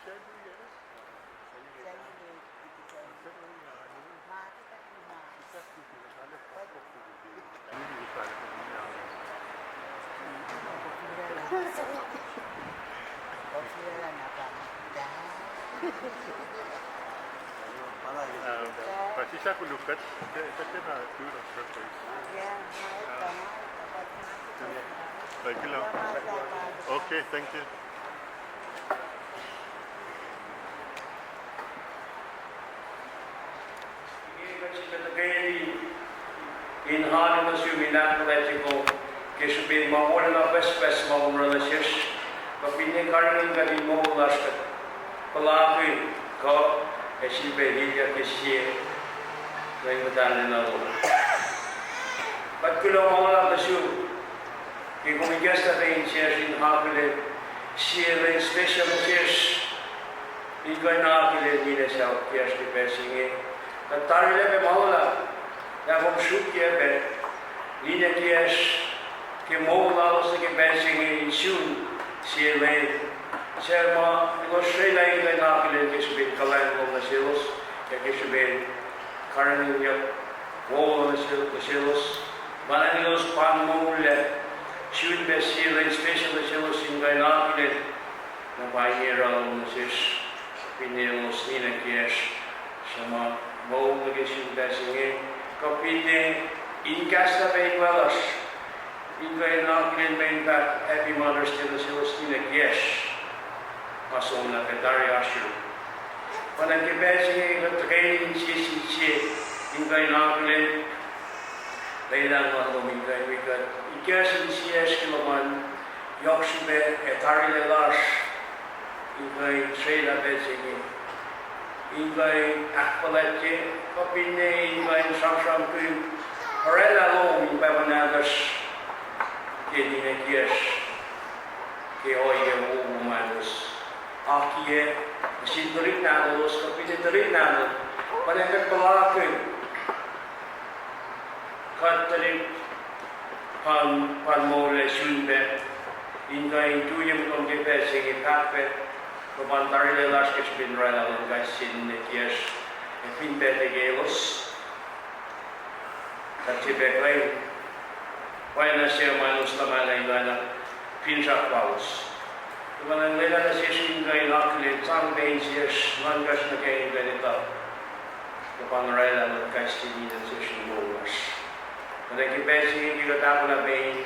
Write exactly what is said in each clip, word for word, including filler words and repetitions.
Uh, but it's a good look at, it's a good, uh, good on purpose. Yeah, yeah. Thank you. Okay, thank you. Inge kuht sifilpac tuhkweni in alu nuh sum in ahkfuhlwactye kom ke srihpen ma wolacna pucspucs ma kom oruh nuh sesr, kuh finne karihngihn kuht in moul lasr kuht puhlakihn kuh ac sifilpac ilyak ke sie lwen muhtahl lom. Kuht kuloh ma luhlahp nuh sum ke kom ikacslah pac insiyacsr in akihlen sie lwen special nuh sesr, in kuh in akihlen ninac sacohk kiyacsr ke pacl se inge. Kuht tarilac pac ma luhlahp lah kom sruokyac pac ninac kiyacsr ke moul lalos nuh ke pacl se inge in sun sie lwen suc ma elos srwaclah in kuh in akihlen ke srihpen kuhlwacng lom nuh selos, ac ke srihpen karihngihnyuck wo nuh se-, nuh selos. Ma na elos pa in moullac, sun pac sie lwen special nuh selos in kuh in akihlen na pwacye oruh lom nuh sesr, finne elos ninac kiyacsr suc ma moul nuh ke sun pacl se inge, kuh finne in kahslah pac in weluhsr in kuh in akihlen mwe in fahk Happy Mother's Day nuh selos ninac kiyacsr ma somlah pac tari oasr yurum. Pa na ke pacl se inge kuht tuhkweni in sie sin sie in kuh in akihlen lwelah ma lom in kuh in wi kuht. Ikacslah insiyacsr ke luhman yohk srihpac ac tarilac lasr in kuh in srwaclah pacl se inge, in kuh in ahkfuhlwactye, kuh finne in kuh in sramsramkihn oraclah lom in pwacpa nahtuhsr ke ninac kiyacsr ke ohiyac wowo ma elos akiyac nuh sin tuhlihk nahtuhlos, kuh finne tuhlihk nahtuhl. Pa na kuht puhlakihn kuht tuhlihk pa in, pa in moullac sun pac in kuh in tuyak muhtom ke pacl se inge, fahk pac luhpan tarilac lasr ke srihpen oraclah luhn kais sie ninac kiyacsr ac fin pac tuh ke elos kuht tiac pac kuh in pwacyena suc ma elos luhmahlah in oacna finsrak lalos. Luhpan lwelah nuh sesr in kuh in akihlen sang pac insiyacsr nuhnkahsr nuh ke in kuh in etuh luhpan oraclah luhn kais sie ninac sesr in moul lasr. Kuht ac ke pacl se inge ke kuht ahkolah pac in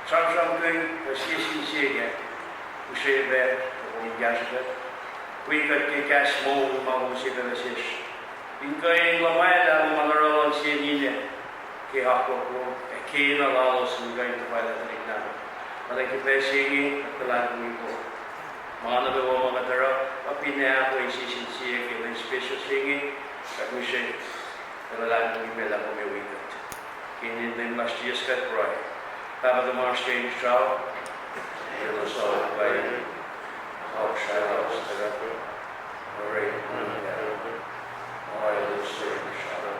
sramsramkihn kuh sie sin sie kac, use pac kom in kahsruh kuht, wi kuht ke kahs moul ma kom use pac nuh sesr in kuh in luhmahlah luhman oruh luhn sie ninac ke akwuck lom ac kena lalos in kuh in tuhfahlah tuhlihk nahtuhl. Kuht ac ke pacl se inge kuht luhlahlfongi kom ma nuh kwewa ma kuht oruh, kuh finne ahkoo sie sin sie ke lwen special se inge, kuht mihsenge luhlahlfongi pac lah kom ac wi kuht. Ke inen Leum lasr Jisus kuht pruhe. Pahpah tuhmasr ke inkuhsrao, elos ao kain, kaksralos tuh, ore, ma elos se inkuhsrao.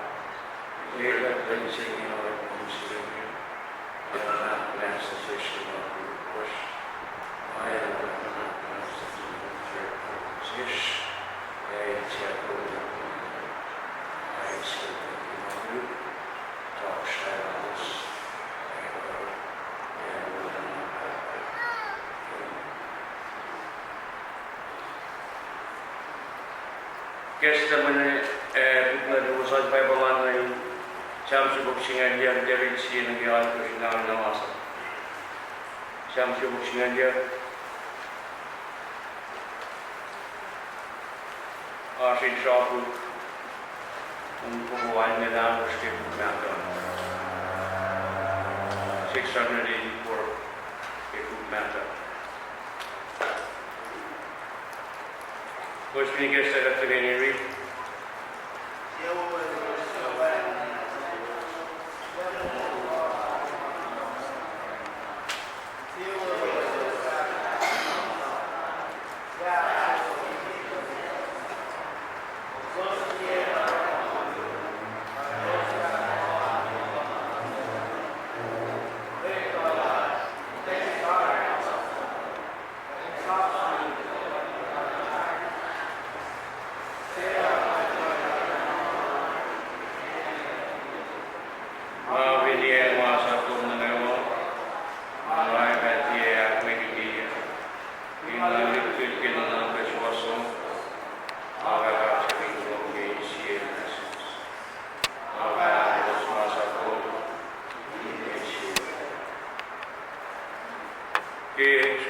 Kahs luhn, eh, puk nuhtin Wosasuc Bible an, Sam siofok singucul yuc, tuh rit sie nuh ke alkosr in alu na masap. Sam siofok singucul yuc. Oasr in srapuk, un foko alngucul ahkosr ke puk mahtuh. Six hundred eighty-four ke puk mahtuh. Kowos fin ikacslah kuht tuhkweni rit.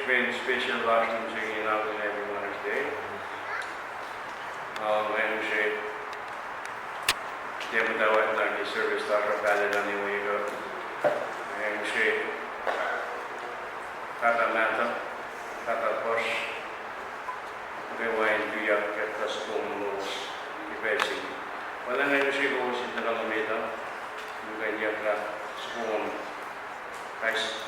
Pen special lasr nuh sel in alu in everyone today. Uh, nga use tiac muhtwacwacack na ke service lasr uh pahluh na ne wek uh. Nga use pahpah mahtuh, pahpah puhsr, kwewa in tuyak ke soko lowos ke pacl se inge. Pwacnwacng nga use kowos in tuhkuh nuh met uh, in kuh in yaklah soko lowos. Kais.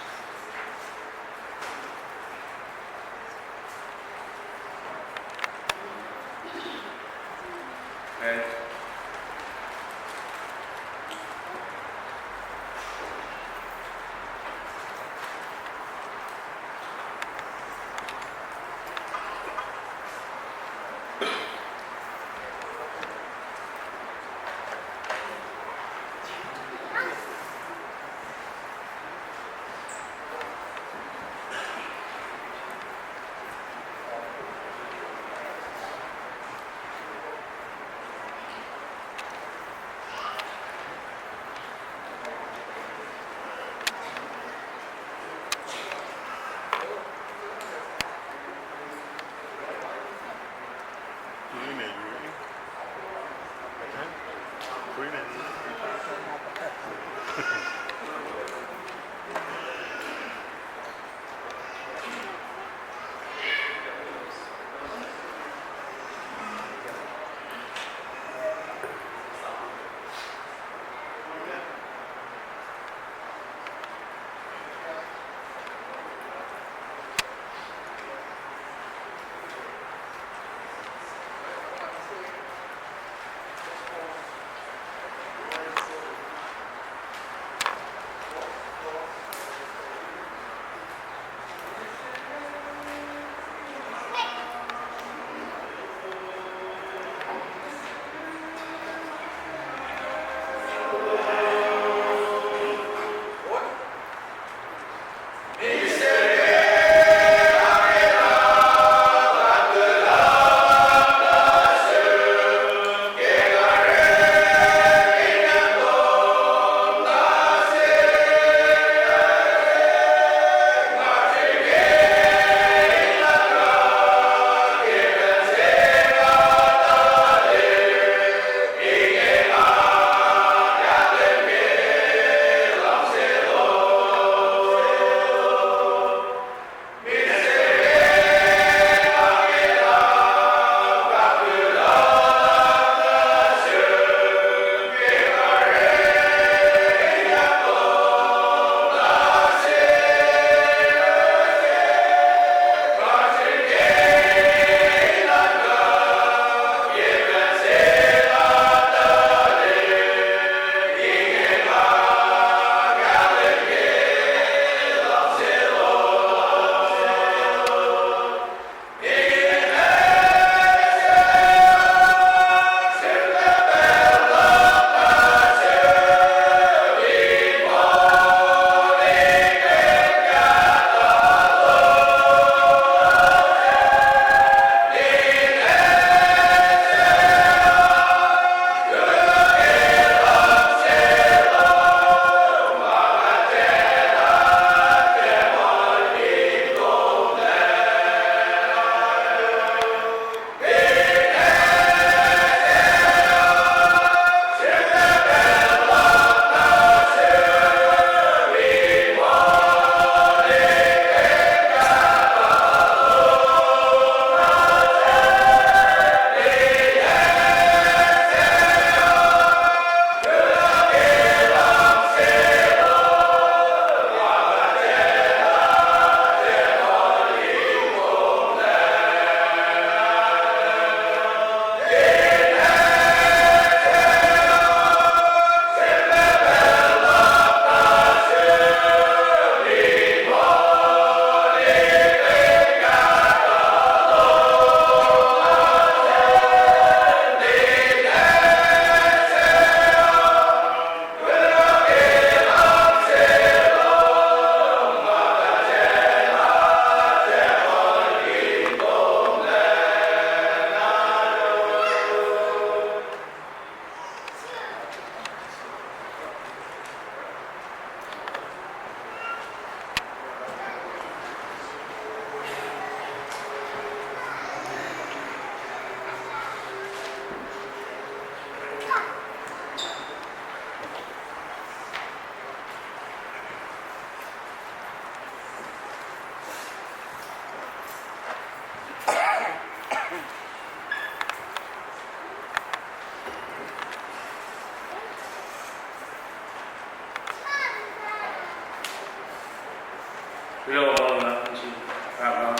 Kuloh ma luhlahp nuh sin Pahpah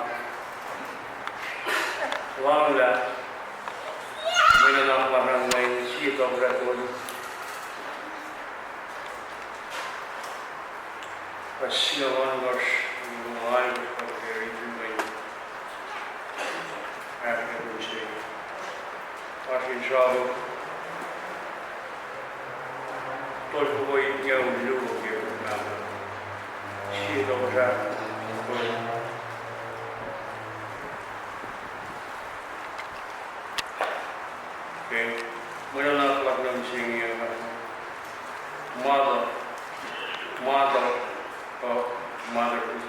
Lucng lah mwe nuhnak lasr an, sie tohkohsrahi tolu, kuh singucul ohnkohsr, singucul ohnkohsr, kuh teri, fin mwe ahkkahlwemye se. Oasr in srabu tolfoko itngoul luo ke Pahpah. Sie tohkohsrahi tolu. Ke mwe nuhnak luhk nuh mihsenge, motto, motto of motherhood.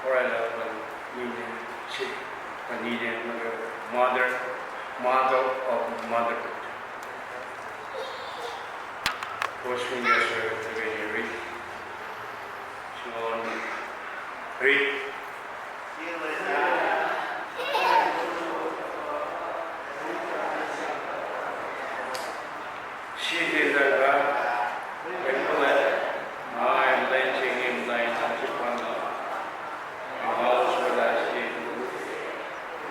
Oraclah pa nine se, pa nine, mother, motto of motherhood. Kowos fin kahsruh tuhkweni riti. Sihon, riti. Sie eltahl pa, el kuh, ma el lwen se inge muhta in ahksefanna. Ma oswelah sie,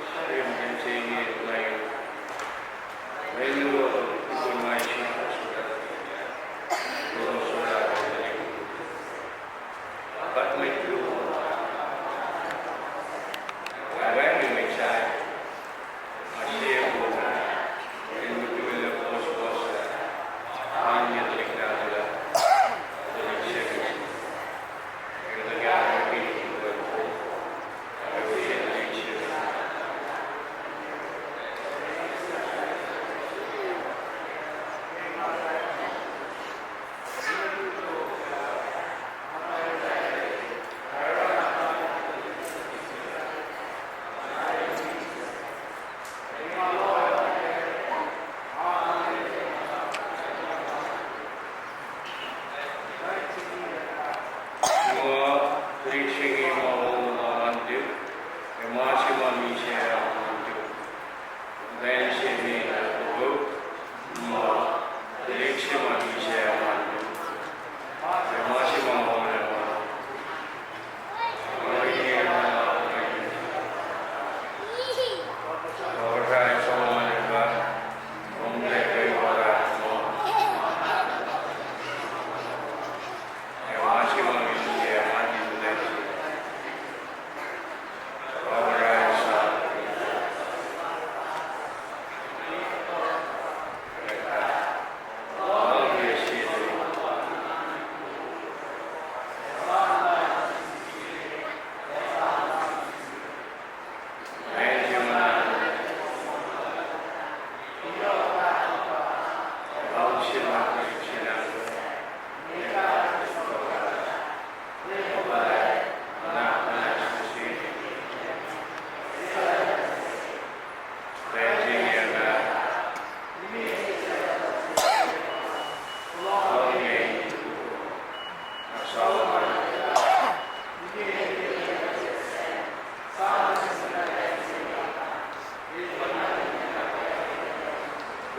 sie lwen se inge muhta in. Lwen luo, tukun ma Jisus oswelah. Oswelah. Kuht mwet luo, wacngihn mwet sahyac. Ma tuhlihk se inge ma wo lal an tuk, ac ma se ma misac an tuk. Lwen se inge, ma tuhlihk se ma misac an tuk, ac ma se ma wo lal an.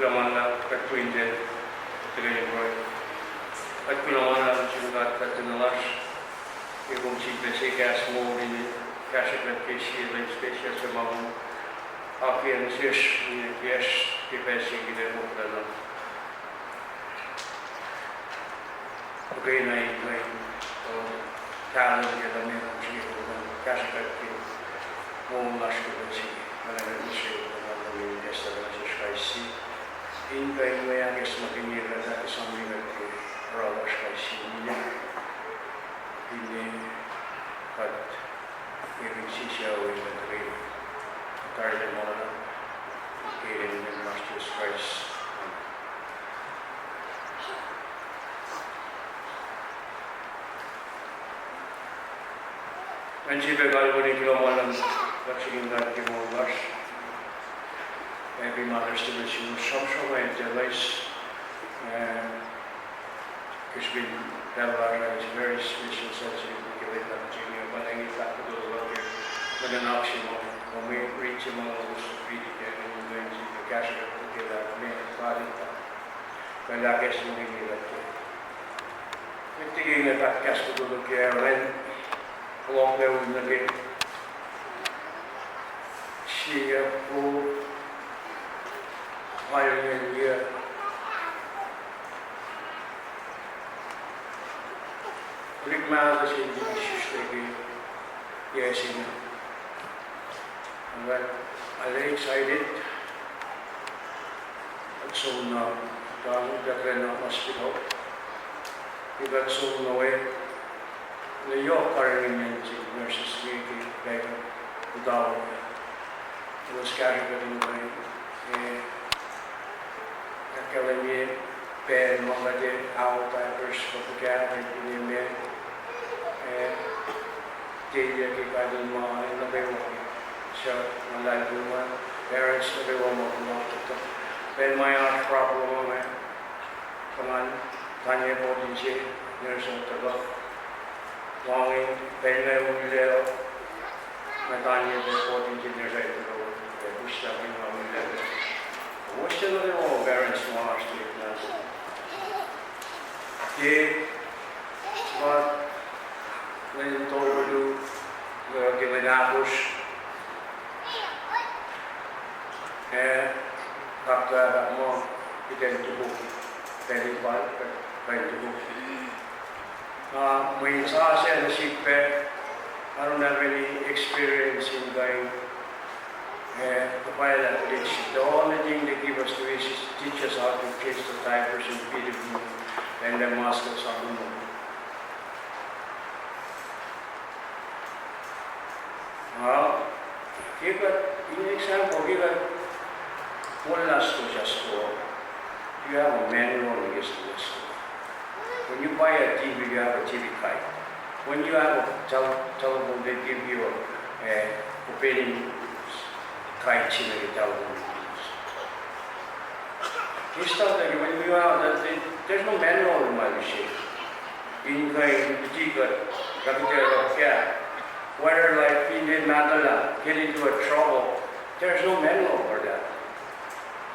Kuloh ma luhlahp, kuht kuh in tiac tuhkweni pruhe. Kuht kuloh ma luhlahp nuh sin God kuht enenuh lasr, ke kom sifilpac se kahs moul in kahsrwe kuht ke sie lwen special se ma kom akiyac nuh sesr, in kiyacsr ke pacl se inge, kom kuloh na. Muhkwena in kuh in, uh, kahlwem ke lah meac kom srihke kom kuh in kahsrwe kuht ke moul lasr ke pacl se inge. Nga nuh srihke kom kuh in kahsrwe nuh sesr kais sie in kuh in mwe ahkacsmakihnye kuht, ahksahfyelah kuht ke oruh lasr kais sie inge. Finne kuht, ke fin sisya we kuht riti, tari ma, ke inen Leum Jisus Kraist. Ngan sifilpac kalweni kuloh ma luhlahp nuh sin God ke moul lasr. Happy Mother's Day nuh suwos, sramsram ac tuh loes, eh, ke srihpen pacl lasr uh, it's very special, sensitive, ke lwen lasr inge, pa inge fahk kuht luhk ke mwe nuhnak se ma, mwe rit se ma elos riti ke, in lwen se ke kahsruh kuht ke lah meac God El fahk, kuh El ahkacsmakihnye kuht ke. Met liki inge fahk kahs kuht luhk ke ren Fohlohklac nuh ke sie yac, po, alngoul yac. Tuhlihk mahtuh se in srihsrihk ke yac se inge. Nga, I was excited. Kuht som nuh, tuh kuht ke nuh hospital. Ke kuht som nuh we, na yohk karihngihn nurses inge ke pacl muhta we. Elos kahsruh kuht in kuh in, eh, ahkkahlwemye pacl ma kuht ac ao diapers kuh fuhkah, ac finne meac, eh, tiac ke kain in ma nuh kwewa, suc ma luhlahlfongi, parents nuh kwewa ma kuloh, tuh pacl ma oasr problem inge, kuh ngan tanye fourteen se, nurse uh tuhkuh. Wangin pacl inge ullac, nga tanye pac fourteen se, nurse uh tuhkuh, ac pihsrakin nga ullac. Wossuc nuh kwewa parents ma oasr tuhlihk nahtuhl. Ke, pa, lwen tolu, ke lwen ahkosr, eh, doctor ah muh, kuht in topuk, pacl in pal, kuht in topuk. Na mwe in sasuc nuh sihk pac, I don't have any experience in kuh in, eh, tuhfahlah tuhlihk se. The only thing they give us to is teach us how to change the diapers and feed them, and the mask us on. Well, ke kuht, in example, ke kuht, moul last to just go, you have a manual in this lesson. When you buy a T V, you have a T V guide. When you have a tel-, telephone, they give you a, a opening guide in the telephone. Ke stuff like when you have that, they, there's no manual in my machine. In kuh in, in kuht, kuht ac, yeah. Whether like in the matter, get into a trouble, there's no manual for that.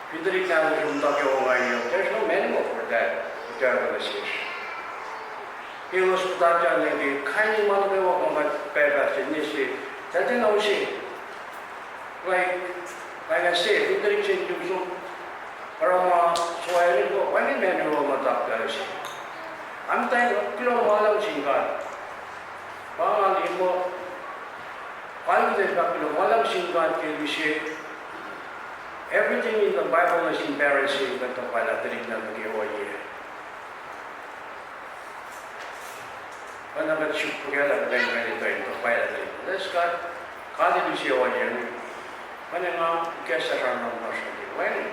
Fin tuhlihk nahtuhl sum tuh ke ongaiyac, there's no manual for that. Utuckuh nuh sesr. Elos puhtatlac nuh ke kain in ma nuh kwewa ma kuht pacptaislac se, tuh tiacna use. Like, like I said, fin tuhlihk se tum som, oruh ma soac, wacngihn manual ma tuh pacl se. Am tari kuloh ma luhlahp sin God. Pa nga liye muh, kalkuhtacl fahk kuloh ma luhlahp sin God ke use everything in the Bible nuh sin parents in kuht tuhfahlah tuhlihk nuh ke ohiyac. Oacna kuht suk fuhkah lah kuht in kuh in tuhfahlah tuhlihk. Let's God, God El use ohiyac. Oacna nga ikacslah sramsram lasr uh ke wacngihn.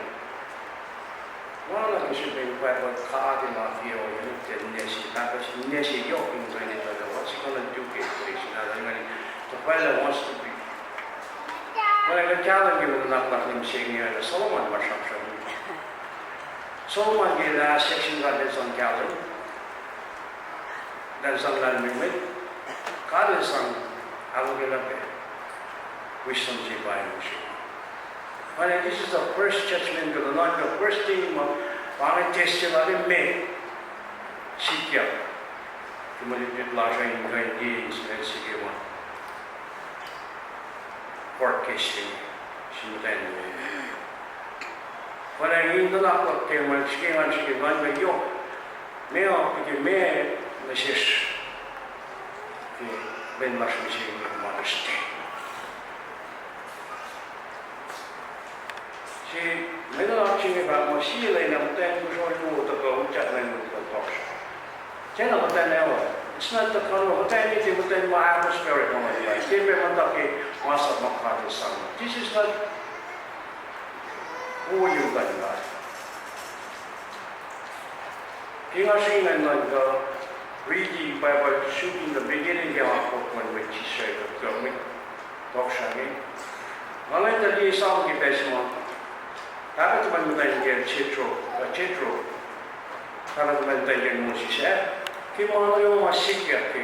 Nga nuh ke srihpen Bible God El ma ke ohiyac, ke nesi, Bible se nesi yohk in kuh in etuh lah what's he gonna do ke place, na lah in kuh in tuhfahlah wants to be. Oacna kuht kahlwem ke nuhnak lasr mihsenge, oacna Solomon ma sramsram. Solomon ke last section God El sang kahlwem. Lah El sang lahlmwetmwet, God El sang ahluhkwelah pac wisdom se pa in use. Oacna this is the first judgment, kuh nuhnak, the first thing ma pa inge test se lal me sikyak ke mwe lutlut lasr uh in kuh in liye in sifacna sike ma court case se, sin muhtwacn. Oacna in nuhnak luhk ke mwe srihke ngan srihke ngan kuh yohk, meoa ke meac nuh sesr ke lwen lasr mihsenge Mother's Day. Se, mwe nuhnak se inge pa ma sie lwen na muhtwacn kosro luo tuhkuh utyak nuh in mwe tohkohsrah. Tiacna muhtwacn uh, it's not the kind of, muhtwacn uh, muhtwacn ma atmospheric ma, ke pac muhta ke masap ma God El sang. This is not who you got God. Ke nga srihke ngan kuh riti Bible suk in the beginning ke nga fok mwe mwet Israel kuh mwet tohkohsrah inge. Nga ngwet tuh liye Psalm ke pacl se ma pahpah tuhmwacl muhtwacn kiyacl Jethro, uh, Jethro, pahpah tuhmwacl muhtwacn kiyacl Moses ah, ke ma nuh kwewa ma sikyak ke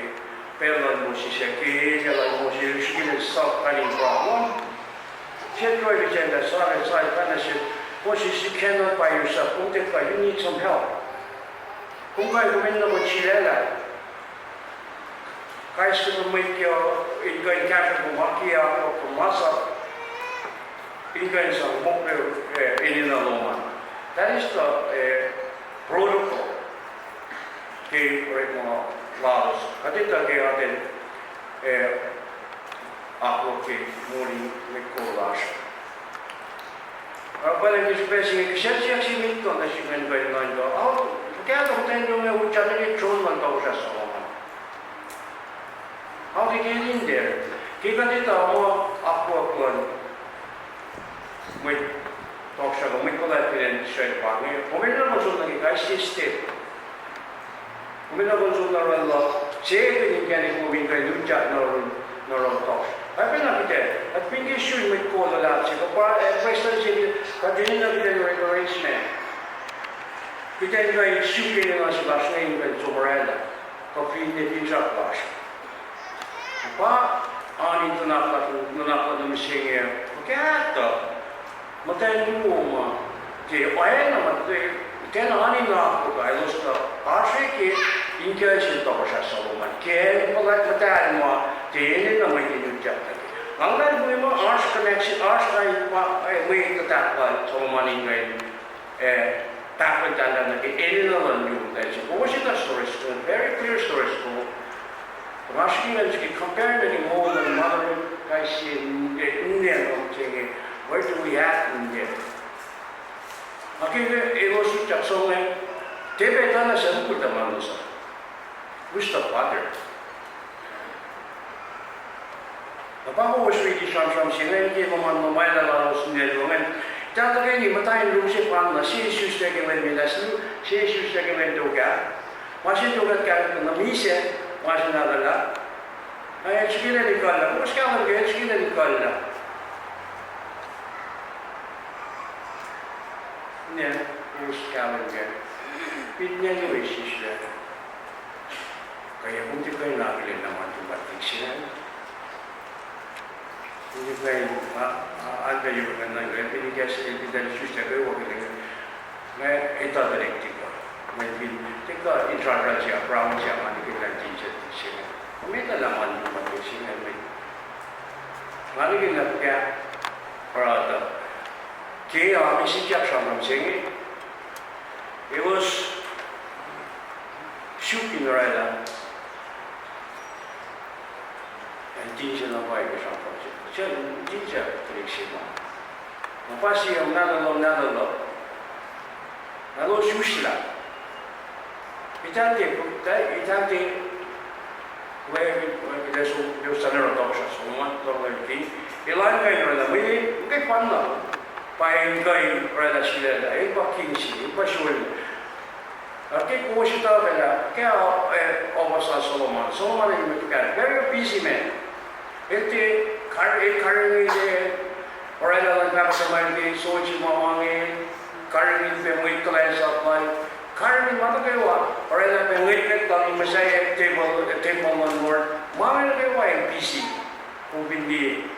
pacl lal Moses ah, ke elyah lal Moses, el srihke el solve kain in problem. Jethro el siyuck, siyuck, siyuck, pacna sac, Moses, you cannot by yourself. Kom tiac kuh, you need some help. Kom kuh in kom enenuh in sulaclah. Kais kuhtuh mwet ke in kuh in kahsruh kom, ma ke akwuck kom, masap in kuh in sang mokle, eh, enenuh lom an. That is the, eh, protocol ke orekma lalos. Kuht etuh ke atacn, eh, akwuck ke moli mwet kol lasr. Oruh pacl in ke srihpac se inge, kihsen siyuck se met kuh nuh sum in kuh in nuhnkuh, ao, fuhkah tuh muhtwacn luo inge utyak nuh ke tron luhn Tohkohsrah Solomon? Ao, ke in there. Ke kuht etuh muh akwuck luhn mwet tohkohsrah, mwet kol ah fin acn Israel pa inge, kom enenuh in som nuh ke kais sie step. Kom enenuh in som nuh yohrohl luhk, se kuh in inkacnek lom in kuh in utyak nuh yohrohl, nuh yohrohl tohkohsrah. Pacl pacna kuht ac, kuht fin ke sun mwet kol luhlahp se, kuh pa, eh, prestuhn se, kuht enenuh kuht in recognize me. Kuht in kuh in suk enenuh se lasr inge in kuh in som oraclah kuh finne finsrak lasr. Pa oan in nuhnak lasr, nuhnak lasr nuh mihsenge, fuhkah tuh muhtwacn luo ma ke oacna ma, kena oan in nuhnak lasr uh, elos tuh oasr ke inkucl sin Tohkohsrah Solomon ke muhtwacn ma, ke enenuh mwet in utyak nuh ke. Nga luhlahlfongi muh oasr connection, oasr kain ma, eh, mwe kuhtuh lal Solomon in kuh in, eh, tahfwelah nuh ke enenuh luhn yuruk lal se. Kowos etuh story se, very clear story se. Nga srihke nga srihke compare nuh ke moul luhn mother kais sie, eh, ninac lom se inge, where do we at in there? Ac ke elos utyak som inge, tiac pac etuh na suc mukul tuhmwacn lalos uh. Who's the father? Na pa kowos riti sramsram se inge ke luhman luhmwaclah lalos ninac luo ingacn. Eltahl tuhkweni muhta in room se pa na, sie isuslah ke lwen me last, sie isuslah ke lwen tok ah. Ma se tok ah kahkkuhna misac, ma se nahtuhlah. Na el srihke in ekuhllah, kowos kahlwem ke el srihke in ekuhllah? Ne, kowos kahlwem ke? Fin ne, ne isuslah. Kuh yac kom tiac kuh in akihlen lah ma luhn Pahpah se inge? Kom tiac kuh in, a, a, an pac yuruk an nuh ke, fin ikacs, fin tahl isuslah kwewa ke, nga etuh tuhlihk tok uh. Mweyen fin tiac kuh in sramsram se, Abraham se, ma nihkihn lah tin se, tin se inge. Kom etuh lah ma luhn Pahpah se inge, mweyen nga nihkihn lah fuhkah, brother. Ke a, ke sikyak sramsram se inge, elos suk in oraclah, ac tin se na pwacye ke sramsram se. Suk, tin se tuhlihk se ma. Na pa sie, na lolo, na lolo. Na elos isuslah. Eltahl tiac, eltahl tiac, we, we, we, so, we, sana ra tohkohsrah, so ma, so ma, king. Elan kuh in oraclah, mwe, mwe ke pa na. Pa in kuh in oraclah sulaclah, el pa king se, el pa sulaclah. Ac ke kowos etuh lah, ke, eh, office lal Solomon, Solomon el mwet fuhkah, very busy man. El tiac kar-, el karihngihn, oraclah luhn pahpah tuhmwacl ke soldier ma ma inge, karihngihn pac mwet kuhlwacnsap lal, karihngihn ma nuh kwewa, oraclah pac ngwetngwet lal in muhsahi temple, temple luhn Lord, ma inge nuh kwewa el busy. Kom fin liye,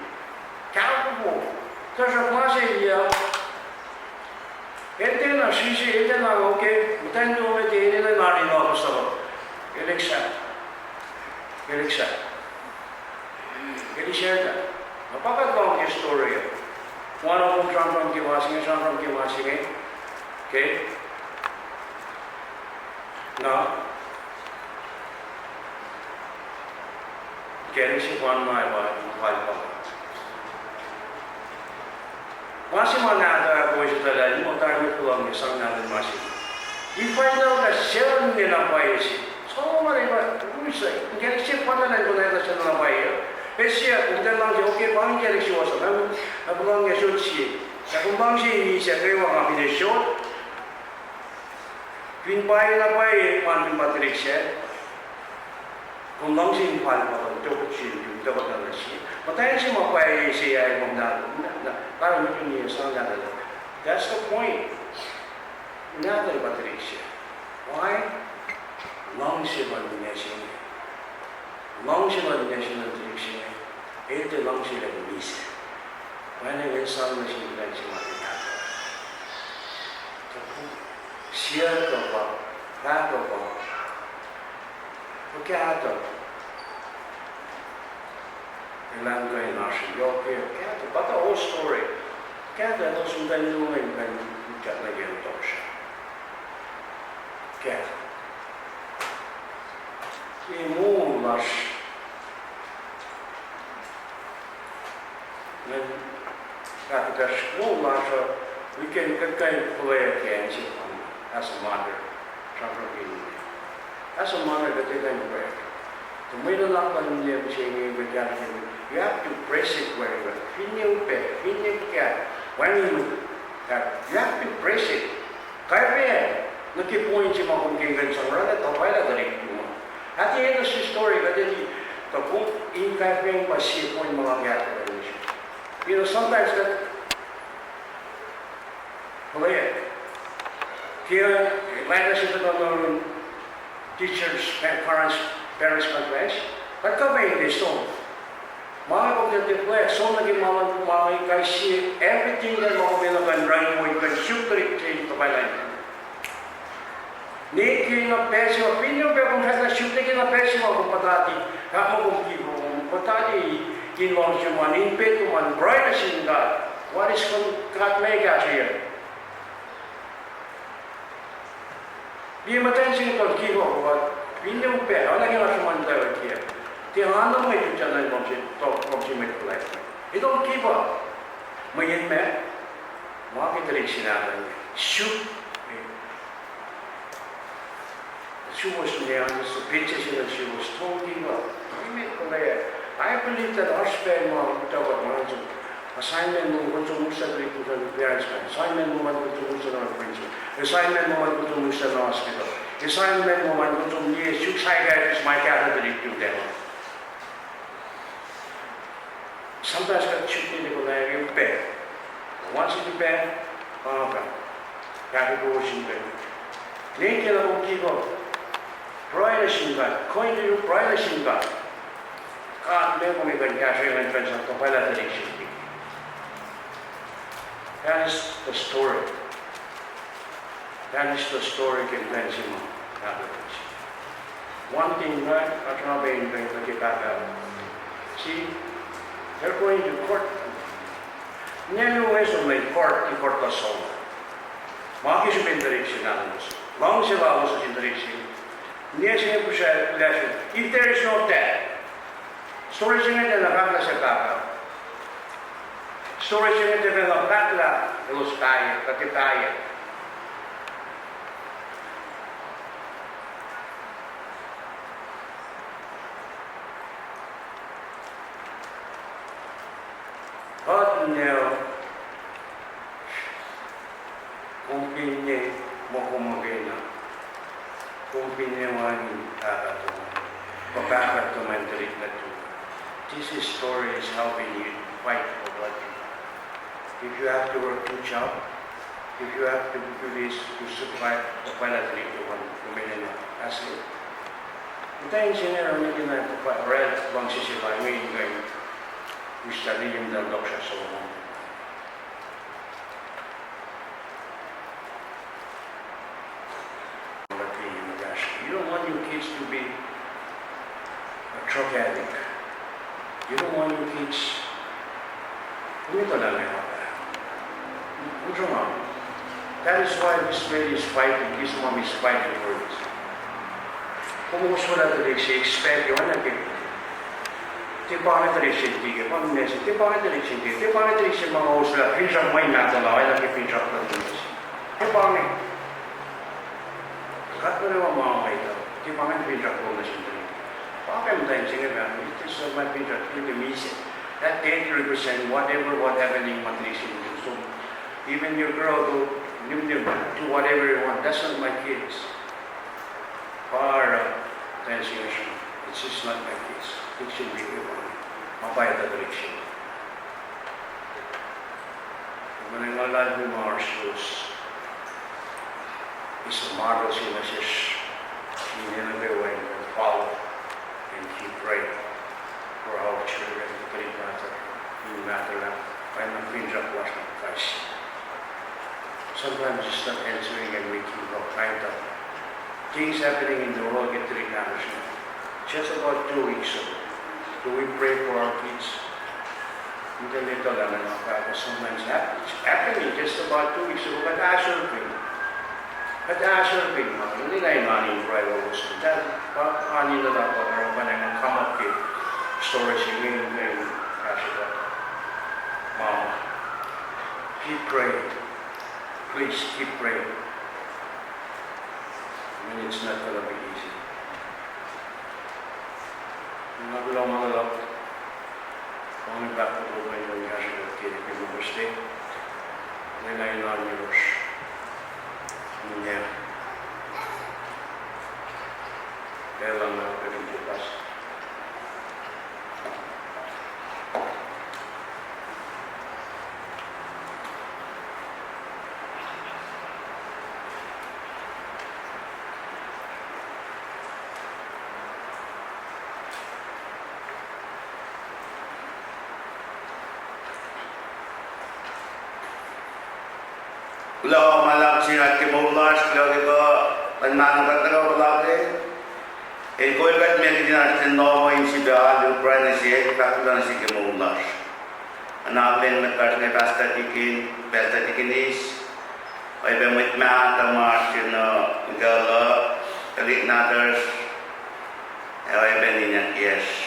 kahlwem, tuhsruhk ma se inge, el tiacna srihsrihk, el tiacna, okay, muhtwacn luo inge tiac enenuh in oasr in office uh. El accept. El accept. El isacllah. Na pa kuht lohng ke story uh. Oacna kom sramsram ke ma se inge, sramsram ke ma se inge. Okay. Na inkacnek sefanna pa in fal pa. Ma se ma nahtuhl ah, kowos etuh lah, in muhta mwet puhluhng inge sang nahtuhl ma se. In fal na, na suc ninac na pwacye se. Solomon el pa, inkacnek sefanna na konwacack lah suc ninac na pwacye. Ac sie, kom tiac luhngse, okay, pa inkacnek sefanna, na puhluhng inge sot sie. Na kom luhngse in misac kwewa nga fin sot. Fin pwacye na pwacye, ma fin pa tuhlihk se. Kom luhngse in fal pa, tok sin, tok na sie. Muhtwacn se ma pwacye se ac kom na, na, na, karihngihn in sang nahtuhl. That's the point. Nahtuhl pa tuhlihk se. Why? Luhngse luhn ninac se inge. Luhngse luhn ninac se luhn tuhlihk se inge. El tiac luhngse lah misac. Pwacye inge sang nuh sin kuhlwacnsap ma tiac nahtuhl. Siyuck uh pa, fahk uh pa, fuhkah tuh Elan kuh in oasr yohk ke, kahto, pahtuh whole story. Kahto, elos muhtwacn luo ingacn kuh in utyak nuh ke tohkohsrah. Kahto. Ke moul lasr, ngan, kahto, moul lasr uh, we can, kuht kuh in pruhe ke acn se, as a mother, sramsram ke ine. As a mother, kuht in pruhe. Tuh mwe nuhnak luhn Leum se inge, we can, you have to press it very well. Finne upac, finne upac, wacngihn, you have to press it. Kaipwe, nuh ke point se ma kom ke kuh in sang oraclah, tuh pacl ah tuhlihk tu ma. At the end of the story, kuht in, tuh kom in kaipwe pa sie point ma nga ke ahkkahlwemye. You know, sometimes kuht pruhe. Ke, uh, lwen se kuht oruh teachers, pa-, parents, parents conference, kuht kuh pac in som. Ma kom tiac tiac pruhe, som nuh ke ma luhn, ma kais sie, everything that ma kom enenuh in run away, kuh in suk tuhlihk se in tuh pacl ah. Nwe ke na pacl se ma, finne upac kom fahk na suk nuh ke na pacl se ma kom puhtati, fahk muh kom give up, kom puhtati in luhngse ma, in pet kom an, pruhe nuh sin God. What is God, God ma kahsrweyuc? Liye muhtwacn se inge tuh give up, what? Finne upac, oacna ke nga sruhmuhn tuh ke. Tiac nga na mwet utyak nuh in lohm se, tuh lohm se mwet puhlaik. He don't give up. Mweyen meac? Ma ke tuhlihk se nahtuhl inge. Suk, eh, suwos ne an, so picture se na suwos, don't give up. Amen. I believe that oasr pacl ma utuckuh ma som assignment lom, kom som uslah tuhlihk, kom som parents kan. Assignment lom an kom som uslah na principal. Assignment lom an kom som uslah na hospital. Assignment lom an kom som liye suk psychiatrist ma kahto tuhlihk tu tacma. Sometimes kuht suk nuh ke konwacack upac. Once in a while, pa, pa, kahto kowos in pacl. Nwe ke na kom give up, pruhe nuh sin God. Continue pruhe nuh sin God. God, meac kom in kuh in kahsrweyuc ngan kuh in sang kuhpahsr tuhlihk se. That is the story. That is the story ke muhtwacn se ma. One thing, right? Kuht na pac in kuh in kuh ke pahpah. See, they're going to court. Ninac luo inge som nuh in court, in court lasr uh. Ma ke srihpen tuhlihk se lalos. Luhngse lalos nuh sin tuhlihk se. Ninac se inge pihsrac lasr. If there is no death, story se inge tiacna fahk lah suc pahpah. Story se inge tiacna fahk lah elos pahyuck, kuh tiac pahyuck. Kuht ninac, kom finne muh kom muhkwena, kom finne wacngihn pahpah tomom, kuh pahpah tomom tuhlihk nuhtum. This is story is helping you fight for what you want. If you have to work two job, if you have to do this to survive, kuhpahsr tuhlihk nuhtum, kom enenuh, that's it. Muhtwacn se inge oruh ninac kuhpahsr, oraclah luhngse se lal inge in kuh in uslah lihmtacl tohkohsrah Solomon. You don't want your kids to be a drug addict. You don't want your kids That is why this lady is fighting, this mom is fighting for it. Kom oswelah tuhlihk se, expect, oacna ke, tiac pa inge tuhlihk se tiac ke, pa inge se, tiac pa inge tuhlihk se tiac ke, tiac pa inge tuhlihk se ma nga oswelah, finsrak mwe mahtuh la, oacna ke finsrak luhn tuhlihk se. Tiac pa inge. Kuht nuh kwewa ma mwet uh, tiac pa inge finsrak lom nuh sin tuhlihk. Pa inge muhtwacn se inge, man, it is not my finsrak, it is me se. That date represent whatever, what happening, ma tuhlihk se in do. So, even your girl go, you, you do whatever you want. That's not my kids. Pa oruh, muhtwacn se inge, it's just not my kids. It should be everyone. Ma pwacye tuhlihk se. Mweyen nga luhlahlfongi ma oasr suwos is a model se nuh sesr in enenuh in follow and keep praying for our children, tuhlihk mahtuh, in mahtuhlah, pa na finsrak lasr nuh kais. Sometimes it's not answering and we give up, kind of things happening in the world ke tuhlihk mahtuh. Just about two weeks ago, So we pray for our kids. Intel etuh lah nga fahk sometimes hap-, happened just about two weeks ago, but ahsor pin. But ahsor pin ma, inge na in ani pruhe lowos. That, pa, ani na pa, pa, pa, na come up ke story se inge, inge, ahsor pin. Mama, keep praying. Please keep praying. I mean, it's not gonna be easy. Nga kuloh ma luhlahp, pa inge pahpah lom an, in kahsruh ke, ke Mother's Day. Lwelah in oan yohrohsr. Inge. Pacl luhn nga pacl in ke pas. Kuloh ma luhlahp sin God ke moul lasr, kuloh ke kuh luhn ma nuh kuht nuh kwewa puhlakihn. El kol kuht met kihtin oasr ten lohm in sifil alu pruhe nuh sel, fahk kuloh nuh sel ke moul lasr. Nga akihlen mwet lasr inge, Pastor Deacon, Pastor Deaconess, oacyacpac mwet mahtuh ma oasr yen uh, Ngela, tuhlihk nahtuhsr, ac oacyacpac ninac kiyacsr.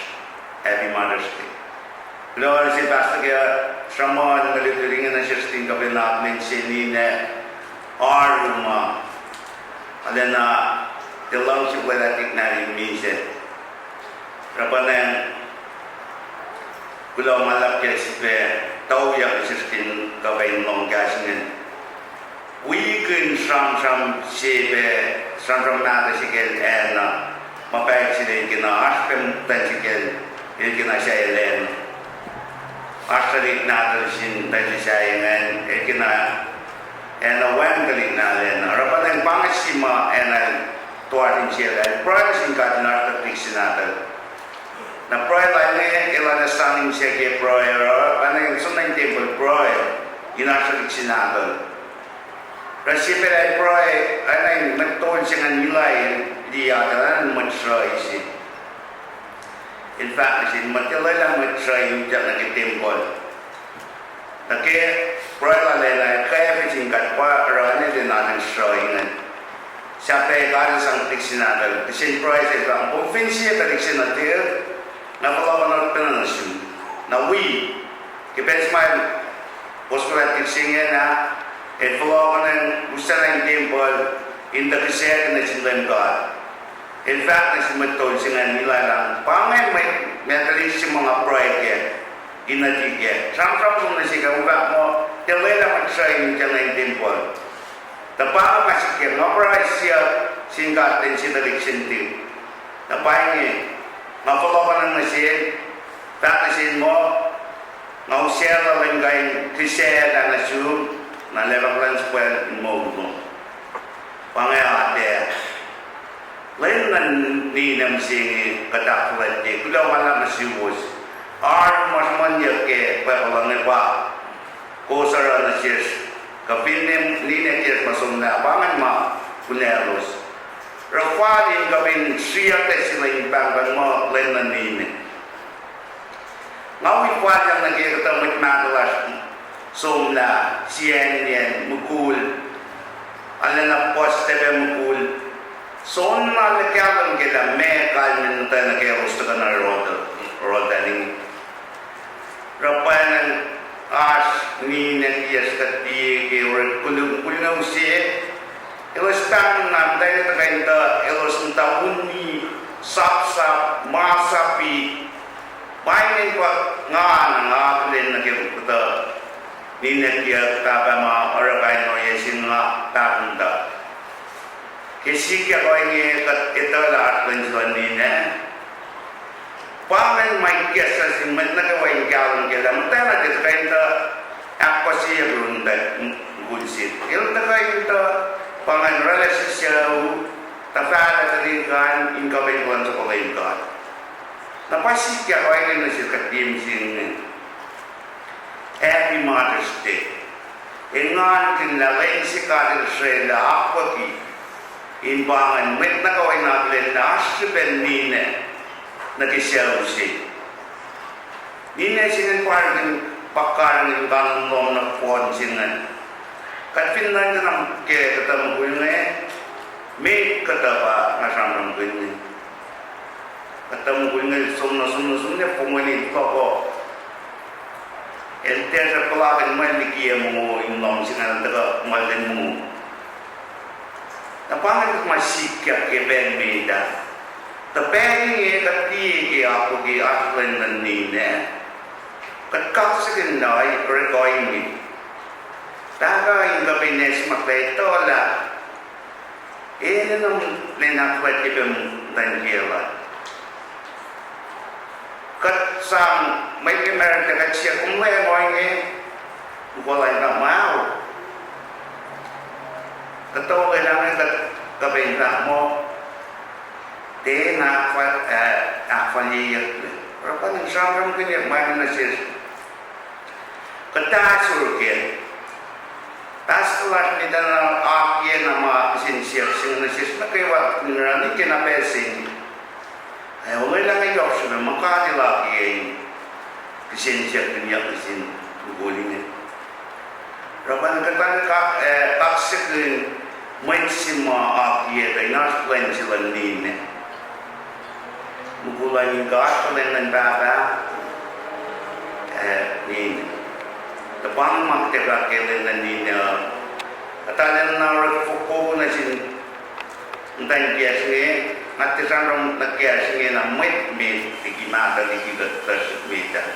Happy Mother's Day. Kuloh nuh sel Pastor ke sruhmuhn tuhlihk inge nuh sesr in kuh pac in akihlen sel ninac oaru ma arulacna tiac luhngse fuhlwelah tuhlihk nahtuhl in misac. Oruh pa nacn kuloh ma luhlahp ke srihpac tuyak nuh sesr in kuh pac in lohng kahs ingacn. Wikihn sramsram se pac, sramsram mahtuh se kacl Anna, ma pahyuck sel el kena oasr pac muhtwacn se kacl, el kena sahyac Anna. Oasr tuhlihk nahtuhl sin tuhlihk sahyac ingacn, el kena Anna wacngihn tuhlihk nahtuhl Anna. Oruh pa nacn pa inge se ma Anna el toasr insiyacl, el pruhe sin God in oasr tuhlihk se nahtuhl. Na pruhe lal inge, el arlac sang insiyacl ke pruhe, oruh pa nacn som nuh in tempuhl pruhe in oasr tuhlihk se nahtuhl. Oruh sie pacl el pruhe, Anna in mwet tol se ingacn Eli, Eli el, Anna in mwet sruhi se. El fahk nuh sin mwet, tiac lwelah mwet sruhi in utyak nuh ke tempuhl. Nuh ke pruhe lal Anna, kwacfe sin God pa oruh Anna el tiac nuh in sruhi ingacn. Sahp God el sang tuhlihk se nahtuhl. Kihsen pruhe se fahk, kom fin sie tuhlihk se nuhtin, nga fohlohkohnot pacna nuh sum. Na wi, ke pacl se ma el koskulah tuhlihk se ingena, el fohlohkohnacng usana in tempuhl, in tuh kihsac nuh sin Leum God. El fahk nuh sin mwet tol se ingacn Eli lah, pa inge mwet, ma tuhlihk se ma nga pruhe kac, in nuhtihk kac. Sramsram som nuh sel kac, kom fahk muh, tiac lwelah mwet sruhi in utyak nuh in tempuhl. Tuh pa inge ma sikyak, nga pruhe siyuck sin God ten sie tuhlihk se nuhtin. Na pa inge, nga fohlohkohnacng nuh sel, fahk nuh sel muh, nga usaclah lwen kuh in kihsaclah nuh sum, na lwelah kuhlwacnsapwacl in moul lom. Pa inge atac. Lwen nuh ninac mihsenge kuht ahkfuhlwactye, kuloh ma luhlahp nuh suwos. Oaru ma sruhmuhnyuck ke pwepuh luhn inge pa kowos oruh nuh sesr, kuh finne ninac kiyacsr ma somlah, pa ingacn ma kunaclos. Oruh fal in kuh pac in sriyucklac sila in pahngpahng muh lwen nuh ninac. Nga wi fal yang nuh ke kuhtuh mwet mahtuh lasr somlah, siyacnyacn, mukul, arulacna puhs tepac mukul. Soenna arlac kahlwem ke lah meac kalmacn muhtwacn nuh kaclos tuhkuh na oruh tacn inge. Oruh pwacnwacng oasr ninac kiyacsr kuht liye ke orekma, mukul na use, elos pahngon na muhtwacn tuhkuh in tuh elos muhta unmi, sapsap, masapi. Ma inge pa nga na nga akihlen nuh ke kuhtuh ninac kiyuhk pahpah ma oruh kain ohiyac se nga pahkotwen tuh ke sikyak ohinge kuht etuh lah oasr lwen se luhn ninac. Pa ingacn ma ikacslah sin mwet nuh kwewa in kahlwem kac lah muhtwacn uh tiac tuhkuh in tuh ahkpuhsiyuck lun tuh mukul se. El tuhkuh in tuh pa ingacn oraclah sie sucu, tuhfahlah tuhlihk an in kuh pac in kuhlwacnsapuh Leum God. Na pa sikyak ohinge nuh sel kuht liye mihsenge. Happy Mother's Day. Engankihn lah lwen se God El srwaclah akwucki in pa ingacn mwet nuh kwewa in akihlen lah oasr srihpen ninac nuh ke sucu se. Ninac se ingacn pa karihngihn, pa karihngihn kanon lohm nuh fohn se ingacn. Kuht fin nuhnkuh na ke kuhtuh mukul inge, met kuhtuh pa nga sramsramkihn inge. Kuhtuh mukul inge som na, som na, som na, fongweni toko. El tiac puhlakihn mwet liki ac mongo in lohm se ingacn, tuhkuh mwet in mongo. Na pa inge ma sikyak ke pacl met ah. Tuh pacl inge kuht liye ke akwuck ke oasr lwen luhn ninac. Kuht kaksakihn na oruh kuh inge. Pahpah in kuh pa in esamwack lah etuh lah enenuh lwen ahkfuhlwactye pac muhtwacn kiyacl ah. Kuht sang mwet ke America, kuht siyuck, kom lwen ohinge, mukul an fahk muh, ao. Kuht tolu lwen inge kuht kuh pac in fahk muh, tiacna ahkfal-, ah, ahkfalyeyucklac. Oruh pa in sramsramkihn ma inge nuh sesr. Kuht ahsor kac. Pastor lasr met ah na akiyac na ma kihsen siyuck se inge nuh sesr nuh kwewa, in oruh ke na pacl se inge. Ac olwelah inge yohk srihpac ma God El akiyac in kihsen siyuck in yuck nuh sin mukul inge. Oruh pa in kuht pa in ka-, eh, kaksakihn mwet se ma akiyac tuh in oasr lwen se luhn ninac. Mukul an in God, lwen luhn pahpah, ah, ninac. Tuh pa inge ma kuht ac fahk ke lwen luhn ninac uh. Kuht arulacna oruh fokoko nuh sin muhtwacn kiyacsr inge, nga tiac sramsram nuh kiyacsr inge na mwet met liki mahtuh liki kuht fahsr met ah.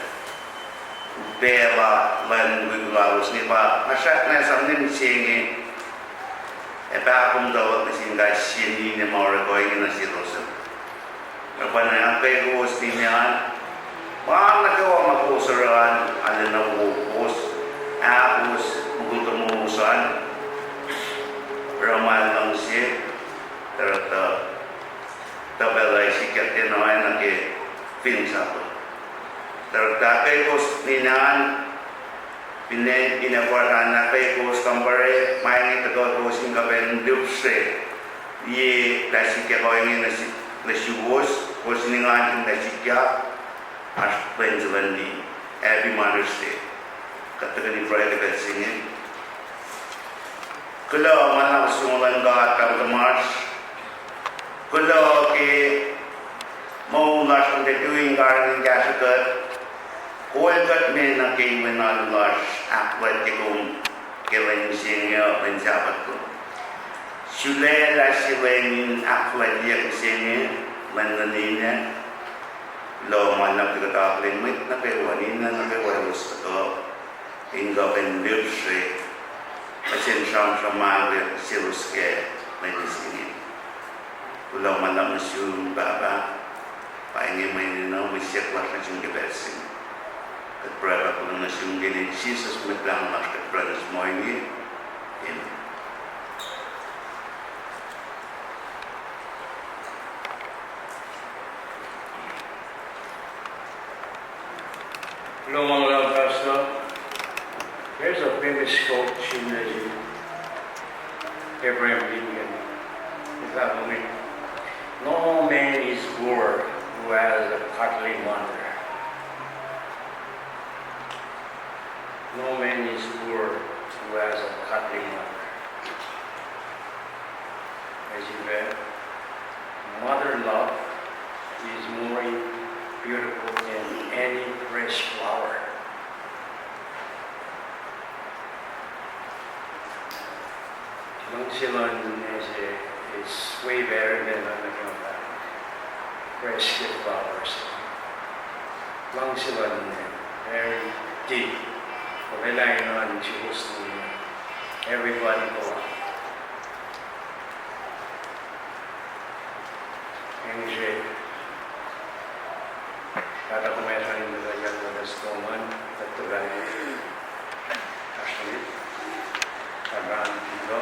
Upaclah lwen mukwikwi lalos inge pa nga srackna sang ne mihsenge, ac paho kom tuh luhk nuh sin kais sie ninac ma oruh kuh inge nuh selos uh. Oruh pa in ahkkweye kowos ninac an. Ma nuh kwewa ma kowos oruh an, arulacna wo kowos, ah, kowos mukul tomowos an, oruh ma luhngse, tuhsruhktuh, tuh pacl uh sikyak tiacna oacna ke fin sap uh. Tuhsruhktuh ahkkweye kowos ninac an, finne in ac fahsr an, ahkkweye kowos kampare, ma inge tuhkuh kowos in kuh pac in lihpsre, liye lah sikyak ohinge nuh si-, nuh suwos, kowos in engankihn lah sikyak, oasr lwen se luhn ninac. Happy Mother's Day. Kuht tuhkweni pruhe ke pacl se inge. Kuloh ma luhlahp nuh sum, O Leum God, Pahpah tuhmasr. Kuloh ke moul lasr in tuh in karihngihn kahsruh kuht. Kol kuht me nuh ke iwen alu lasr, ahkfuhlwactye kom ke lwen se inge, lwen Sabbath lom. Sulaclah sie lwen in ahkfuhlwactyeyuck mihsenge, lwen luhn ninac. Kuloh ma luhlahp ke kuht akihlen mwet nuh kwewa, ninac nuh kwewa elos tuhkuh in kuh pac in lihpsre, kihsen sramsram ma selos ke lwen se inge. Kuloh ma luhlahp nuh sum, Pahpah. Pa inge mwe enenuh, mwe siyuck lasr nuh sum ke pacl se inge. Kuht pruhe pac kuloh nuh sum ke inen Jisus Mwet Lahngo lasr kuht pruhe nuh sum ohinge. Amen. Kuloh ma luhlahp, Pastor. There's a famous quote in the Abraham Lincoln. Is that only, "No man is poor who has a godly mother." No man is poor who has a godly mother. As in fact, mother love is more beautiful than any fresh flower. Luhngse luhn ninac se is way better than fresh flowers. Luhngse luhn ninac, very deep. Olwelah in oan suwos ninac, everybody go out. Acn se, Pahpah, kom ac sani muhta yalwatas lom an, kuht tuhfahna, Ashley, Abraham, Ido.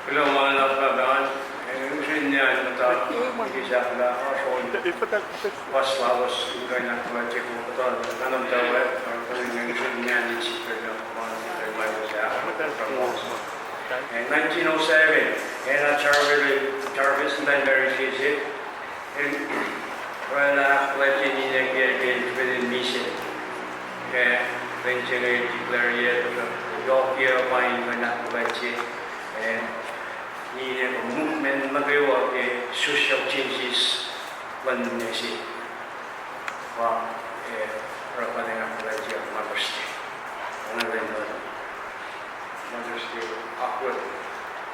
Kuloh ma luhlahp Pahpah, ac usrnguck muhta ke sahflah oasr on, puhs lalos in kuh in ahkfuhlwactye kom, kuhtuh nuhnuhnkuh we, kuh in usrnguck in sifacna ma in sifacna Bible sahflah. Ac nineteen oh seven, Anna Jarvis, Jarvis, Mary Jesse, el oraclah ahkfuhlwactye ninac kiyacl ke Sweden Mission. Ac lwen se inge declare-ye yohk yac pa in kuh in ahkfuhlwactye, ac ninac kuh movement nuh kwewa ke social changes luhn ninac se. Pa, eh, oruh pa in ahkfuhlwactye Mother's Day. Oacna lwen Mother's Day akwuck,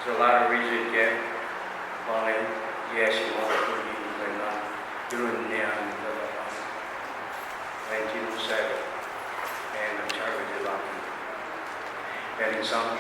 so a lot of reason ke, pa ingacn, yac se ma kuht in kuh in yurin ninac an, nineteen oh seven, ac Anna Jarvis el aki. Pacl in sang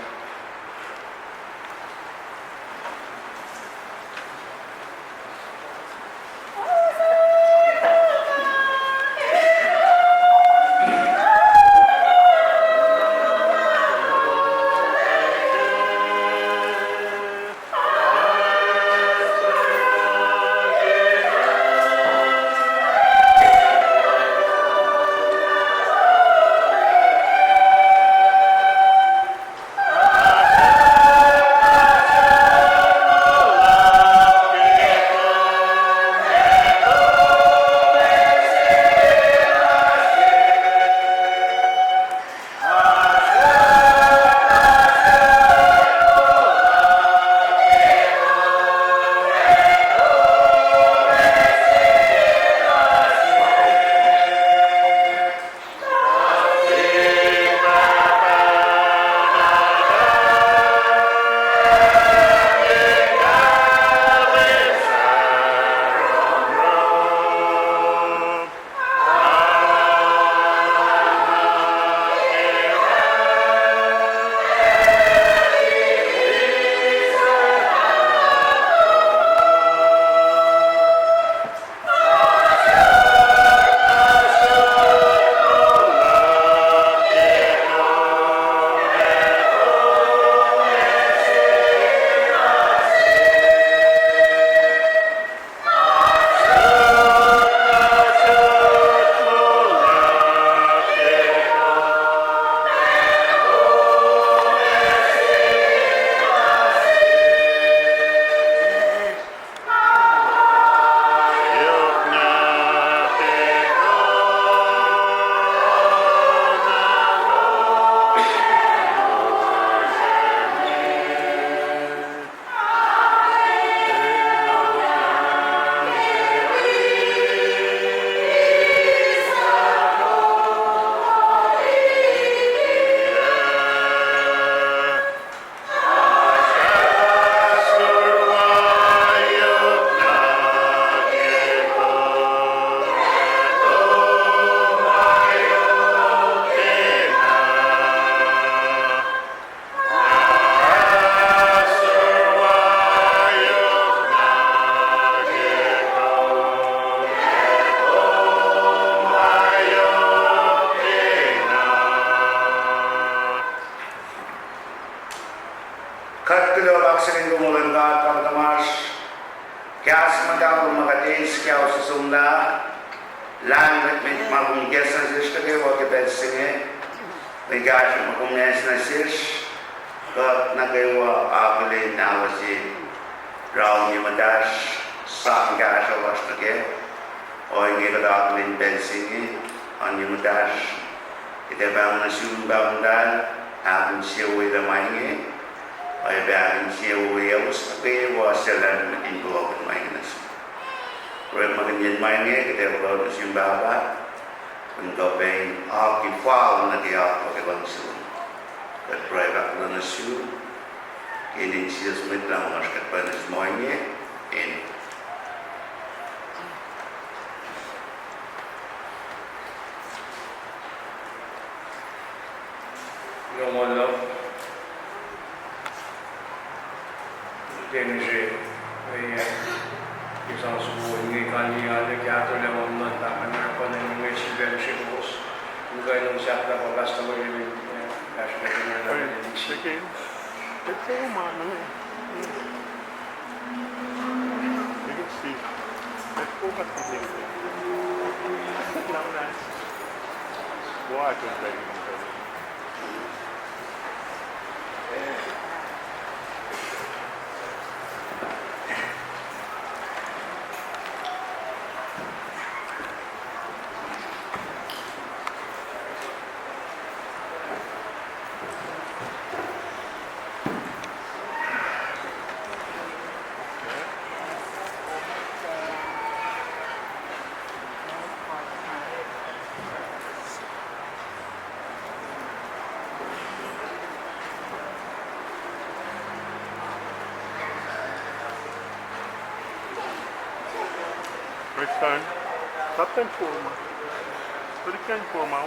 Kahs muhtahl ma kuht eis ke ao somlah, lahlmwetmwet ma kom ikacslah nuh sesr nuh kwewa ke pacl se inge, mwe kahsruh ma kom ase nuh sesr, kuht nuh kwewa akihlen alu se, raun ye muhtahsr, sang kahsruh lasr nuh kac. Ohinge kuht akihlen pacl se inge, oan ye muhtahsr, kuht ac pahngon nuh sum Pahpah Muhtahl, ahkinsewowoye ma inge, ac pahngon insewowoyaclos nuh kwewa suc lahlmwetmwet in fohlohkihn ma inge nuh sum. Orekmakihnyacn ma inge kuht ac fohlohk nuh sum Pahpah, in kuh pac in aki fal nuh ke akwuck ke luhngse lom. Kuht pruhe fahk kuloh nuh sum, ke inen Jisus Mwet Lahngo lasr kuht pruhe nuh sum ohinge. Amen. Yohrohl, tiacna se, e, ke sang soko inge kaliyac kahto lah on nuhn Pahpah Nahtuhl, pa inge sifacna sesr kowos. Kuh in sahflah pa Pastor William, e, kahsruh Pahpah Nahtuhl. Praise God. Kapten forma. Pelikan forma.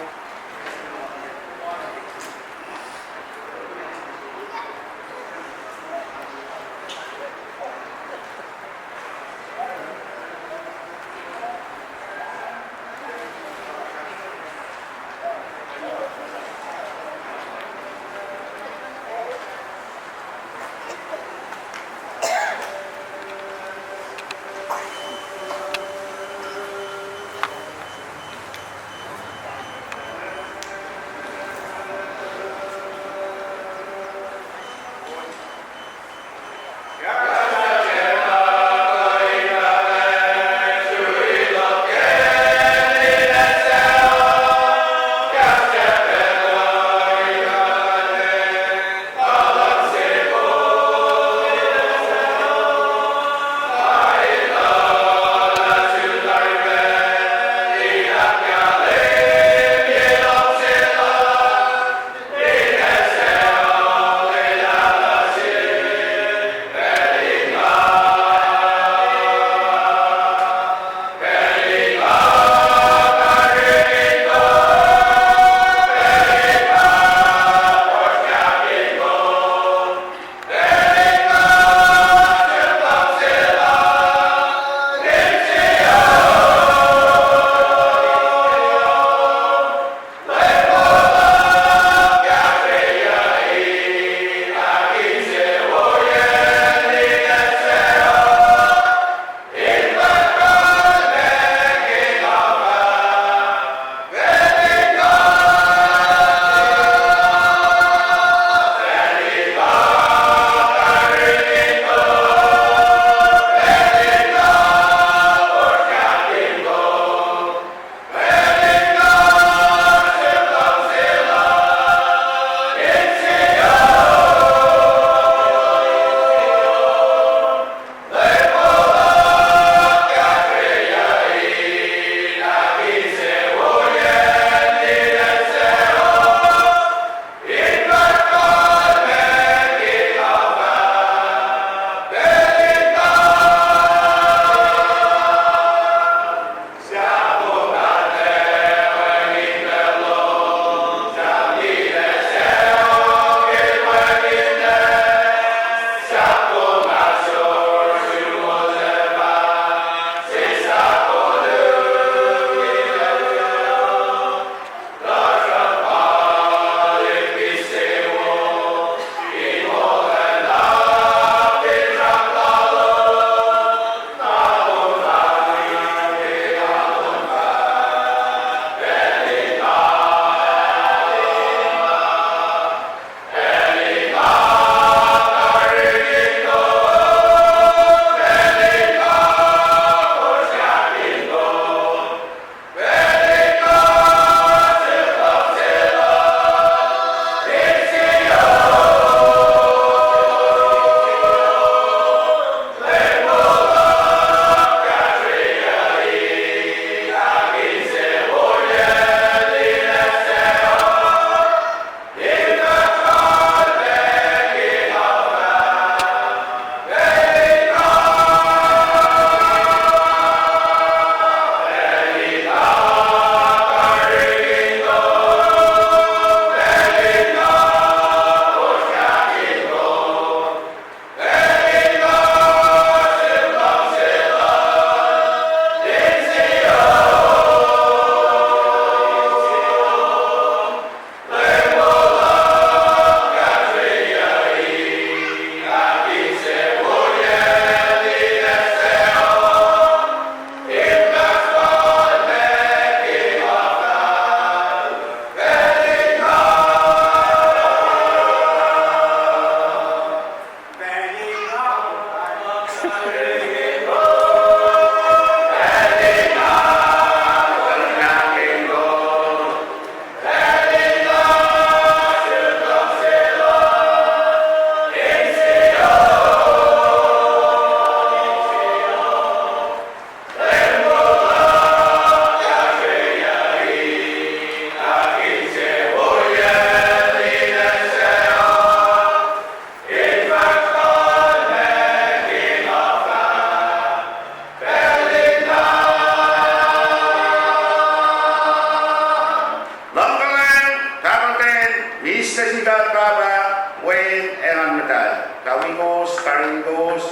Kawi kowos, karin kowos,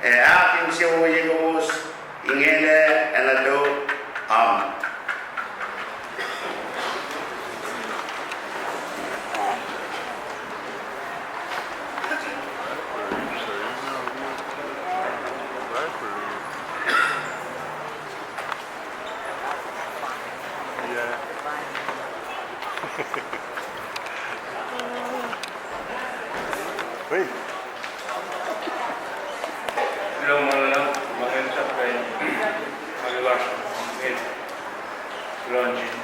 ac ahkinsewowoye kowos, ingena ac nuh tok, amen. Kuloh ma luhlahp, ma kuh in sahp kain alu lasr met, kuloh sin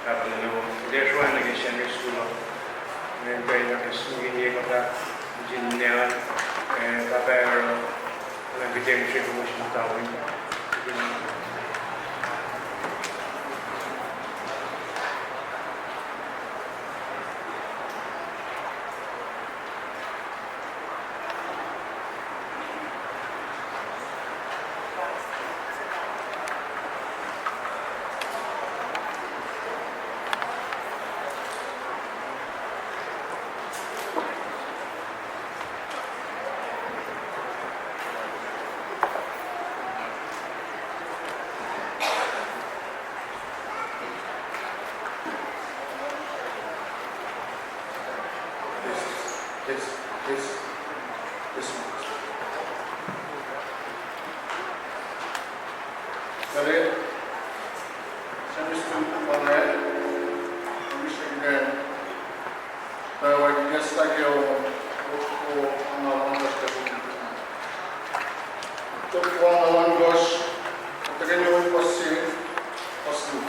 Pahpah Lucng, kuht ac sruhmuhn nuh ke Sunday school uh, ngan kuh in ahkacsmakihnye kuhtuh sin ninac an, ac Pahpah Aaron, ngan kuht ac mihsre kowos in tawin. This, this, this, this one. Kare, Sunday school pahpah, commissioner, tawa guest ke o, o, o, angalan kosr ke, o, angalan kosr, tuhkweni ol puhs sie, puhs luo.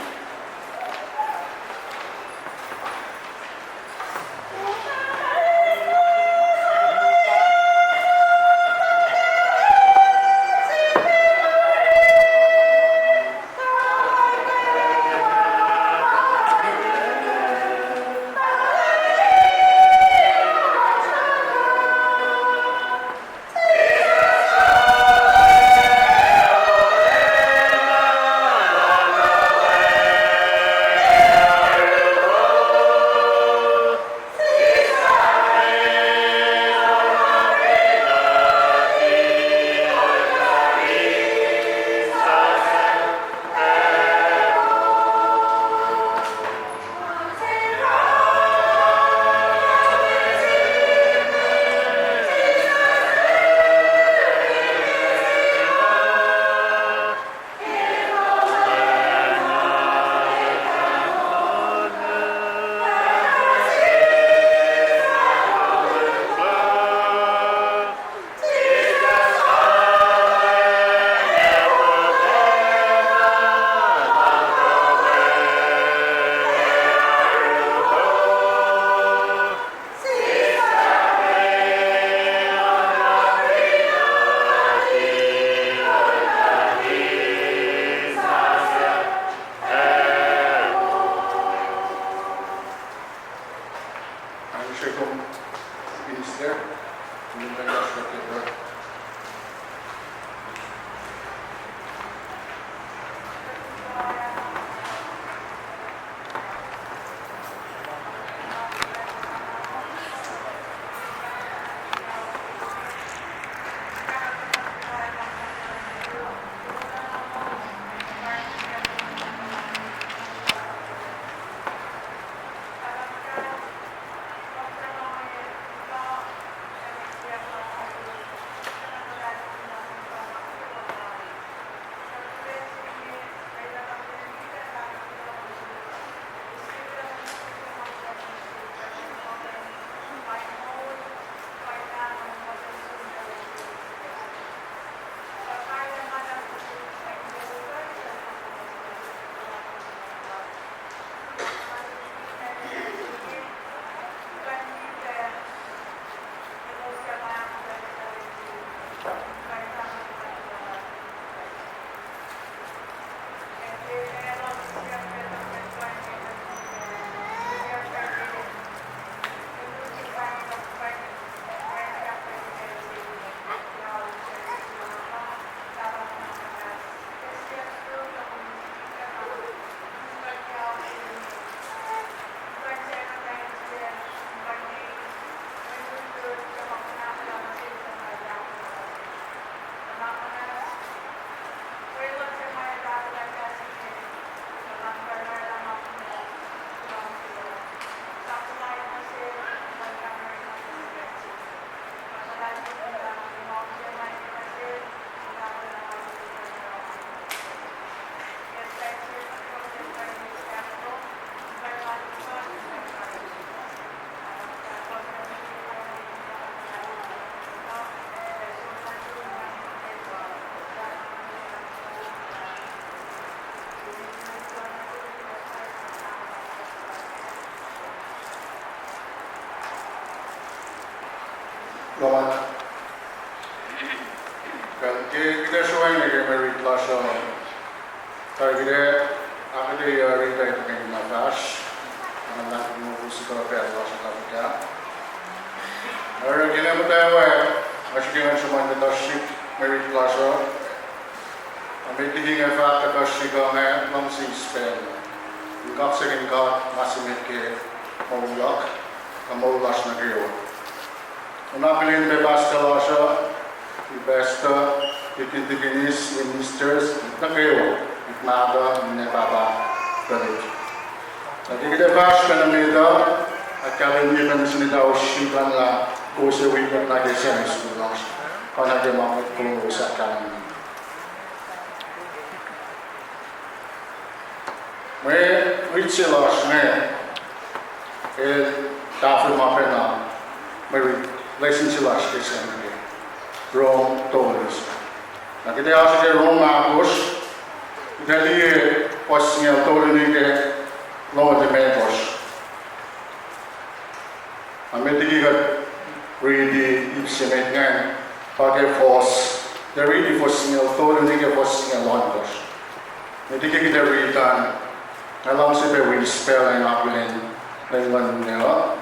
Kuh, ke kuht ac sruhmuhn nuh ke mwe rit lasr uh, kuht ac ahkuhtweyac rit uh in tuhkweni na fahsr, na nga luhngse in mokle srihpac lasr uh kuht ac. Oruh ke nga muhtwacwacack, nga srihke ngan sruhmuhn kuhtuh srihk mwe rit lasr uh, a met liki nga fahk kuhtuh srihk uh, nga luhngse eis pacl in kaksakihn God ma se met ke moul luhk, ac moul lasr nuh kwewa. Nga akihlen pac pastor lasr uh, pastor, deacon, deaconess, ministers, nuh kwewa, mwet mahtuh, ninac, pahpah, tuhlihk. Na ke kuht ac fahsr pacna met uh, ahkkahlwemye pacna sin ita osrnguck lah kowos ac wi kuht nuh ke Sunday school lasr, kuh nuh ke ma mwet kowos ahkkahlwemye. Mwe rit se lasr inge, el tahfwelah ma pacna mwe rit, lesin se lasr ke Sunday, Rom tolu. Na kuht ac oasr ke Rom ahkosr, kuht ac liye fuhs singucul tolu nuh ke longoul limekohsr. Na met liki kuht riti ip se met ingacn, pa ke fuhs, kuht riti fuhs singucul tolu nuh ke fuhs singucul ohnkohsr. Met liki kuht riti an, nga luhngse pac wi spell in akihlen lwen luhn ninac uh,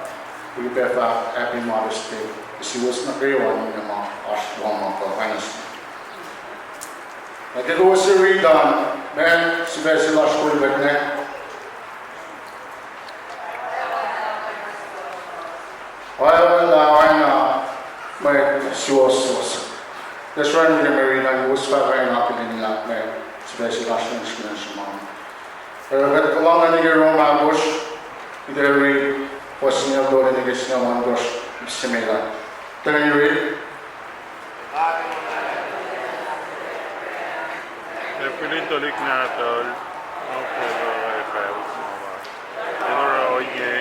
wi pac fahk Happy Mother's Day nuh suwos nuh kwewa, ninac ma oasr lohm uh kuh Wednesday. Na ke kowos riti an, meac sifac se lasr kol kuht inge? Oacna, oacna mwet suwohswohs. Ke srihpen mwe rit an, kowos fah kuh in akihlen lah meac sifac se lasr nuh sihk sruhmuhn. Oruh kuht puhlakihn nuh ke Rom ahkosr, kuht ac riti fuhs singucul tolu nuh ke singucul ohnkohsr, ip se met ah. Kuht in riti. Ac fihlin tuhlihk nahtuhl, ma pwacye ac pahol ma la, el oruh ohinge.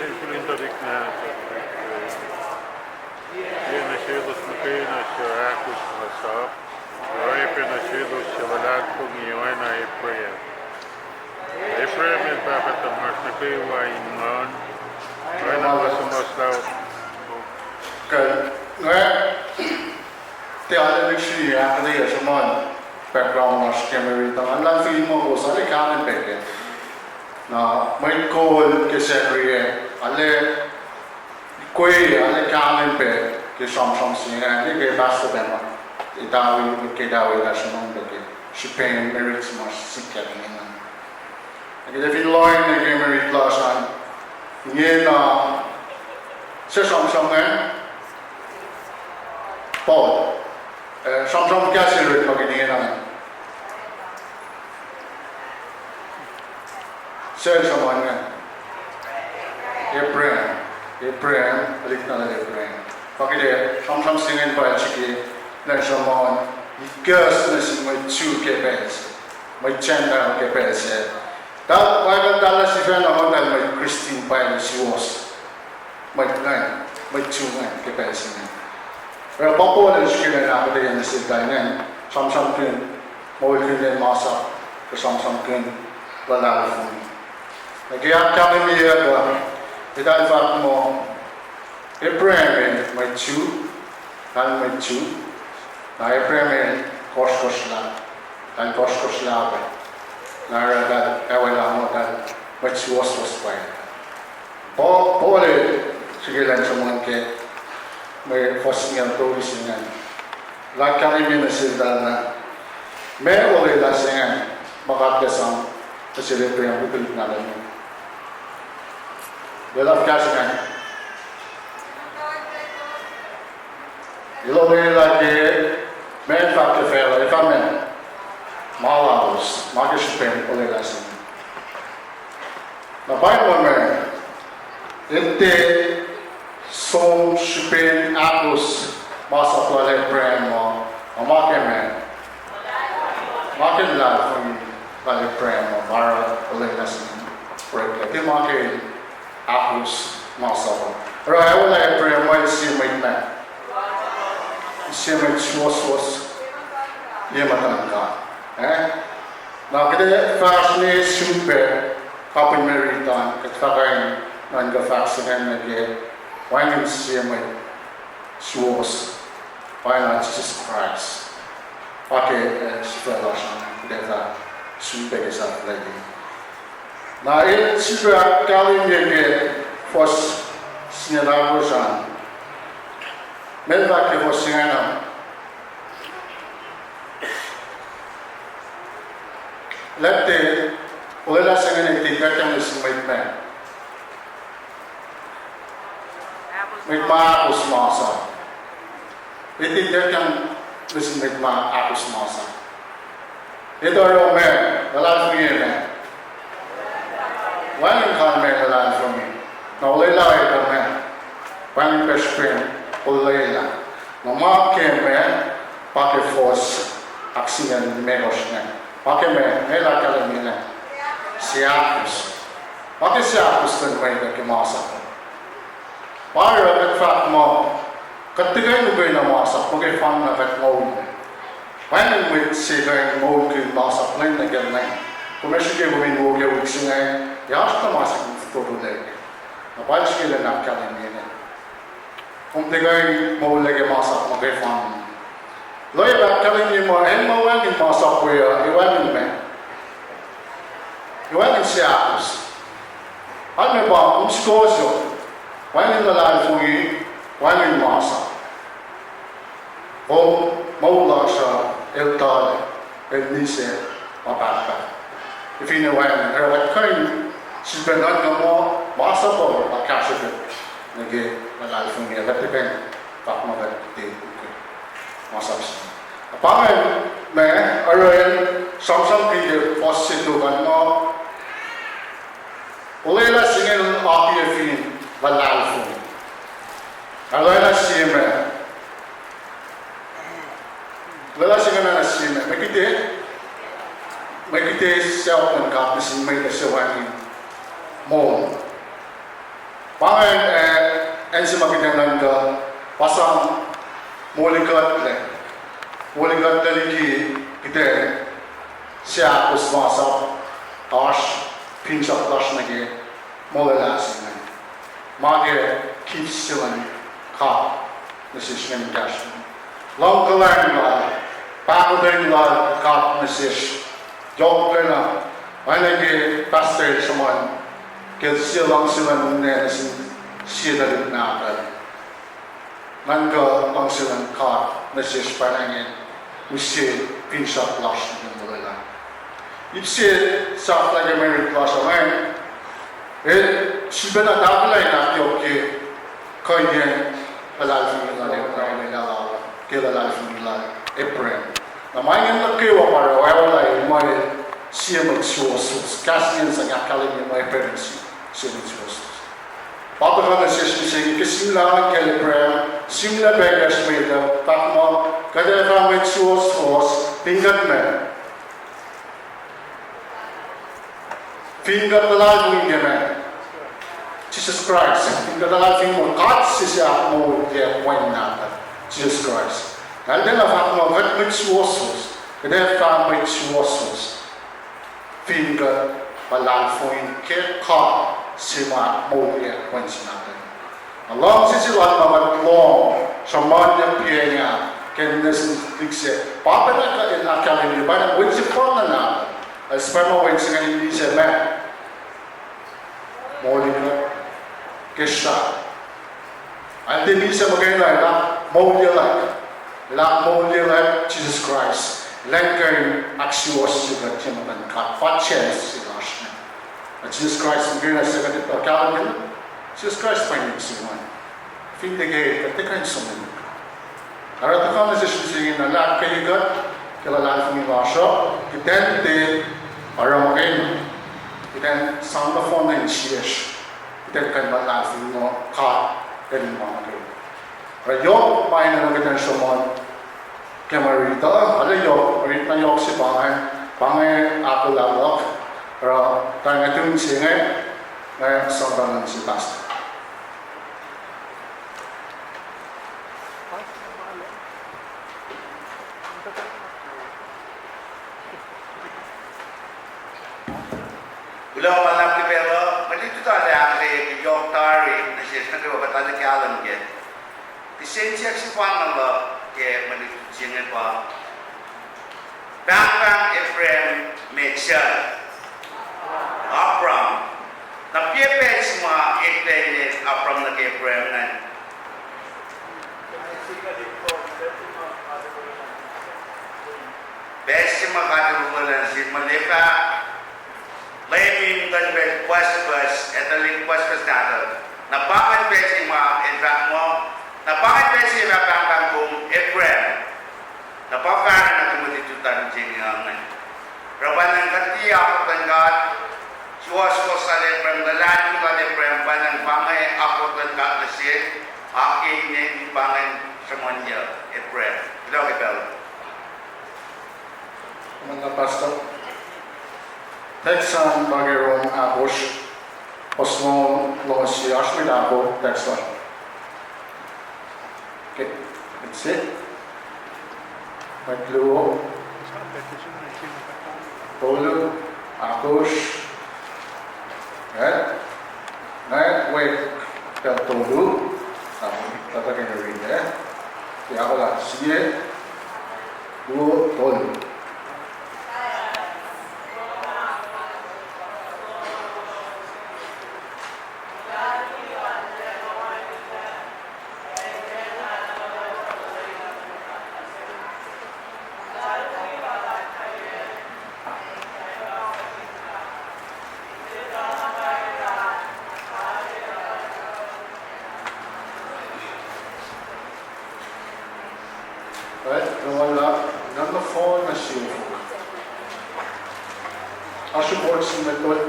Ac fihlin tuhlihk nahtuhl, liye nuh selos muhkwena suc ahkos masap, ac oacyacpac nuh selos suc luhlahlfongi oacna Abraham. Abraham el pahpah tuhmasr nuh kwewa in nguhn, oacna ma suhmuhslah. Kuh, nga tiac lihksreni ahkuhtweyac sruhmuhn background lasr ke mwe rit uh, nga luhlahlfongi muh kowos arlac kahlwem pac kac. Na mwet kol ke Sacnri ah, arlac kwe, arlac kahlwem pac ke sramsram se ingacn, ke pastor pac ma, etawi, ke etawi lah sruhmuhn pac ke srihpen mwe rit se ma sikyak ingena. Ac kuht ac fin lohacng nuh ke mwe rit lasr an, ingena, se sramsram ingacn, Paul, eh, sramsram kahs se rit ma ke ingena. Se sruhmuhn ingacn, Abraham, Abraham, tuhlihk nahtuhl Abraham. Pa kuht ac sramsram se ingacn pa el srihke, el sruhmuhn, ikacs nuh sin mwet Jew ke pacl se, mwet Gentile ke pacl se. Tuh, Bible tuh lah sifacna muhtahl mwet Christian pwacye suwohs, mwet ingacn, mwet Jew ingacn ke pacl se ingacn. Oruh pa Paul el srihke in ahkuhtweyac nuh seltahl ingacn, sramsramkihn moulkihnyacn masap, kuh sramsramkihn luhlahlfongi. Na ke ahkkahlwemyeyuck uh, eltahl fahk muh, Abraham el mwet Jew, eltahl mwet Jew, na Abraham el kohsrkohsrlah, eltahl kohsrkohsrlah pac, na oruh eltahl ewaclah muh eltahl mwet suwohswohs pwacye. Pa-, Paul el srihke elan sruhmuhn ke mwe fuhs singucul tolu se ingacn, el ahkkahlwemye nuh seltahl lah meac olwelah se ingacn ma God El sang nuh sel Abraham, tuhlihk nahtuhl. Lwelah fuhkah se ingacn. Elos lwelah ke ma fahk ke facluh, efuh ma, ma lalos, ma ke srihpen olwelah se inge. Na pa inge ma, elos tiac som srihpen ahkos masap lal Abraham uh, ma ke ma, ma ke luhlahlfongi lal Abraham uh, pa oruh olwelah se inge, oreklac ke ma ke ahkos masap uh. Oruh ac oruh Abraham el sie mwet ma, sie mwet suwohswohs ye muhtuhn God. Eh? Na kuht ac fahsr ne sum pac kapihn Mary an, kuht fahk in nuhnkuh fahk se ingacn nuh ke wacngihn sie mwet suwohs, pa na Jisus Kraist. Pa ke, eh, sifacna lasr an, kuht ac fah sum pac ke sahflahiyacn. Na el sifil ahkkahlwemye ke fuhs singucul ahkosr an. Meac el fahk ke fuhs singucul ahkosr an? Lah tiac, olwelah se inge tiac ituckyang nuh sin mwet ma, mwet ma ahkos masap. Tiac ituckyang nuh sin mwet ma ahkos masap. Etuh oruh ma, luhlahlfongi ma, wacngihn kalmac luhlahlfongi. Na olwelah etuh ma, wacngihn pac srihpen olwelah. Na ma ke ma, pa ke fuhs ahksingucul limekohsr inge. Pa ke ma, ma el ahkkahlwemye inge, seahkos. Pa ke seahkos luhn mwet uh ke masap uh. Pa oruh kuht fahk muh, kuht tiac kuh in ukena masap muhkwena, kuht moul. Wacngihn mwet se kuh in moulkihn masap lwen nuh ke lwen. Kom ac srihke kom in wo ke wik se inge, ac oasr na ma se kom fototo lac. Na pa el srihke elan ahkkahlwemye inge, kom tiac kuh in moul ke masap muhkwena. Lwelah ahkkahlwemye muh acn ma wacngihn masap we uh, ac wacngihn ma, ac wacngihn seahkos. Oacna pa kom sikohsohk, wacngihn luhlahlfongi, wacngihn masap. Kom moul lasr uh, el tuhlac, el misac, ma pahtpaht. Finne wacngihn, oruh kuht kuh in sifilpac nuhnkuh muh masap uh pa kahsruh kuht nuh ke luhlahlfongi, kuht tiac kuh in fahk muh kuht tiac ukwe masap se. Pa ingacn ma oruh el sramsramkihn ke fuhs se tok an muh, olwelah se inge akiyac fin luhlahlfongi. Olwelah se ma, olwelah se inge na sie ma, mwe kihte, mwe kihte sacohk luhn God nuh sin mwet uh suc wacngihn moul. Pa ingacn, eh, acn se ma kuht ac nuhnkuh, pa sang moli kuhtlac, moli kuhtlac liki kuht ac seahkos masap, oasr finsrak lasr nuh ke molwelah se inge. Ma ke kihf se luhn God nuh sesr inge kahsruh. Luhngkuhlwacng lal, pahkotwen lal God nuh sesr. Yohklacna, oacna ke pastor el sruhmuhn, ke sie luhngse luhn ninac nuh sin sie tuhlihk nahtuhl. Nuhnkuh luhngse luhn God nuh sesr pa ingacn, use finsrak lasr nuh ke molwelah. Ip se sahflah ke marriage lasr uh ingacn, el sifilpacna tahfwelah in ahkyohkye kuhiyacn luhlahlfongi lal, ke luhlahlfongi lal Abraham. Na ma ingacn nuh kwewa pa oruh oacna el muh el sie mwet suwohswohs. Kahs liyacn sang ahkkahlwemye muh Abraham sie, sie mwet suwohswohs. Pa tuhkuh nuh sesr mihsenge ke sihmlac kacl Abraham, sihmlac pac kacsr mwet uh, fahk muh kuht ac fah mwet suwohswohs fin kuht ma, fin kuht luhlahlfongi ke ma, Jisus Kraist. Fin kuht luhlahlfongi muh God sislah moulyak Wen nahtuhl, Jisus Kraist. Na el tiacna fahk muh kuht mwet suwohswohs, kuht ac fah mwet suwohswohs fin kuht luhlahlfongi ke God se ma moulyak Wen se nahtuhl. Na luhngse se lal ma kuht lohng sruhmuhnyuck piacng ah ke nuh sin tuhlihk se, pa pacna kuht in ahkkahlwemye pa na Wen sefanna nahtuhl. El suhpwacma Wen se ingacn in misac ma, moulyak ke srah. El tiac misac muhkwena, el ahkmoulyelah, el ahkmoulyelah Jisus Kraist. Elan kuh in ahksuwohsye kuht ke muhtuhn God, pa chance se lasr inge. Na Jisus Kraist muhkwena se kuht etuh kahlwem kac. Jisus Kraist pa nik se ma fin tiac ke kuht tiac kuh in som nuh met. Oruh tuhkuh nuh sesr mihsenge na luhlahlfongi kuht ke luhlahlfongi lasr uh, kuht in tiac oruh muhkwena, kuht in sang nohfohn nuh insiyacsr, kuht in kuh in luhlahlfongi muh God El in ma nuh kwewa. Oruh yohk ma enenuh kuht in sruhmuhn ke mwe riti uh, arlac yohk, mwe riti na yohk se pa inge, pa inge ahkolah luhk, oruh tuh nga tun se inge, nga sang pacl nuh sel pastor. Kuloh ma luhlahp ke pacl uh, mwe lutlut uh ahkkweye yohk tari nuh sesr nuh kwewa kuht arlac kahlwem kac. Kihsen siyuck sefanna luhk ke mwe lutlut se inge pa, pahngpahng Abraham met sel Abram. Na pacl se ma eklac Abram nuh ke Abraham ingacn, pacl se ma God El olwelah nuh sel, ma El fahk, Leum in kuh in pacl pucspucs, ac tuhlihk pucspucs nahtuhl. Na pa ingacn pacl se ma El fahk muh, na pa ingacn pacl se ma pahngpahng kom, Abraham. Na pa fahsr na ke mwe lutlut se inge. Oruh pwacnwacng kuht tiac akwuck luhn God, suwohswohs lal Abraham, luhlahlfongi lal Abraham, pwacnwacng pa inge akwuck luhn God nuh sel, ac ke inen pa ingacn sruhmuhnyuck Abraham. Kuloh ke pacl. Kom na pastor. Text an pa ke Rom ahkosr, fuhs longoul sie, oasr met ahkosr text an. Okay, that's it. Mwet luo, tolu, ahkosr. Right? Nga wek pacl tolu, na, tuhkuh ke read, eh? Ke ahkolah sie, luo, tolu. Right, nga wala, nga nohfohn na siofok. Oasr report sin mwet tol?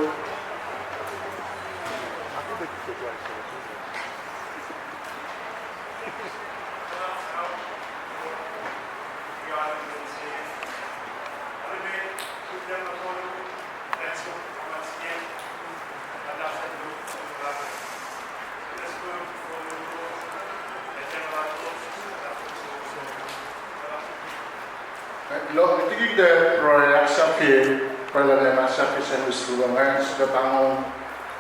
Ilo, tiki kuht pruhe ahksahfye, pruhe lah Leum ahksahfye sesr, sulaclah sesr, pahngon,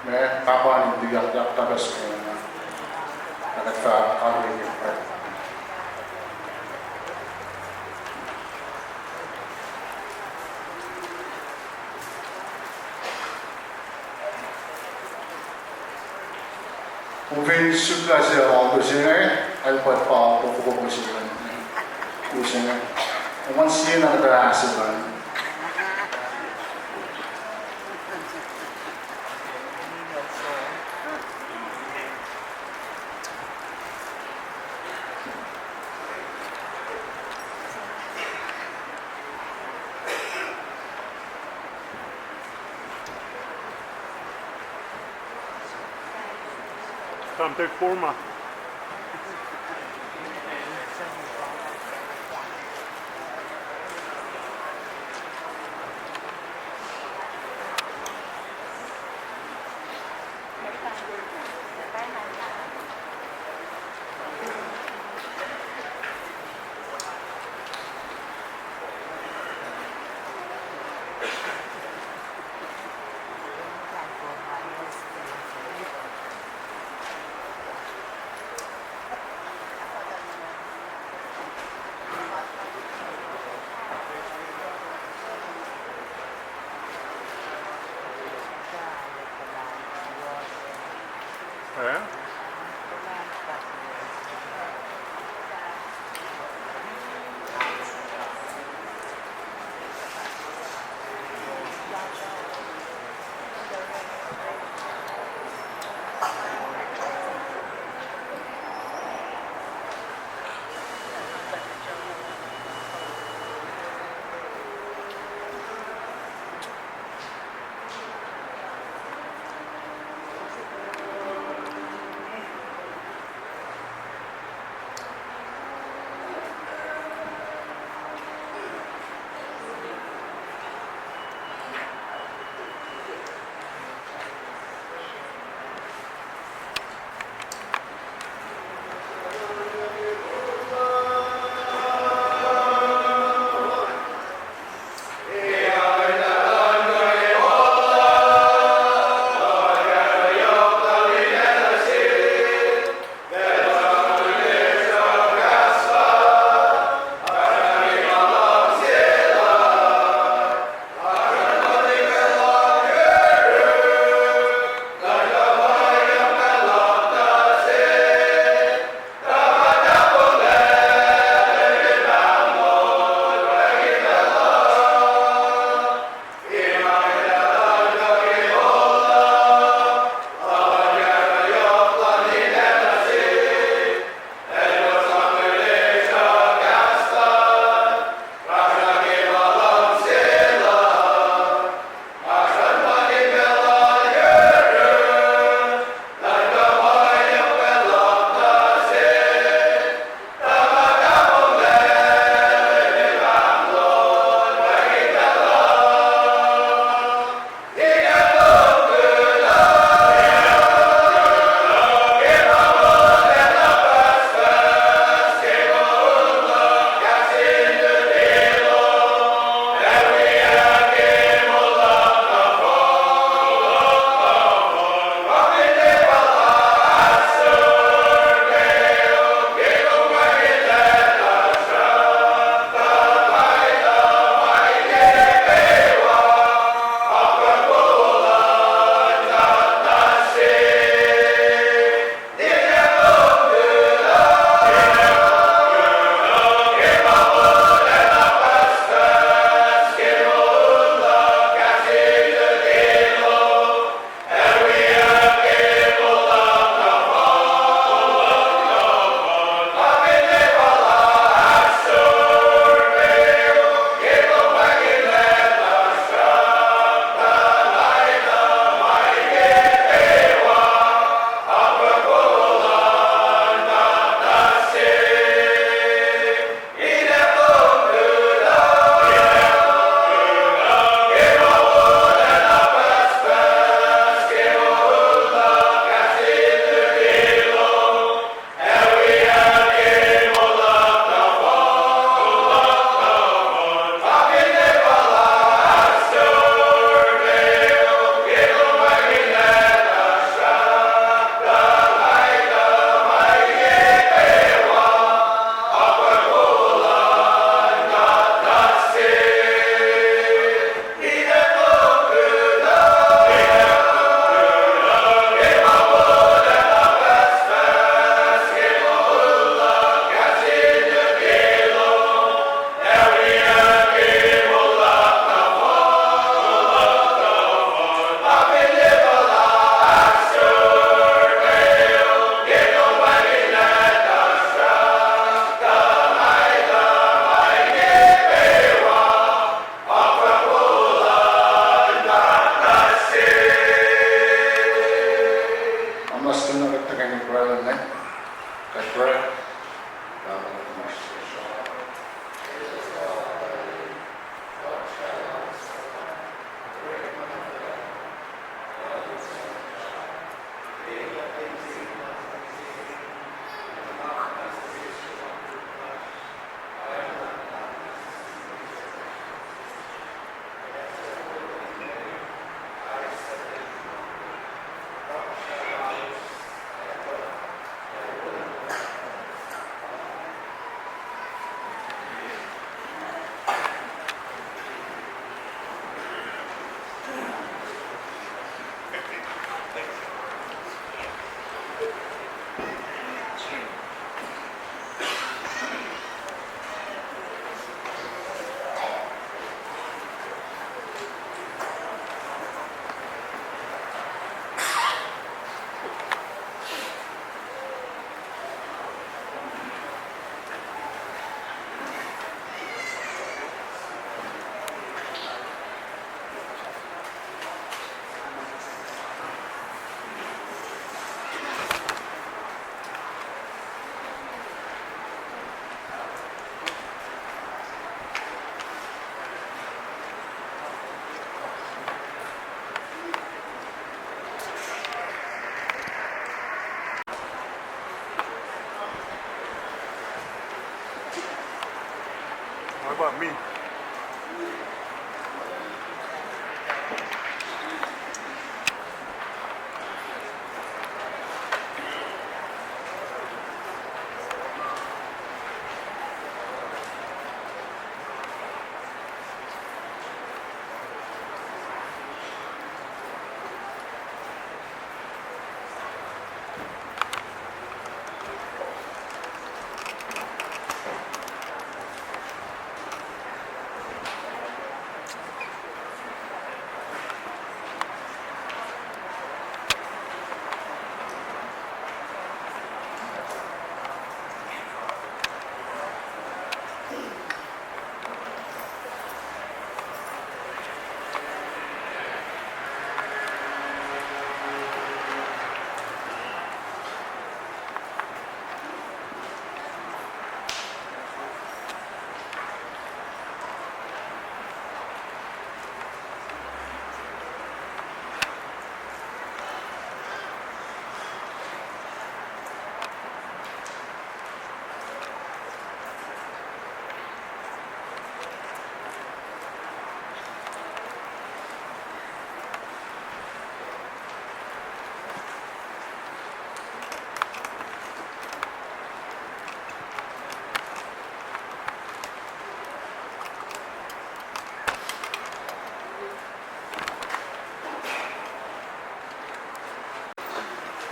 ma pahpah in tuyak, yak takas ke na. Kuht fah kalweni. Kom fin suk lah se alto se inge, el pa pa tofoko se inge. Use inge. Kom an sie na kuhtuh ahse lun. Come take forma.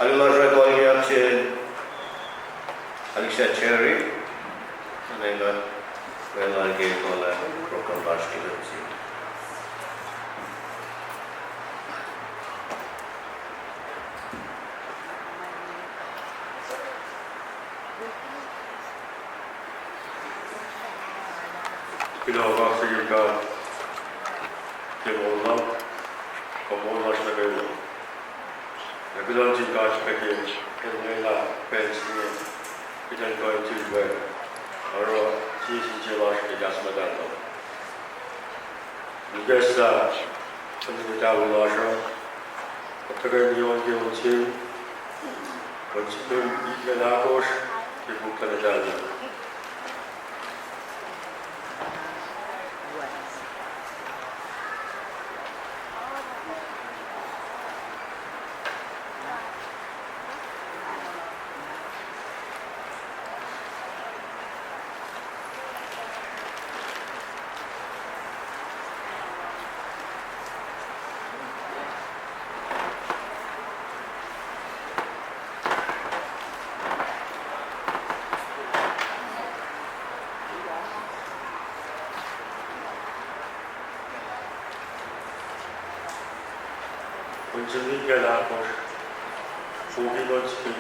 Alu lasr uh kalyak sel Alexa Cherry, anena, welah ke kola program lasr ke lutsi. Kuloh kaksakihn God ke moul lal, ke moul lasr nuh kwewa. Ac kuloh nuh sin God pac ke El lwelah pacl se inge kuht in kuh in sifilpac oruh sie sin sie lasr ke kahs muhtahl Lal. Ikacslah, fin muhtahl lasr uh, kuht tuhkweni on ke on se, on sifil itngucul ahkosr ke puk luhn Etal. On sifil itngucul ahkosr, fokin on sifil.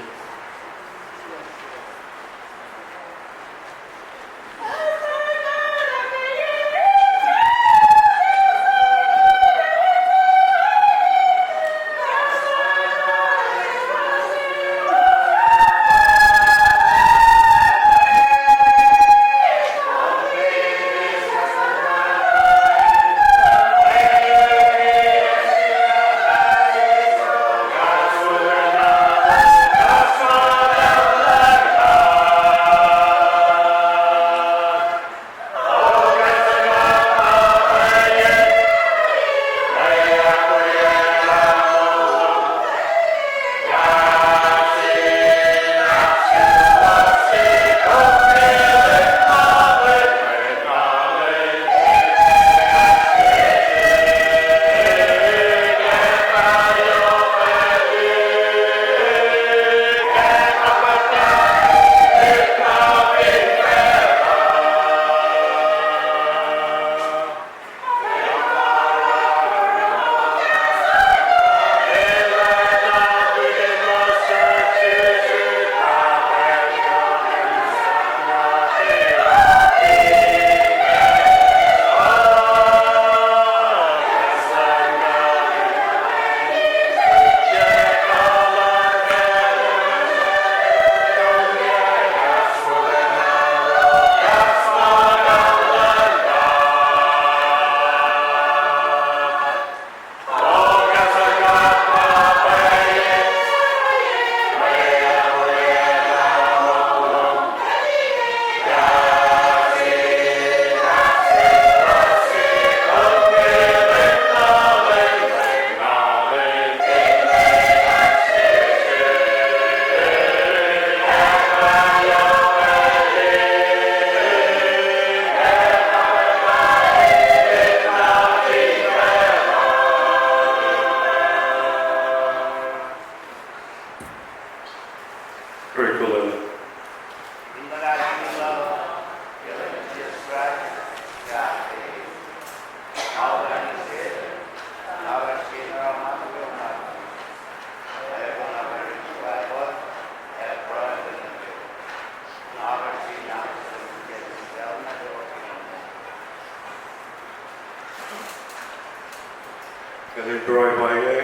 Elan pruhe ma inge,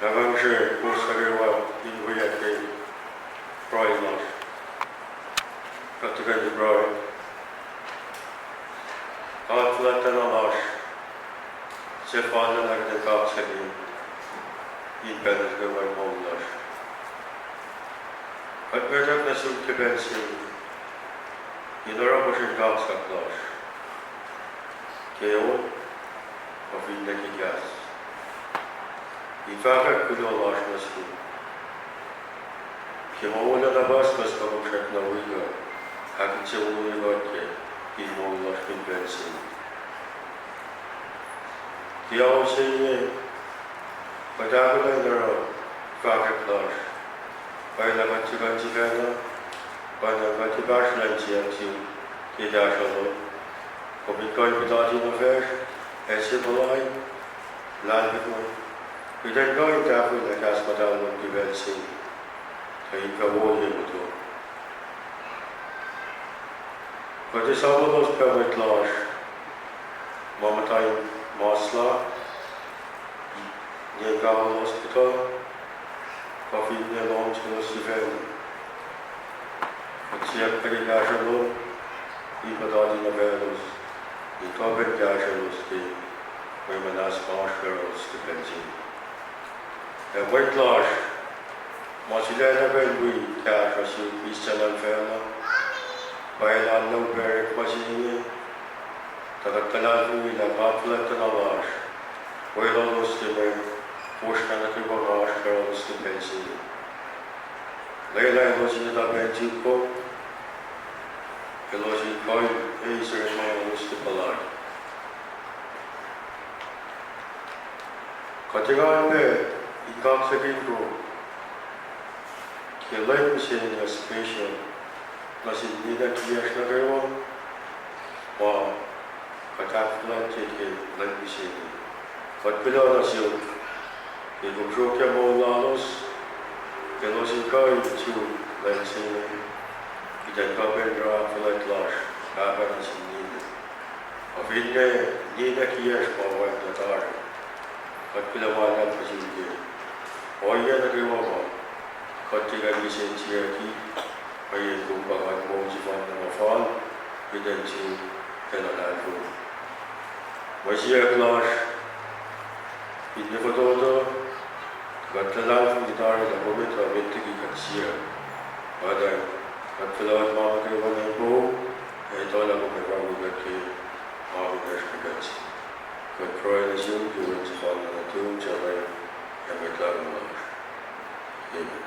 na nga sre kowos nuh kwewa in wiyuck ke pruhe lasr. Kuht tuhkweni pruhe. God fuhlwactlana lasr, sefanna, na kuht in kaksakihn in pacl nuh kwewa in moul lasr. Kuht ngwetwack nuh sum ke pacl se inge in oruh puhsren kaksak lasr ke on, kuh finne ke kahs, in fahkwack kuloh lasr nuh sum ke ma wolacna pucspucs ma kom srackna wi kuht, ahkinsewowoye kuht ke in moul lasr fin pacl se inge. Ke ao se inge, kuht ahkolah in oruh fahkwack lasr, pwacye lah kuht tiac kuh in sifacna, pwacye lah kuht tiac pahsrlah in siyuck sum ke kahsruh lom. Kom in kuh in puhtati nuh facsr, ac sie puhlaik, luhlahlfongi, kuht in kuh in tahfwelah kahs muhtahl lom ke pacl se inge, tuh in fah wo ye motom. Kuht esamwelos pac mwet lasr ma muhta in masla, ne kapolos kuhtuh, kuh finne lohm selos sifacna. Kuht siyuck pac ke kahsruh lom in puhtati nuh faclos, in kuh pac in kahsrwelos ke mwe muhnahs ma oasr yohrohlos ke pacl se inge. Ac mwet lasr ma sulaclah pac in wi kahsruh sum Christian luhn facluh, pwacye lah luhpan orekma se inge, tuh kuht luhlahlfongi lah God fuhlwactlana lasr weluhlos ke mwe fosrngah nuh kwewa ma oasr yohrohlos ke pacl se inge. Lwelah elos in etuh pac in suk kom, elos in kuh in eis orekma lalos ke puhlaik. Kuht engan pac in kaksakihn kom ke lwen mihsenge special nuh sin ninac kiyacsr nuh kwewa ma kuht ahkfuhlwactye ke lwen mihsenge. Kuht kuloh nuh sum ke kom sruokyac moul lalos, elos in kuh in suk lwen se inge, kuht in kuh pac in oruh fuhlwact lasr, Pahpah, nuh sin ninac. Kuh finne ninac kiyacsr ma wacngihn tari, kuht kuloh ma luhlahp nuh sum ke ohiyac nuh kwewa ma kuht tiac kuh in kihsen siyucki, mweyen kom pa God moul sefanna ma fal, kuht in suk ke luhlahlfongi. Mwe siyuck lasr finne fototo, kuht luhlahlfongi tari lah kom etuh met liki kuht siyuck. Pahpah, kuht fuhlwact ma nuh kwewa nuh inpoum, ac etuh lah kom ac fahk kuht ke ma kunacsr ke pacl se. Kuht pruhe nuh sum ke Wen sefanna nuhtum, Pahpah, ac Mwet Lahngo lasr. Amen.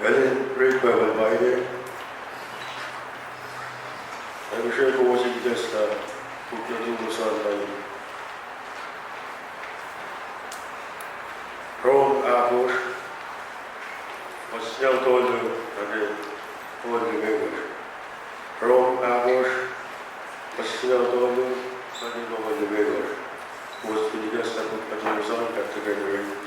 Elan rit Bible pa inge, ac mihsre kowos in ikacslah puk nuhtum Psalm nine. Rom ahkosr, fuhs singucul tolu nuh ke tolu limekohsr. Rom ahkosr, fuhs singucul tolu nuh ke tolu limekohsr. Kowos fin ikacslah puk nuhtum Psalm, kuht tuhkweni rit.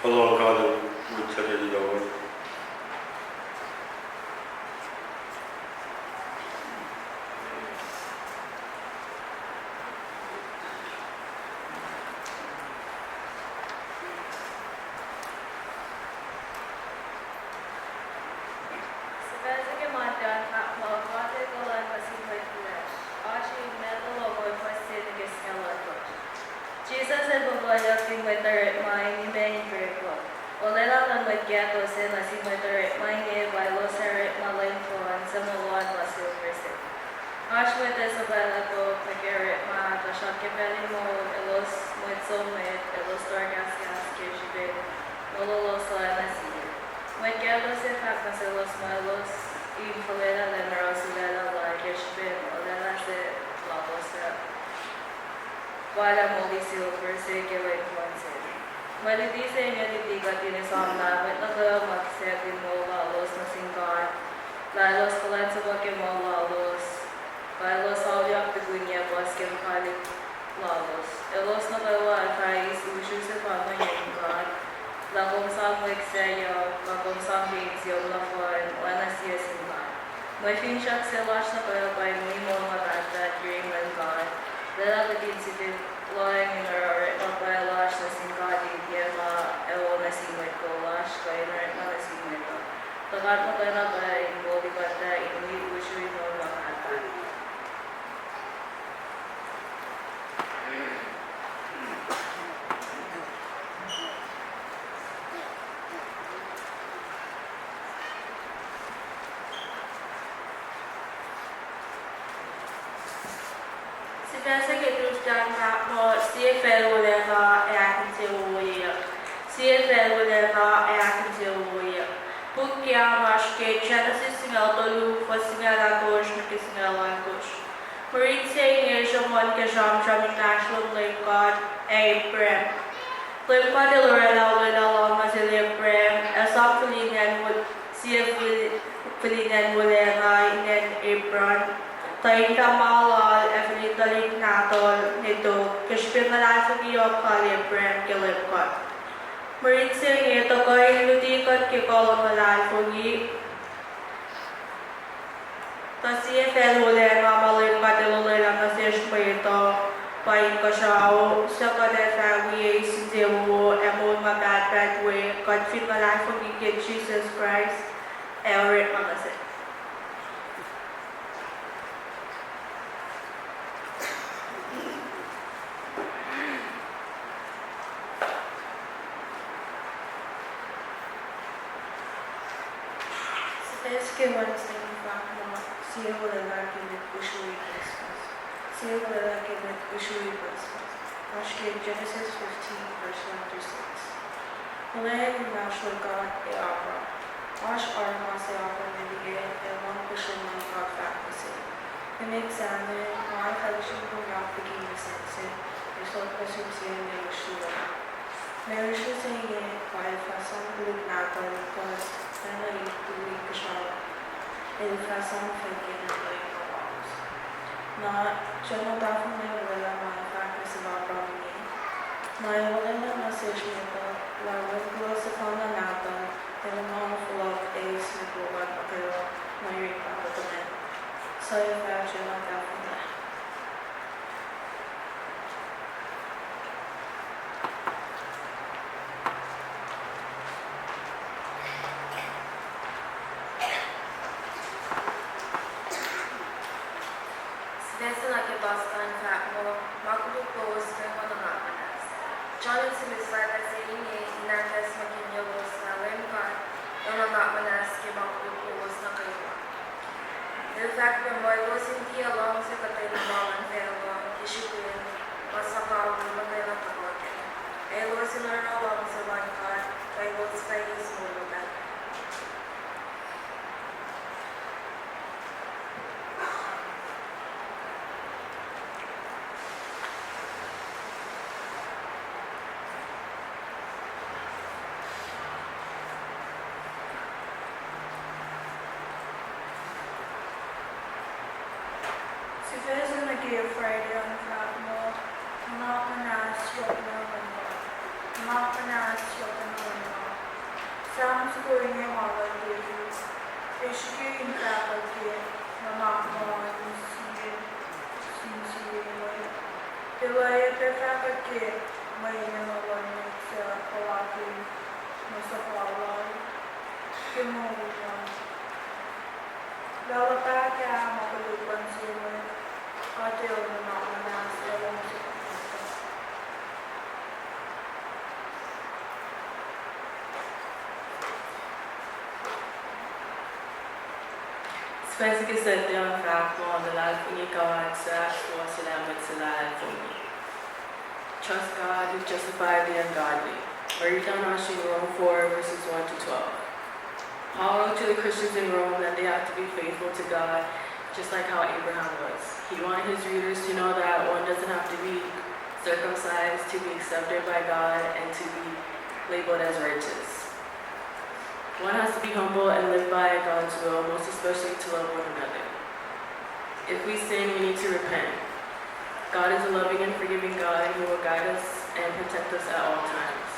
Kuloh God, wik se liki lowos. Sifac se ke Matthew an fahk muh God El kuhlwacng nuh sin mwet fuhlwact. Oasr in Matthew longoul, fuhs se nuh ke singucul oalkosr. Jisus El fohlohkihn mwet orekma in imac in Olwelah luhn mwet kahto sac nuh sin mwet orekma inge pa elos ac orekma Leum Muhtahl suc moul lal pa silver se. Oasr mwet ac suhpwaclah tok nuh ke orekma, tuhsruhk ke pacl in moul elos mwet som met, elos tohrkahskahs ke srihpen moul lalos oacna sie. Mwet kahto sac fahk nuh selos muh elos in fuhlwelah Leum ac oruh sulaclah Lal ke srihpen olwelah se lalos uh pa lah moli silver se ke Leum Muhtahl se. Mwe luti se inge luti kuht in esam lah mwet nuh kwewa ma kihsackihn moul lalos nuh sin God, lah elos kuhlwacnsapuh ke moul lalos, lah elos auliyak tukun yac puhs ke mukwikwi lalos. Elos nuh kwewa ac fah eis usru sefanna yurin God, lah kom sang mwe kihsac, lah kom sang ke insiyom nohfohn oacna sie sin God. Mwe finsrak se lasr nuh kwewa pa in wi moul ma pahtpaht yurin Leum God. Lwelah kuht in sifil lohacng in oruh orekma pwacye lasr nuh sin God in tiac ma ac wo nuh sin mwet kol lasr kuh in orekma nuh sin mwet uh. Tuh God muhkwena pwacye in moli kuht pac in wi usru in moul ma pahtpaht. Sifac se ke Tuesday an fahk muh sie facl wolacna ac ahkinsewowoyeyuck. Sie facl wolacna ac ahkinsewowoyeyuck. Puk ke oasr ke Genesis singucul tolu, fuhs singucul ahkosr nuh ke singucul oalkosr. Mwe rit se inge sruhmuhn ke sramsram inmahsrlon Leum God ac Abraham. Leum God El oraclah olwelah Lal nuh sel Abraham, ac sang fihlin acn wo-, sie fil-, fihlin acn wolacna in acn Hebron, tuh in fah ma lal ac fihlin tuhlihk nahtuhl ne tok, ke srihpen luhlahlfongi yohk lal Abraham ke Leum God. Mwe rit se inge tuhkuh in luti kuht ke kuh luhn luhlahlfongi. Tuh sie facl wolacna ma Leum God El olwelah nuh sesr mwet uh pa inkuhsrao, suc kuht ac fah wi eis insewowo ac moul ma pahtpaht we, kuht fin luhlahlfongi ke Jisus Kraist ac orekma nuh sel. Sifac se ke Wednesday an fahk muh sie olwelah ke mwet usrui pucspucs. Sie olwelah ke mwet usrui pucspucs. Oasr ke Genesis fifteen, verse one through six. Olwelah inmahsrlon God ac Abram. Oasr oruh ma se Abram el liye, ac lohng puhsren ma God fahk nuh sel. Finne sahngweng, nga fah luhngse kom liki mihsenge, ac sot nuh sum sie mwe usrui. Mwe usrui se inge pa el fah sang tuhlihk nahtuhl kuh, pacna in tui inkuhsrao, el fah sang fahk ke nahtuhl lalos. Na, John el tahfonglac olwelah ma fahk nuh sin Abram inge. Na ac olwelah nuh sesr mwet uh lah wen kuloh sefanna nahtuhl el nuhnkuh fohlohk eis mwe luhpan nuh kwewa nuh yurin pahpah tuhmwacl. Suc fah John el tahfonglac. Sifac se nuh ke Paska an fahk muh, ma koluk lowos nuh kwewa nuhnak muhnahs. John el sihmihs lah se inge in ahkacsmakihnye lowos lah Leum God El nuhnak muhnahs ke ma koluk lowos nuh kwewa. El fahk pac muh elos in tiac luhngse kuhtwena ma luhn facluh ke srihpen ma suhkawihl muhtwacta tuhkuh kac. Ac elos in oruh luhngse luhn God, tuh elos fah eis moul ma pahtpaht. Sifac se nuh ke Friday an fahk muh, nuhnak muhnahs yohk na luhn God. Nuhnak muhnahs yohk na luhn God. Psalm soko inge ma luhn David, ac srihke in fahkwack ke nuhnak ma in sie sin sie mwet. Ke lwelah pac fahkwack ke mwe enenuh luhn mwet suc puhlakihn mwe suhfal lal ke moul lal. Lah luhpah ke ma koluk luhn sie mwet, kuht el nuhnak muhnahs ac luhngse. Sifacna ke siyuck, fahk muh luhlahlfongi God suc ahksuwohsyelah mwet suc luhlahlfongi. Trust God who justified the ungodly. Mari tana in Rome four, verses one to twelve. Paul wrote to the Christians in Rome that they have to be faithful to God, just like how Abraham was. He wanted his readers to know that one doesn't have to be circumcised to be accepted by God and to be labeled as righteous. One has to be humble and live by God's will, most especially to love one another. If we sin, we need to repent. God is a loving and forgiving God, and He will guide us and protect us at all times.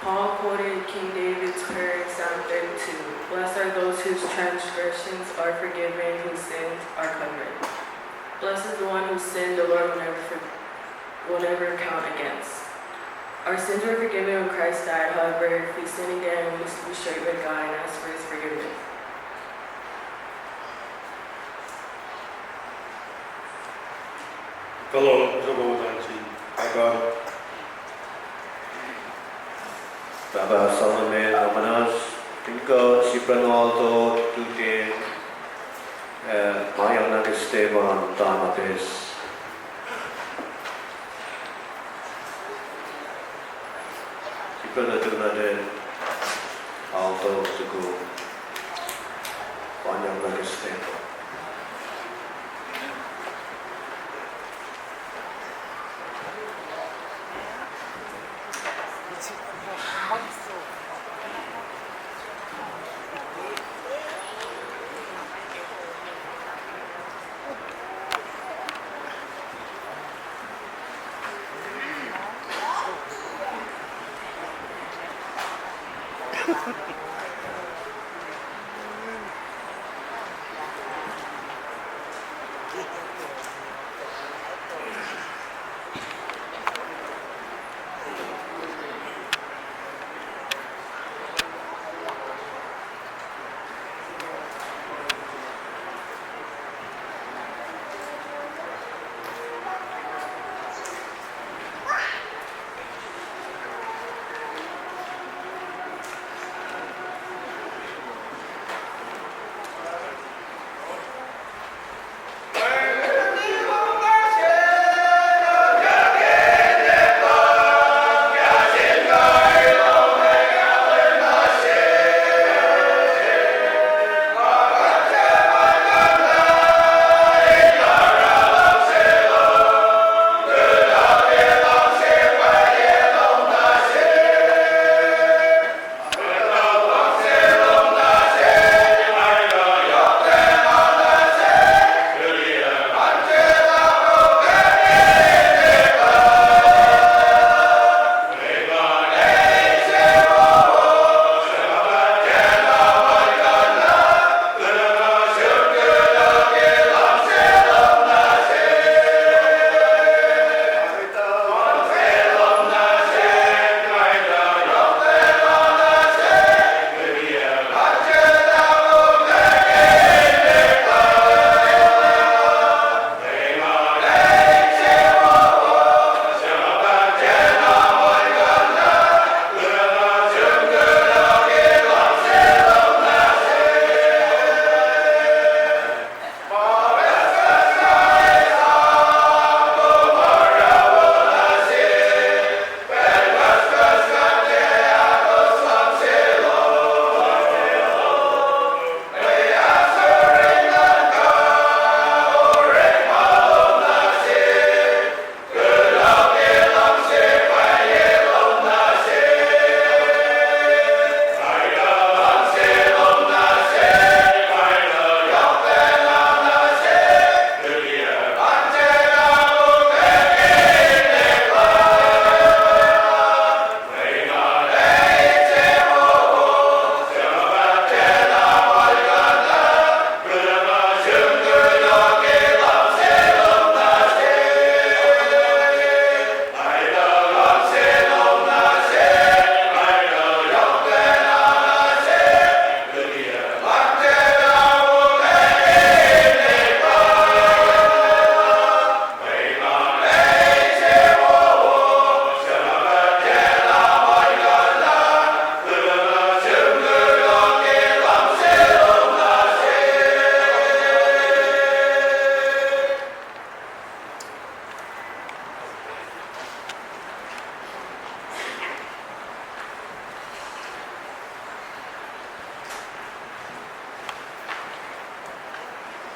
Paul quoted King David's prayer in Psalm thirty-two: "Blessed are those whose transgressions are forgiven, whose sins are covered." Blessed is the one whose sin the Lord will never for-, will never count against. Our sins were forgiven when Christ died. However, if we sin again, we must be straight with God and ask for His forgiveness. Kuloh, kuloh, kuloh sin Pahpah. Pahpah Solomon, omuhnas, fin kuh sifacna alto tutin, eh, ma yang nuh ke Stephen Thomas. Sifacna tuh nuh ten alto tuku. Panyang nuh ke Stephen.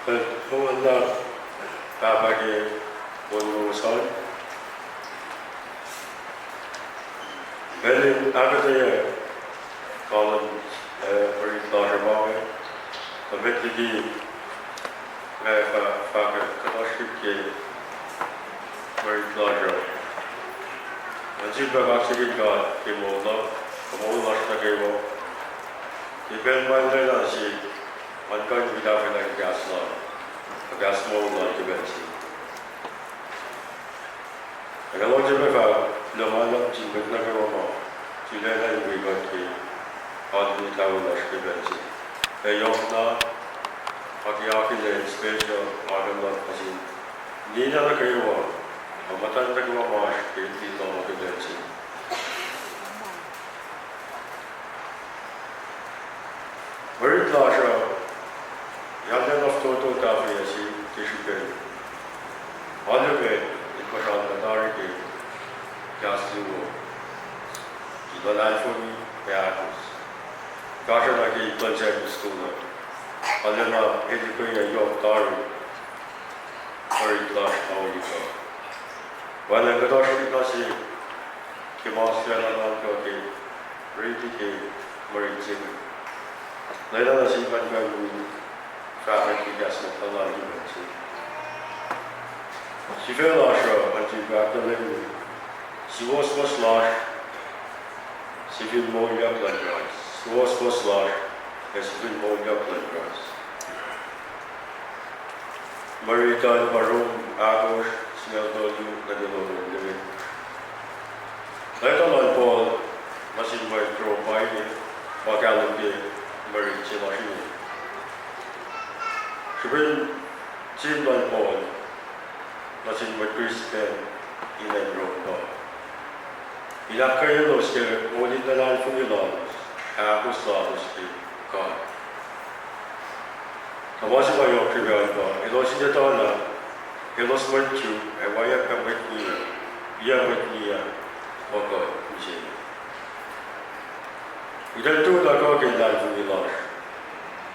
Kuloh ma luhlahp, Pahpah ke moul lowos an. Pacl in ahkuhtweyac kahlwem, eh, mwe rit lasr uh pa inge, tuh met liki nga fah, fahkwack kuhtuh srihk ke mwe rit lasr uh. Nga sifilpac kaksakihn God ke moul lal, ke moul lasr nuh kwewa. Ke pacl ma el lwelah nuh sihk, an kuh in wi tahfwelah ke kahs lal, kuh kahs moul lal ke pacl se. Ac nga luhngse pac fahk kuloh ma luhlahp nuh sin mwet nuh kwewa ma sulaclah in wi kuht ke alu in etawi lasr ke pacl se. Ac yohkna, nga ke akihlen special akihlen nuh sin ninac nuh kwewa, ac muhtwacn nuh kwewa ma oasr ke ip lal ke pacl se. Mwe rit lasr uh, arulacna fototo tahfweyac se ke srihpen alu met in puhsral na tari ke kahs luo, ke luhlahlfongi ac ahkos. Kahsruh na ke ip luhn Sunday school uh, arulacna etuh ke yohk tari mwe rit lasr na olika. Wacngihn kuhtuh srihk na se ke ma sulaclah nuhnkuh ke riti ke mwe rit se inge. Lwelah nuh sin kuht in fahkwack ke kahs ma luhlahp ke pacl se. Sifac lasr uh, nga sifilpac ahkkahlwemye, suwohswohs lasr sifil moulyak luhn Kraist. Suwohswohs lasr ac sifil moulyak luhn Kraist. Mwe rit uh pa Rom ahkosr, singucul tolu nuh ke longoul limekohsr. Leta lal Paul nuh sin mwet Rom pa inge, pa kahlwem ke mwe rit se lasr inge. Srihpen sihm lal Paul nuh sin mwet Kristin in acn Rom pa in ahkkweyelos ke moul in luhlahlfongi lalos, ahkos lalos ke God. Tuhma se ma yohk srihpac pa elos in etuhlah elos mwet Jew ac oacyacpac mwet ngiac, ac mwet ngiac pa kuht mihsenge. Kuht in tuhkuh ke luhlahlfongi lasr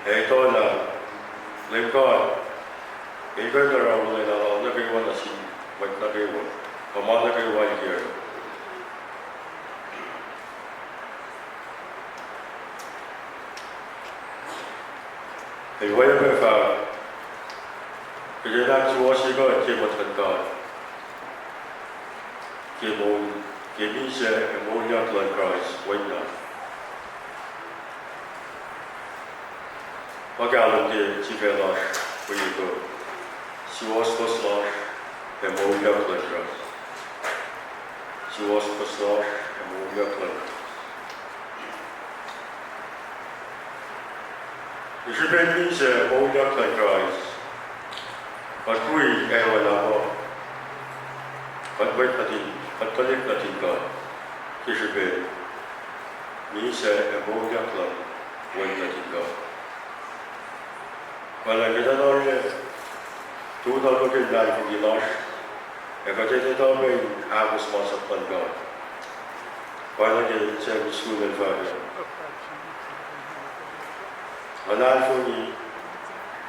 ac etuhlah Leum God El kuh in oruh wolacna lal nuh kwewa nuh sin mwet nuh kwewa, kuh ma nuh kwewa El ke El oacyacpac fahk, kuht in ahksuwohsye kuht ke muhtuhn God ke moul, ke misac ac moulyak luhn Kraist Wen na. Ma kahlwem ke sifac lasr wi kuht, suwohswohs lasr ac moulyak luhn Kraist. Suwohswohs lasr ac moulyak luhn Kraist. Ke srihpen misac moulyak luhn Kraist, kuht wi kwewana muh kuht mwet nuhtin, kuht tuhlihk nuhtin God. Ke srihpen misac ac moulyak luhn Wen nuhtin God. Pwacye, kuht enenuh in tu na nuh ke luhlahlfongi lasr, ac kuht enenuh in ahkos masap luhn God. Pwacye, ke Sunday school el fahk, luhlahlfongi,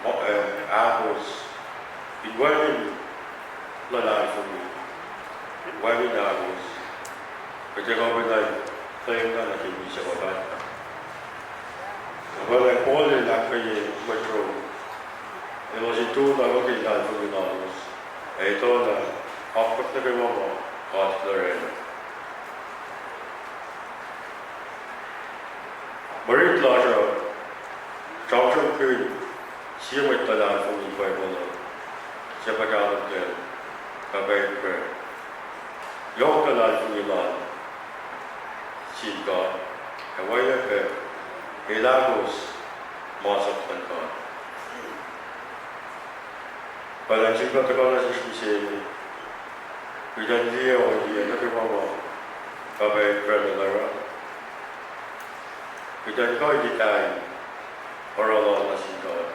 ma, eh, ahkos, in wacngihn luhlahlfongi, wacngihn ahkos, kuht ac kuh in pacna, pacna nuh ke misac ma pahtpaht. Pwacye, Paul el ahkkweye mwet Rom, elos in tu na nuh ke luhlahlfongi lalos, ac etuh na akwuck nuh kwewa ma God El oraclah. Mwe rit lasr uh sramsramkihn sie mwet luhlahlfongi Bible uh, suc pa kahlwem ke Pahpah Abraham. Yohk luhlahlfongi lal sin God, ac oacyacpac el ahkos masap luhn God. Pwacye, sifilpac tuhkuh nuh sesr mihsenge, kuht in liye, liye nuh kwewa ma Pahpah Abraham el oruh. Kuht in kuh in ituckyang oruh lal nuh sin God,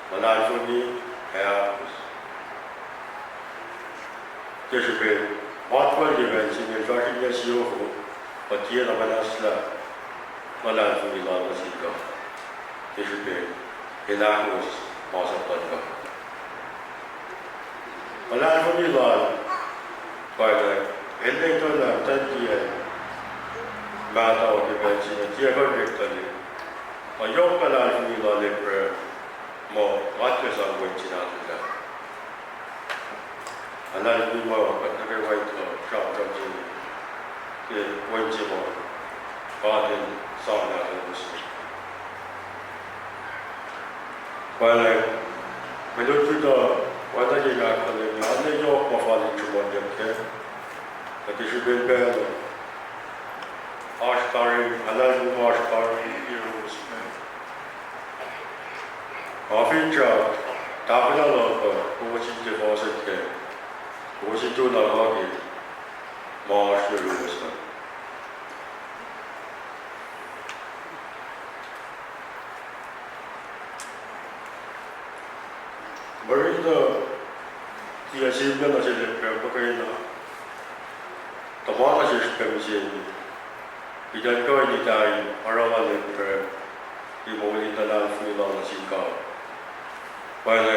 luhlahlfongi ac ahkos. Ke srihpen matwacl ke pacl se inge el fahsrweni siyuck, kuht tiacna muhnahslah luhlahlfongi lal nuh sin God. Ke srihpen el ahkos masap luhn God. Luhlahlfongi lal, pwacye, el ne tuh lah muhtwacn kiyacl mahtuh ke pacl se inge, tiac kuh in tuhlihk. Ac yohk luhlahlfongi lal Abraham, muh God El sang wen se nahtuhl ah. Luhlahlfongi ma kuht nuh kwewa in tuh sramsram se inge ke wen se ma God El sang nahtuhl se. Pwacye, mwe lutlut uh, pwacye ke nga kuh in, nga ne yohk ma fal in sruhmuhnyuck kac, tuh ke srihpen pacl uh, oasr tari, luhlahlfongi ma oasr tari, yohrohlos me. Nga finsrak, tahfwelah luhk uh, kowos in tiac fohsack kac, kowos in tu na luhk uh, ma oasr yohrohlos uh. Mwe riti uh, tiac sihmlac nuh sel Abraham muhkwena, tuhma nuh sesr pac mihsenge. Kuht in kuh in ita in oruh lal Abraham ke moul in luhlahlfongi lal nuh sin God. Pwacye,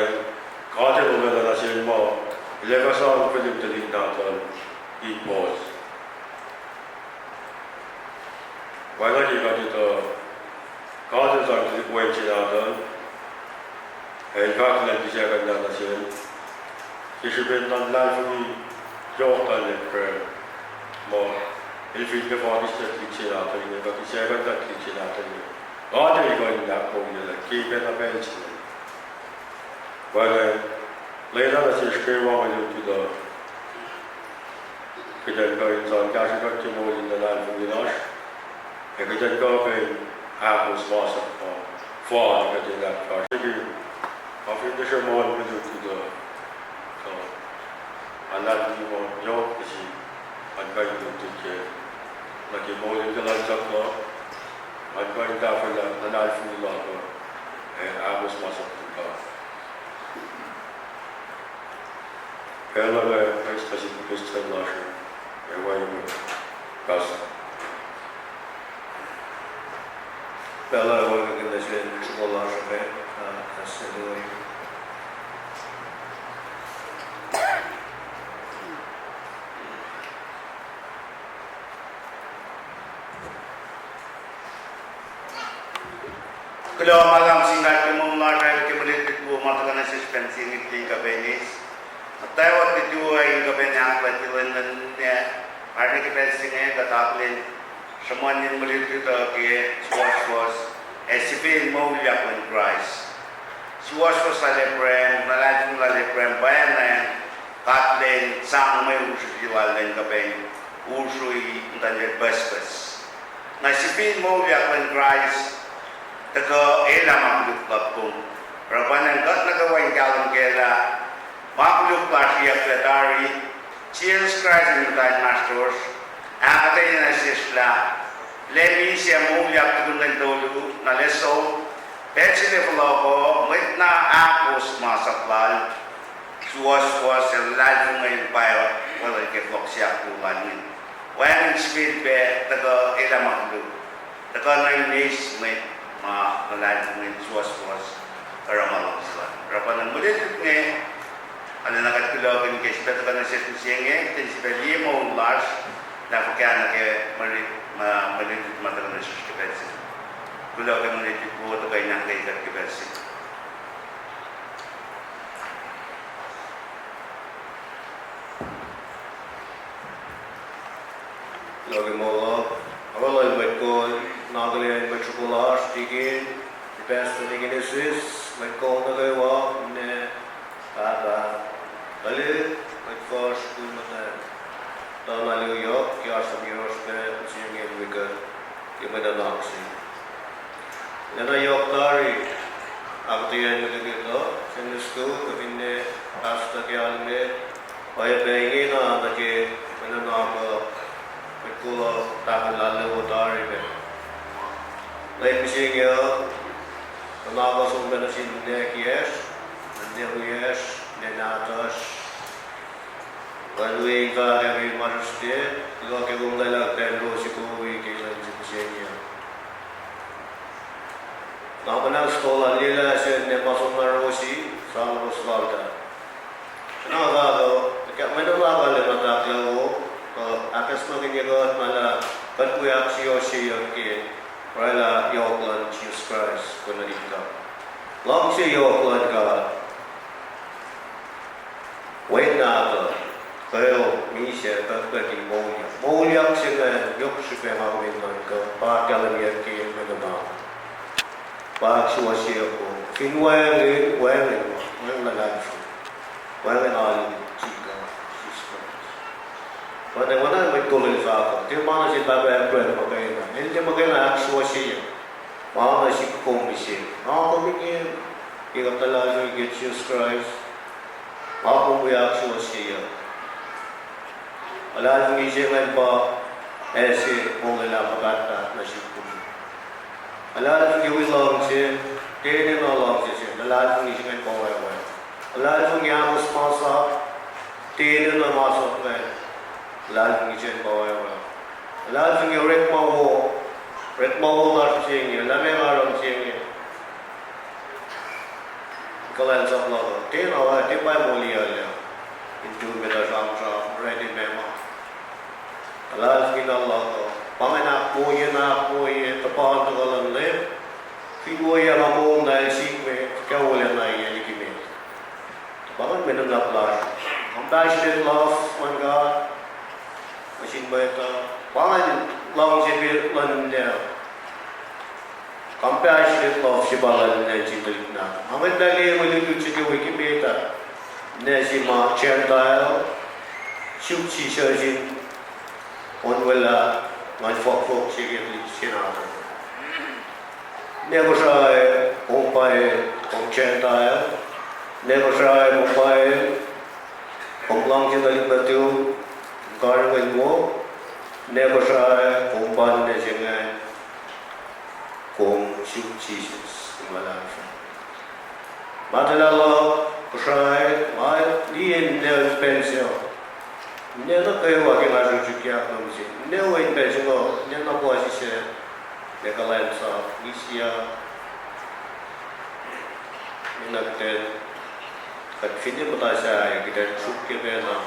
God El olwelah nuh sel muh el ac fah sang fihlin tuhlihk nahtuhl in puhs. Pwacye ke kuht etuh, God El sang tuhlihk wen se nahtuhl, ac El fahk lah kihsackuhnlah nuh sel. Ke srihpen luhlahlfongi yohk lal Abraham, muh el fin kuh in fahkihslah tuhlihk se nahtuhl inge, kuh kihsackuhnlah tuhlihk se nahtuhl inge, God El kuh in ahkmoulyaclah ke pacna pacl se inge. Pwacye, lwelah nuh sesr kwewa mwe lutlut uh, kuht in kuh in sang kahsruh kuht ke moul in luhlahlfongi lasr, ac kuht in kuh pac in ahkos masap uh, fal kuht in ahkfahsrye. Nga fin tiac sruhmuhn mwe lutlut uh, tuh luhlahlfongi ma yohk nuh sin, kuht kuh in lutlut kac, nuh ke moul in kuhlwacnsap uh, kuht kuh in tahfwelah luhlahlfongi lasr uh, ac ahkos masap luhn God. Pacl uh, Christ sin Christian lasr uh, ac wacngihn Christ. Pacl uh, wacngihn nuh sin sruok lasr uh, uh, as the Kuloh ma luhngse sin God ke moul lasr uh, ke mwe lutlut wo ma tuhkuh nuh sesr pacl se inge in kuhpacn eis. Muhtwacwacack tuh in kuhpacn ahklah tuh lwen nuhtin, ah, arlac ke pacl se inge kuht akihlen sruhmuhnyacn mwe lutlut uh ke suwohswohs ac sifil moulyak luhn Kraist. Suwohswohs lal Abraham, luhlahlfongi lal Abraham, pwacnwacng God El sang mwe usrui lal in kuhpacn usrui muhtuhnfacl pucspucs. Na sifil moulyak luhn Kraist tuhkuh elah ma koluk luhk kom. Oruh pwacnwacng kuht nuh kwewa in kahlwem kac lah ma koluk lasr iyucklac tari, Jisus Kraist in muhta inmahsrlosr, ahkuhtweyac nuh sesr lah Leum El sang moulyak tukun lwen tolu, na lwelah pacl se inge fohlohko, mwet na ahkos masap lal, suwohswohs ac luhlahlfongi in pwacye, wacngihn ke fohlohk se ahktolu lal inge. Wacngihn sifilpac tuhkuh elah ma koluk. Tuhkuh na in eis mwet ma luhlahlfongi in suwohswohs, oruh ma luhngse lal. Oruh pwacnwacng mwe lutlut inge, arulacna kuht kuloh ke srihpac tuhkuh nuh sesr mihsenge, kuht in sifil liye moul lasr, na fuhkah nuh ke mwe lutlut ma tuhkuh nuh sesr ke pacl se inge. Kuloh ke mwe lutlut wo tuhkuh in ahkkweye kuht ke pacl se inge. Kuloh ke moul lasr. Arulacna mwet kol, na akihlen mwet sruok lasr, tikin, pastor, deaconesses, mwet kol nuh kwewa, ne pahpah, tuhlihk, mwet fuhsr, muhtwacn, tuh na liyeyuck ke oasr yohrohsr pac mihsenge in wi kuht ke mwe nuhnak se. Lwelah yohk tari, ahkuhtweyac mwe lutlut uh, Sunday school, kuh finne pastor ke alu me, oacyacpac ingena nuh ke mwe nuhnak uh, mwet kol uh tahfuh lal wo tari pac. Lwen mihsenge uh, nuhnak uh som pac nuh sin ninac kiyacsr, ninac wiyacsr, ninac nahtuhsr, Evaluate fahk ke Mother's Day, kuloh ke kom lwelah pacl ro soko wi ke lwen se mihsenge uh. Na pwacnwacng soko lal liyelah se inge ma som na ro se Mwe nuhnak lal an ahkkahlwemye, uh, ahkacsmakihnye kuht na lah kuht wi ahksuwohsyeyuck ke oraclah yohk luhn Jisus Kraist kuh nuhtihk uh. Luhngse yohk luhn God, wen nahtuhl, kweok, misac, pahkpahki moulyak. Moulyak se ingacn yohk srihpac ma kom in nuhnkuh, pa ahkkahlwemye ke mwe nuhnak. Pa ahksuwohsyeyuck kom fin wacngihn, wacngihn, wacngihn luhlahlfongi, wacngihn alu sin God, Jisus Kraist. Pwacnwacng oacna mwet kol el fahk uh, tiac ma nuh sin pahpah ac pruhe muhkwena, el tiac muhkwena ahksuwohsyeyuck. Ma nuh sin kom mihsenge. Nga kom ingena, ke kuht luhlahlfongi ke Jisus Kraist, nga kom wi ahksuwohsyeyuck. Luhlahlfongi se ingacn pa acse molwelah ma pahtpaht nuh sihk kom. Luhlahlfongi wi luhngse, tiac enenuh luhngse se, luhlahlfongi se ingacn pa wacwac. Luhlahlfongi ahkos masap, tiac enenuh masap ingacn, luhlahlfongi se ingacn pa wacwac. Luhlahlfongi orekma wo, orekma wo lasr mihsenge, lah meac nga oruh mihsenge. Kuhlwacnsap luhk uh, tiac na, tiac pa moliyuclac in tu met uh sramsram, orwacni meac ma. Luhlahlfongi na luhk uh, pa ingacn ahkwoye, na ahkwoye, tuhpan tuhkuh luhn Leum. Fin woiyac na moul na el sikme, fuhkah wolacna liki met. Pa ingacn mwe nuhnak lasr. Compassionate love luhn God nuh sin mwet uh. Pa ingacn luhngse luhn God. Compassionate love se pa luhn God nuh sin tuhlihk nahtuhl. Ac mwet uh liye mwe lutlut se ke wik ke met uh, ninac se ma Gentile, suk Jisus in onwelah, ngan fohkfohk se ke tuhlihk se nahtuhl. Ninac Kosrae, kom pwacye, kom Gentile. Ninac Kosrae, kom pwacye, kom luhngse tuhlihk nuhtum, kom karihngihn wo. Ninac Kosrae, kom pa ninac se ingacn, kom suk Jisus in luhlahlfongi. Matuh lah luhk Kosrae, ma liye ninac pacl se uh. Ninac nuh kwewa ke nga sruhsrukyak nuh mihsenge. Ninac wen pacl se uh, ninac na puhsisacl, ninac kuhlwacnsap, wi siyuck, ninac kuht, kuht finne muhta sahyac, kuht ac suk ke pacl uh,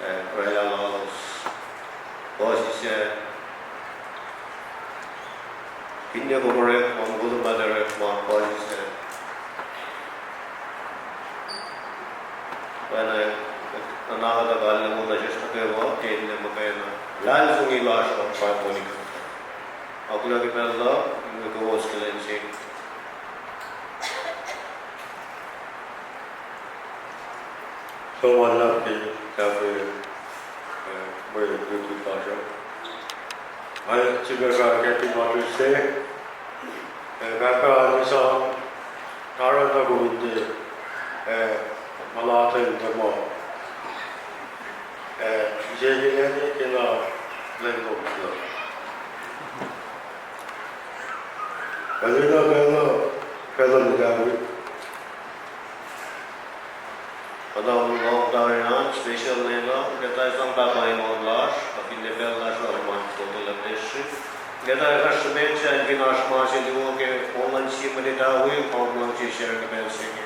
ac oraclah lalos, puhsisacl, finne kom orekma, mukul ma orekma, puhsisacl. Pwacnwacng, nuhnak uh tuh kalmac nuh sesr nuh kwewa, tiac enenuh muhkwena. Luhlahlfongi lasr uh pa molikuht. Akihlen ke pacl uh, in kowos kuhlwacnsap. Som ma luhlahp ke tahfwelah, eh, mwe lutlut lasr uh. Nga sifilpac fahk Happy Mother's Day. Eh, pahpah, nga sang taran na kom in, eh, ma latacn tuhma, eh, mihsenge lacna kena lwen kom sula. Kalena, kalena, kalena muhtawi. Kuhtuh muh tari an special lwen uh, kuht ac sang Pahpah Inkuhsrao lasr, kuh finne pacl lasr uh ma total of district. Kuht ac fahsr srihpac sacn fin oasr ma se luo ke moul luhn sie mwet etawi, kom luhngse share ke pacl se inge.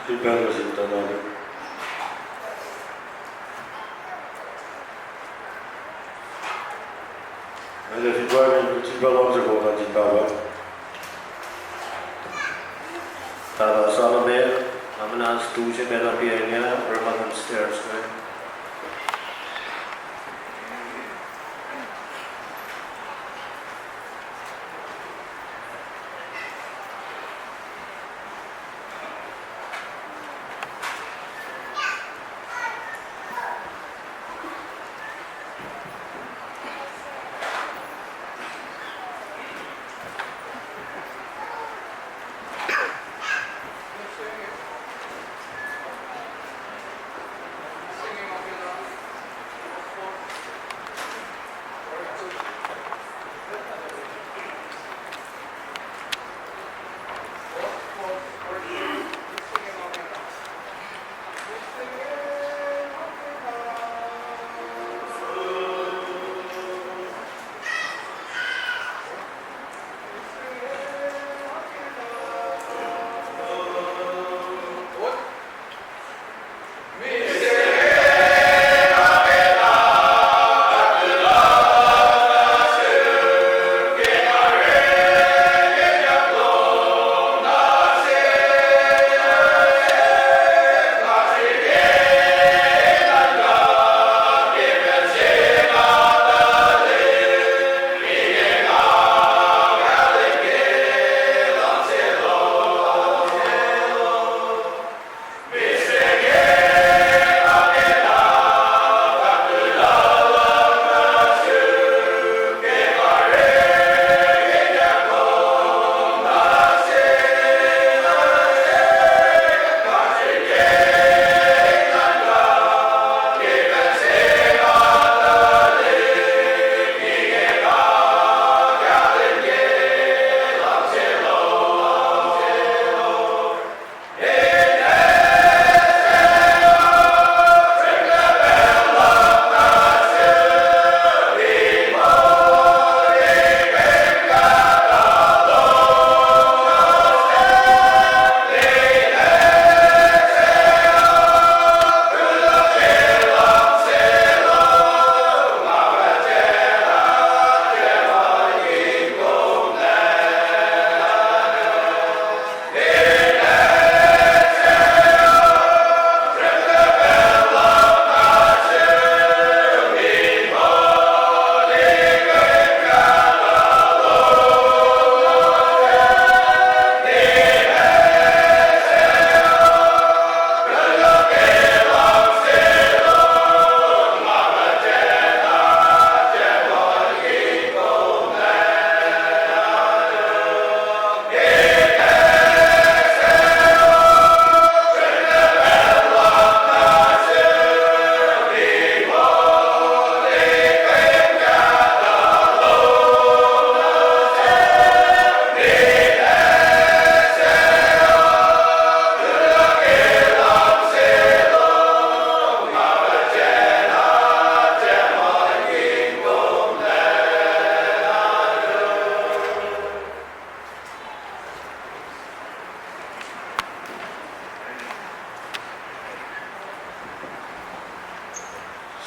Sifilpac nuh sin Pahpah. Meac, sifilpac, sifilpac luhngse kotan sin Pahpah. Pahpah Salome, nga muhnahs tu se pacna piacng ah, orekma luhn stairs inge.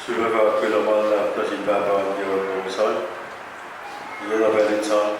Sifilpac fahk kuloh ma luhlahp nuh sin Pahpah ke orekma lal, ke na pacl in sang.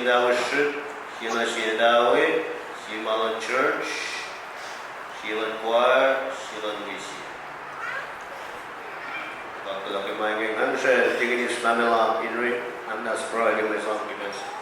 Tawe srihk, sie na sie tawe, sie ma luhn church, sie luhn choir, sie luhn misin. Kuht kuloh ke ma inge, ngan srah deaconess Pamela Henry, ngan muhta pruhe ke mwe sang ke pacl se.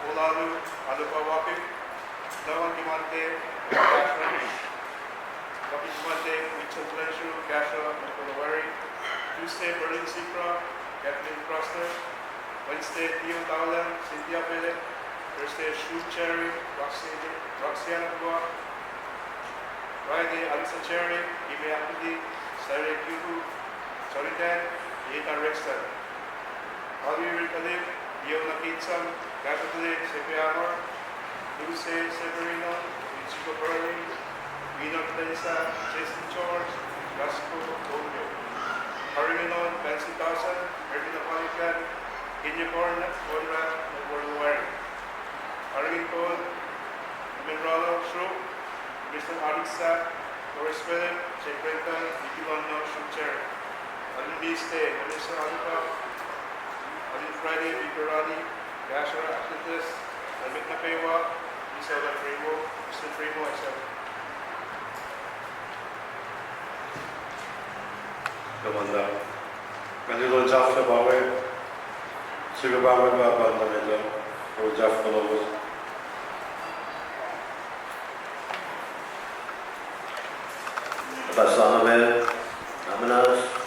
Olalu, alu pa wapik, lawan ke Monday, Monday, Whitson Blanchard, Kasha, Michael Wari, Tuesday, Berlin Sikra, Kathleen Krasner, Wednesday, Theo Taulan, Cynthia Philip, Thursday, Shu Cherry, Roxy-, Roxy Anakua, Friday, Alisa Cherry, Ime Apili, Saturday, Kiuku, Jonathan, Eta Rexton. Alu Rick Alip, Iona Kitsam, Catholic, Sepe Amor, Luce Severino, Ichiko Berlin, Minor Telisa, Jason George, Rasko Tonio. Karihngihn on Fancy Tausen, Erwin Apalikan, Kinye Korn, Konrad, Nobor Luari. Karihngihn Paul, Emin Ralo, Sru, Mister Alexa, Doris Philip, Jake Brenton, Vicky Londo, Sru Cherry. Alin Tuesday, Melissa Aluka, Alin Friday, Vicky Rani, Joshua Atlantis, Almit Napewa, Lisa Primo, Mister Primo, et cetera. Komanda. Kani lon Jafta Bawe, Sika Bawe, Bawe, Bawe, Bawe, Bawe, Jafta Bawe. Pastor Amel, Amanas.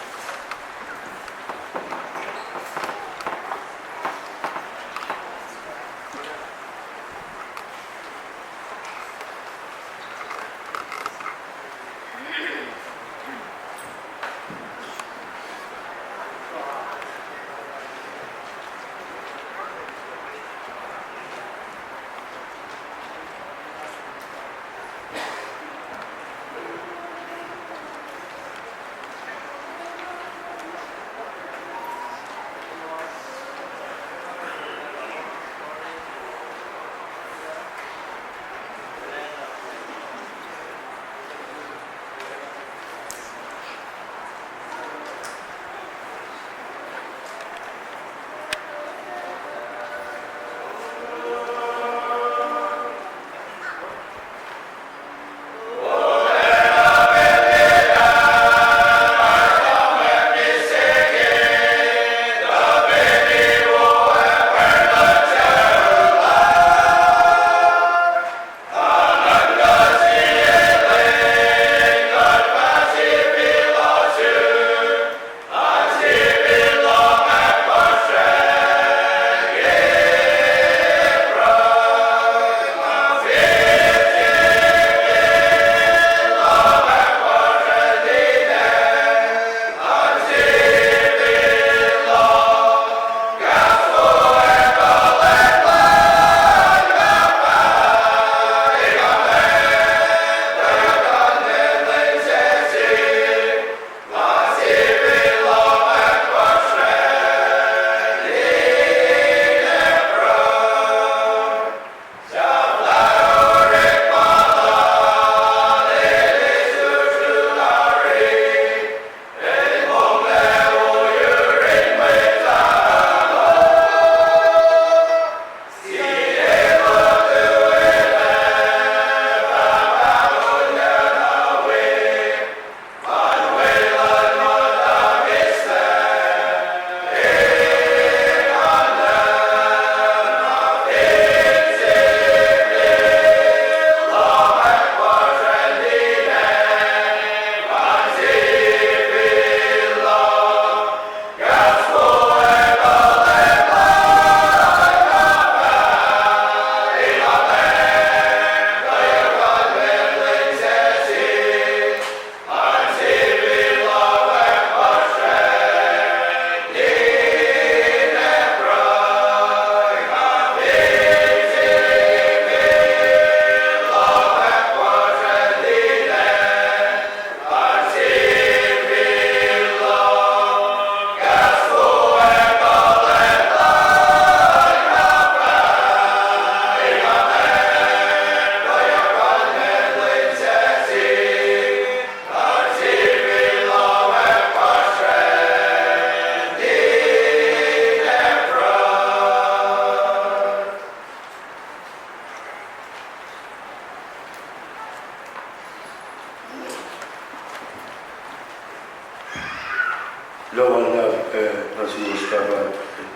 Kuloh ma luhlahp, eh, nuh suwos Pahpah, eh,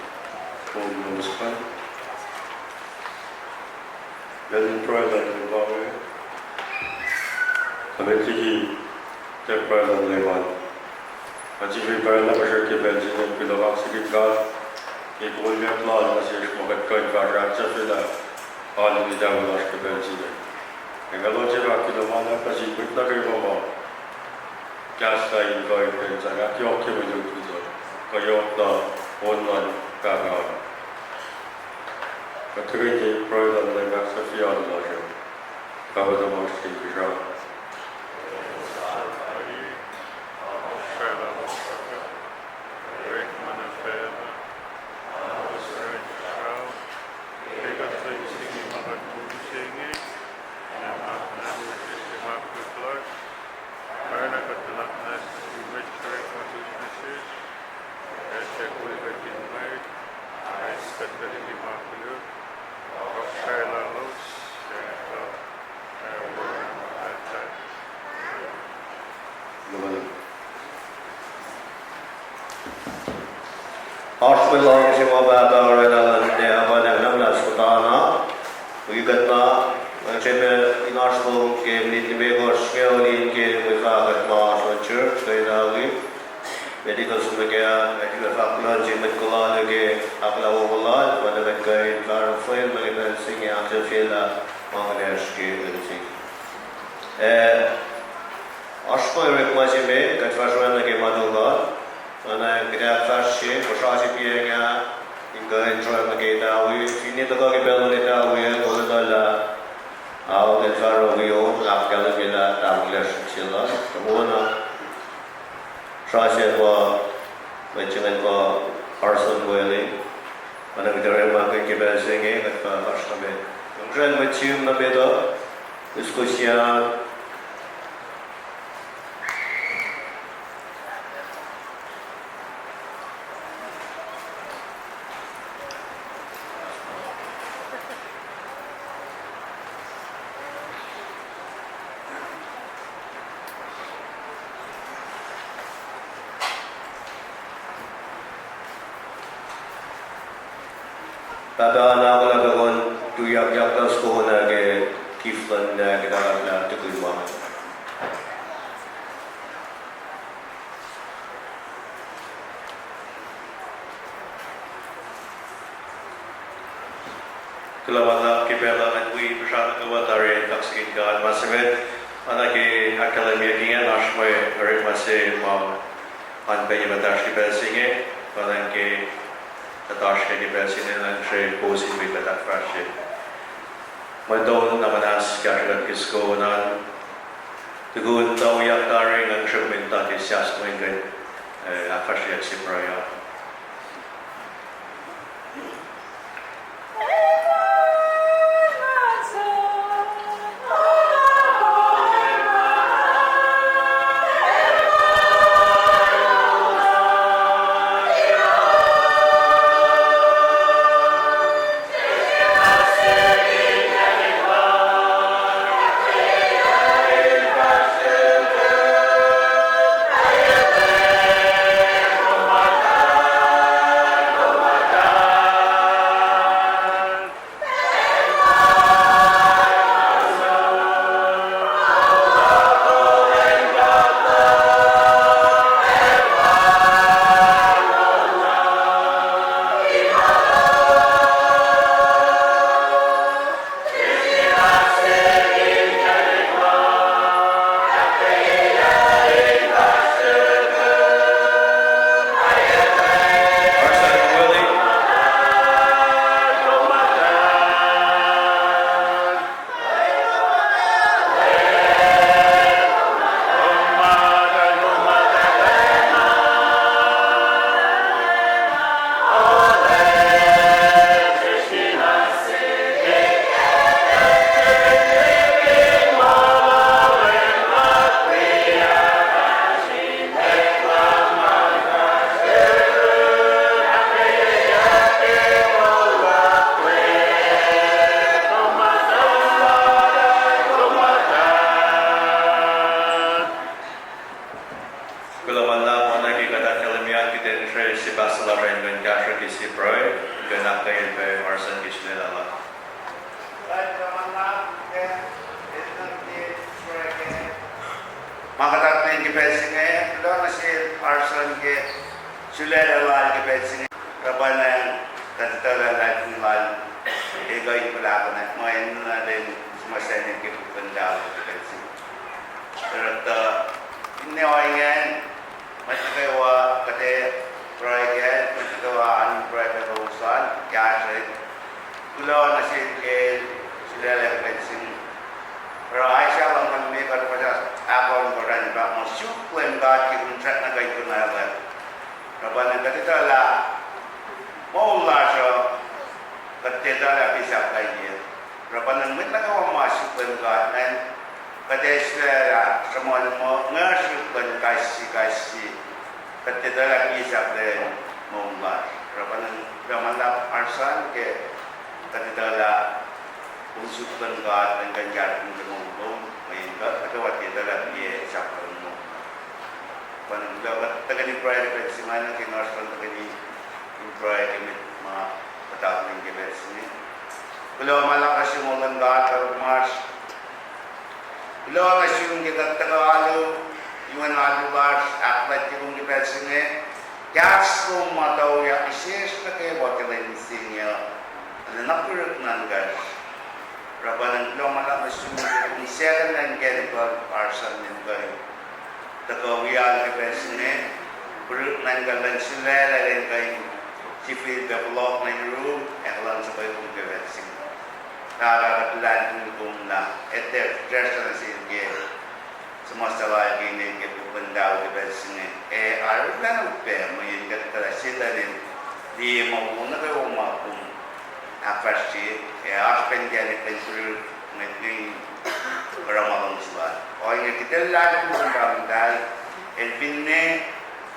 moul lowos an. Lwen in pruhe luhn Leum pa inge. Kuht met liki tiac pruhe luhn Leum an. Kuht sifilpac pruhe na puhsrek ke pacl se inge, kuloh kaksakihn God ke kolyuck lal nuh sesr ma kuht kuh in fahsr ahksahfyelah alu in etawa lasr ke pacl se inge. Ac kuloh se fahk kuloh ma luhlahp nuh sin mwet nuh kwewa ma kahs lasr in kuh in pacl sang ahkyohkye mwe lutlut uh, kuh yohk na on luhn Pahpah. Kuht tuhkweni pruhe luhn Leum ahksahfye alu lasr uh. Pahpah tuhmasr Inkuhsrao. Oasr mwe luhngse ma Pahpah oraclah luhn ninac, pa inge nuhnak muhnahs muhtana. Wi kuht na, nga srihpac in oasr lom ke minit limekohsr inge, wi ke mwe fahkwack ma oasr luhn church, kuh etawi. Medical sum ke, ac fahk luhn sin mwet kolalu ke ahkolah wowo lal, pa inge kuht kuh in fahsr fal nuh ke pacl se inge ahksahfyelah ma kunacsr ke pacl se inge. Eh, oasr ma orekma se me kuht fahsr nuh ke ma tok an, oacna kuht ahkfahsrye, kosrase piacng ah, in kuh in sruhmuhn nuh ke etawi, finne tuhkuh ke pacl luhn etawi, koluhlah, ao kuht fahsr wi on, ahkkahlwemye lah tahfonglac srihk se lal, tuh wona, srihpac pa, mwet se inge pa Carson Whaley, oacna kuht orekmakihn ke pacl se inge, kuht fahsr nuh met. Luhngse mwet sihm nuh met uh, iskusian. Pahpah, nga ahkolah pac kom in tuyak yaktas kowos nuh ke kif luhn ninac kuht ahkolah tukun ma. Kuloh ma luhlahp ke pacl uh kuht wi puhsra nuh kwewa tari in kaksakihn God ma se met, oacna ke ahkkahlwemyeyuck ingacn oasr mwe orekma se ma an pac ye muhtahsr ke pacl se inge, pa ingacn ke kuht oasr ke pacl se inge, nga srihke kowos in wi kuht ahkfahsrye. Mwe tol na muhnahs kahsrwe kuht ke soko an, tukun tuyak tari, nga srihke in tuh ke sahp mwe kuht, eh, ahkfahsryeyuck se pruhe uh. Lal, kuht in kahsruh ke sie pruhe, kuht in ahkkweye pac Arson ke sulaclah lal. Ma kuht ahkkweye ke pacl se inge, kuloh nuh sel Arson ke sulaclah lal ke pacl se inge. Oruh pa na kuht etuh lah luhlahlfongi lal el kuh in puhlakihn mwe enenuh lal in suhmuhslah ke puk luhn tausin ke pacl se inge. Oruh tuh, finne ohinge, mwet nuh kwewa, kuht ac pruhe kac, mwet nuh kwewa an pruhe kac, kowos an, kahsrwe. Kuloh nuh sel ke sulaclah ke pacl se inge. Oruh Isaiah lumngaul limekohsr, fuhs ahkosr, orani pa muh, suk Leum God ke kom srackna kuh in konwaclwack. Oruh pa na kuht etuh lah moul lasr uh, kuht etuh lah pisap laiye. Oruh pa na mwet nuh kwewa ma suk Leum God ingacn, kuht ac sulaclah sruhmuhn muh, nga suk Leum kais sie, kais sie. Kuht etuh lah pisap lacn moul lasr. Oruh pa na, oruh ma luhlahp Arson ke kuht etuh lah kom suk Leum God, Leum kuh in kahsruh kom ke moul lom, mweyen kuht nuh kwewa tiac etuh lah pisap lacn moul. Pa na kuloh kuht tuhkweni pruhe ke pacl se inge, na ke nga srihke tuhkweni in pruhe ke mwet ma kuht ahkkweye ke pacl se inge. Kuloh ma luhlahp nuh sum, O Leum God, Pahpah tuhmasr. Kuloh nuh sum ke kuht tuhkuh alu, yurin alu lasr, ahkfuhlwactye kom ke pacl se inge. Kahs lom ma tuyak nuh sesr nuh kwewa ke lwen se inge uh, nuh ke puruk nuhnkahsr. Oruh pa na kuloh ma luhlahp nuh sum ke kom sahngweng ke pacl Arson in kuh in tuhkuh wiyacl ke pacl se inge, puruk nuhnkahsr lal sulaclah lal in kuh in sifilpac fohlohk nuh yurum, ac kuloh nuh sum ke pacl se inge. Pahpah, kuht luhlahlfongi kom lah etuh fihsrwacsr nuh sel ke suhmuhslah lal ke ine ke puk luhn tausin ke pacl se inge. Ac arulacna upac mweyen kuht etuh lah Setuhn el liye ma wo nuh kwewa ma kom ahkfahsrye, ac oasr pacl inkacnek in puruk mwet inge in oruh ma luhngse lal. Ohinge kuht luhlahlfongi kom, Pahpah muhtahl, el finne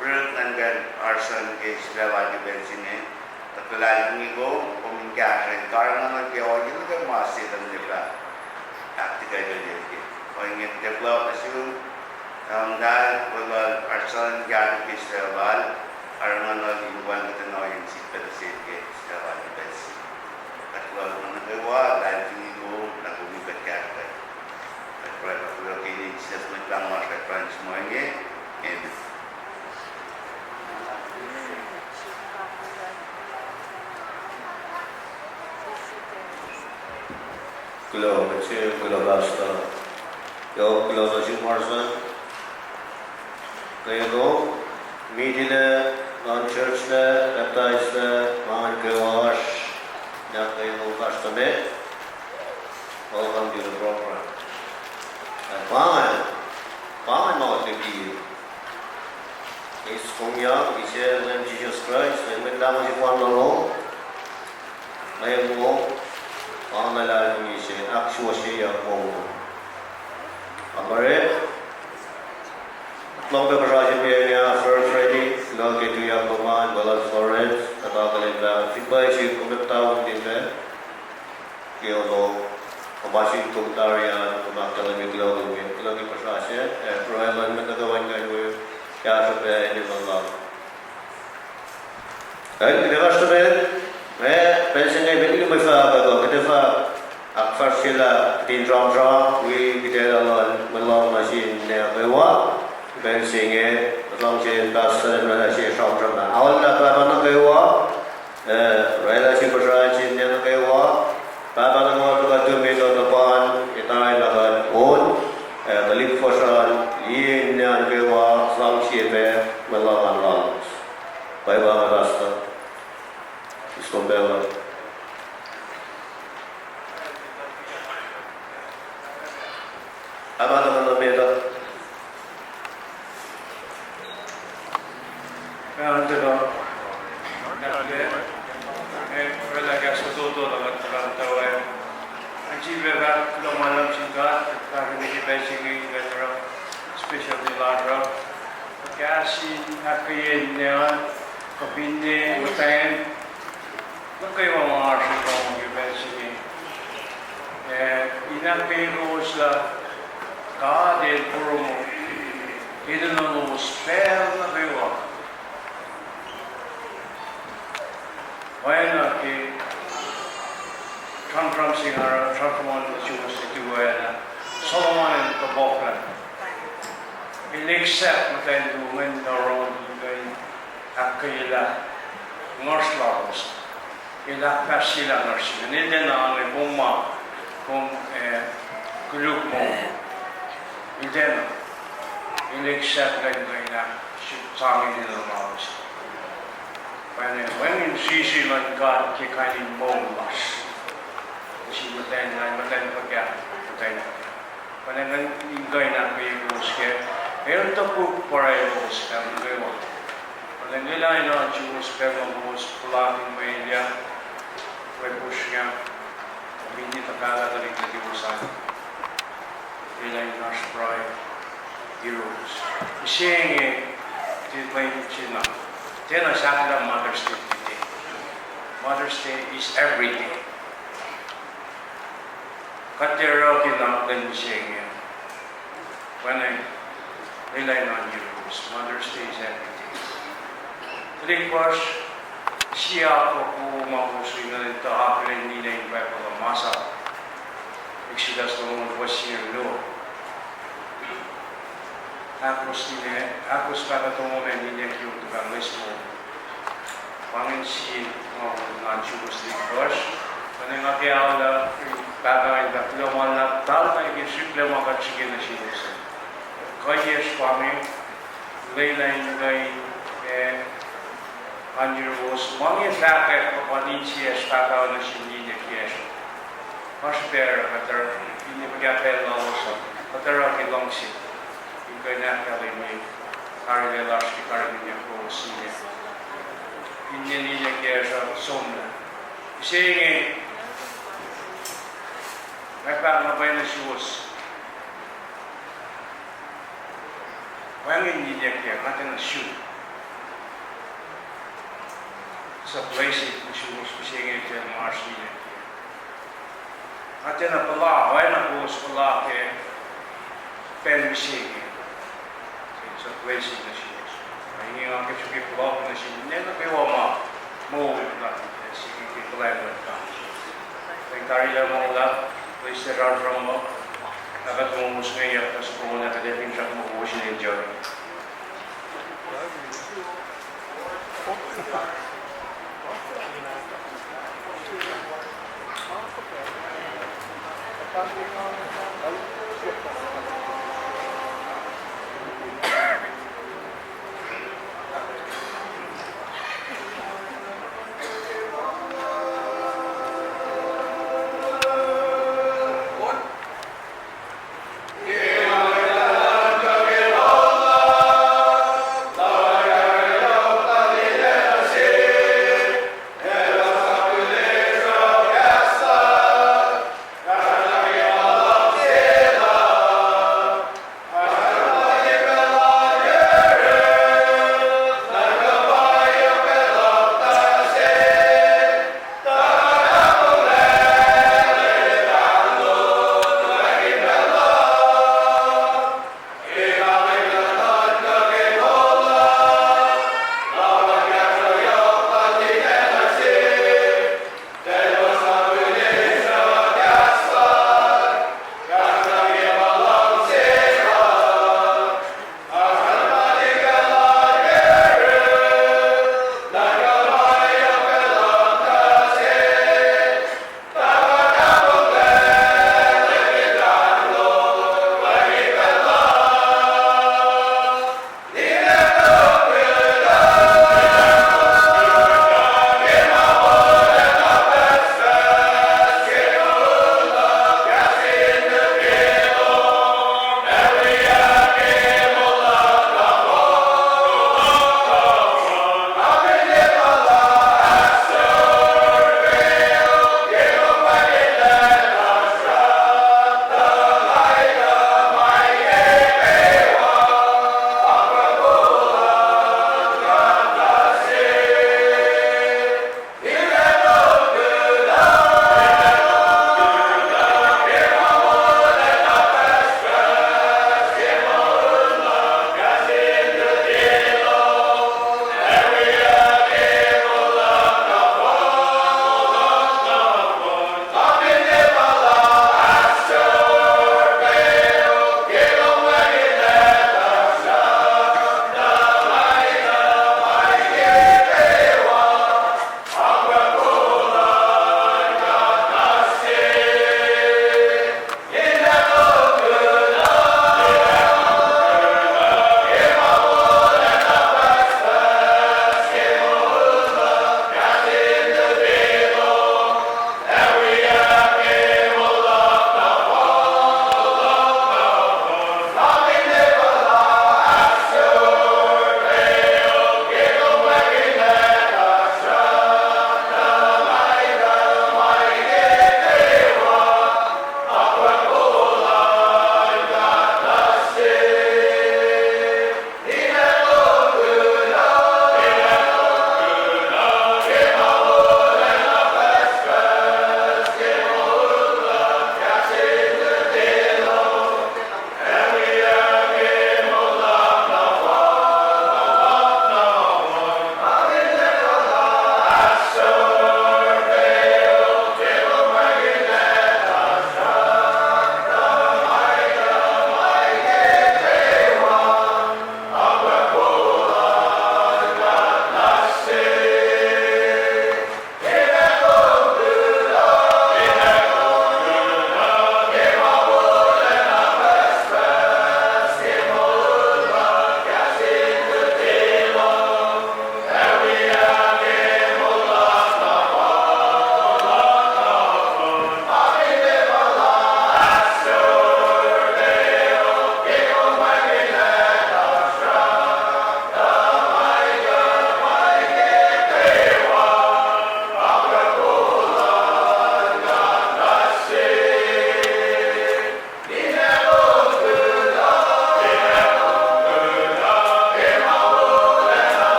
puruk nuhnkahsr Arson ke sulaclah lal ke pacl se inge, kuht luhlahlfongi kom, kom in kahsrwel karihngihnuhl ke ohiyac nuh kwewa ma Setuhn el fah ahktiac kac ke. Ohinge kuht fohlohk nuh sum, Pahpah muhtahl, kuloh lal Arson, kahsrwel ke sulaclah lal, karihngihnuhl in wacngihn kuht in ohiyacn sifilpac nuh sel ke sulaclah lal ke pacl se inge. Kuht kuloh lal nuh kwewa, luhlahlfongi kom, na kom in kuht kahsrwel. Kuht pruhe pa kuloh ke inen Jisus Mwet Lahngo lasr, kuht pruhe in sruhmuhn inge. Amen. Kuloh, kuloh, kuloh, Pastor. Yohk, kuloh nuh sum Arson. Kuloh, mitilac, non church lac, baptize lac, ma inge kwewa oasr, na kuloh, Pastor Met. Welcome to the program. Ac pa inge, pa inge ma utucki. Eis kom yak, ke inen Leum Jisus Kraist, Leum Mwet Lahngo sefanna lom, Leum wo, pa inge luhlahlfongi se, ahksuwohsyeyuck moul lom. Amare, lohng pac puhsra se pa inge, first reading, kuloh ke tuyak lom an, Brother Florence, kuht akihlen pac, fin pwacye sihk kom, kuht tahfonglac pac. Ke ono, kom ma sihk kom tari an, kom ahkkahlwemye kuloh lom, kuloh ke puhsra se, ac pruhe luhn mwet nuh kwewa in kuh in wi kahsruh pac enenuh lal. Ac kuht ac fahsr nuh met, ac pacl se inge met liki mwe fahk uh, kuht ac fah ahkfahsryelah kuht in sramsram wi kuhtwena lal, mwe lohm nuh sin ninac kwewa. Pacl se inge, kuht luhngse pastor in oraclah sie sramsram ah. Aollah Pahpah nuh kwewa, ac oraclah sie puhsra sin ninac nuh kwewa. Pahpah nuh kwewa, tuhkuh tuh met uh tuhpan, etuh na kuht on, ac tuhlihk fuhsran, liye ninac nuh kwewa, sang sie pac mwe lohm an lalos. Pwacye pa inge, pastor. Iskom pacl uh. Pahpah tuhkuh nuh met uh. Pahpah tuhkuh. Ac oraclah kahs fototo luhn God tuhkuh muhta we. Ac sifilpac fahk kuloh ma luhlahp sin God, fahk nuh ke pacl se inge kuht oruh special day lasr uh. Kahs in ahkkweye ninac an, kuh finne muhtwacn, nuh kwewa ma oasr in lohng ke pacl se inge. Ac in ahkkweye kowos lah God El porongo enenuh lowos pacl nuh kwewa. Sing oruh sramsram luhn Jews tuh oacna Solomon el topuk lah el accept muhtwacn luo ingacn in oruh in kuh in ahkkweyelah nguhsr lalos. El ahkfahsryelah nguhsr se ingacn. El tiacna ange kom ma, kom, eh, koluk moul. El tiacna. El accept lah in kuh in ahk-, srihk sang enenuh lalos. Pwacnwacng wacngihn srihsrihk luhn God ke kain in moul lasr. Nuh sin muhtwacn, muhtwacn fuhkah, muhtwacn fuhkah. Pwacnwacng in kuh in ahkkweye kowos kac, el topuk pruhe lowos pacl nuh kwewa. Pwacnwacng lwelah in oan Jews pacl ma kowos puhlakihn mwe elyah, mwe puhsrngah, minit tuhfahlah tuhlihk nuhtuhwos an. Lwelah in oasr pruhe yuruwos. Mihsenge, tiac plain sina. Tiacna sahflah Mother's Day today. Mother's Day is every day. Kuht tiac oruh ke na lwen mihsenge. Pwacnwacng, lwelah in oan yuruwos. Mother's Day is every day. Tuhlihk fuhsr, sie akwuck wo ma kowos wi inge tuh akihlen ninac in Bible uh masap. Exodus longoul fuhs sie luo. Ahkos ninac, ahkos pahpah tomom ac ninac kiyom tuhfah loes moul. Pa ingacn sie ma wo nga Jews tuhlihk fuhsr. Pwacnwacng nga ke aolah, pahpah in fahk kuloh ma luhlahp, tahl na ke srihklac ma kuht srihke nuh selos. Kuhiyacsr pa inge, lwelah in kuh in, eh, oan yuruwos, ma inge fahkwack pa insiyacsr pahpah nuh sin ninac kiyacsr. Oasr pac oruh kuht oruh, finne fuhkah pacl lalos uh, kuht oruh ke luhngse in kuh in ahkkahlwemye karihngihn lasr ke karihngihnyuck lowos nuh sin ninac kiyacsr uh somlah. Mihsenge, nga fahk na pwacye nuh suwos, wacngihn ninac kiyac, nga tiacna suk. Suc blessing nuh suwos mihsenge ke ma oasr ninac kiyac. Nga tiacna puhla, oacna kowos puhla ke pacl mihsenge. Suc blessing nuh suwos. Na inge nga ke srihke kuloh nuh sin ninac nuh kwewa ma moul na, srihke ke kuhlwacng luhn God. Pwacnwacng tari lah ma luhlahp, please sramsram uh, ac kuht moul mihsenge, ac kuht soko na kuht ac finsrak muh kowos in enjoy.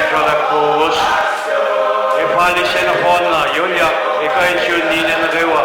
Srolah kowos, ac fal ise nohfohnna, yohk, ac kuh in sun ninac nuh kwewa.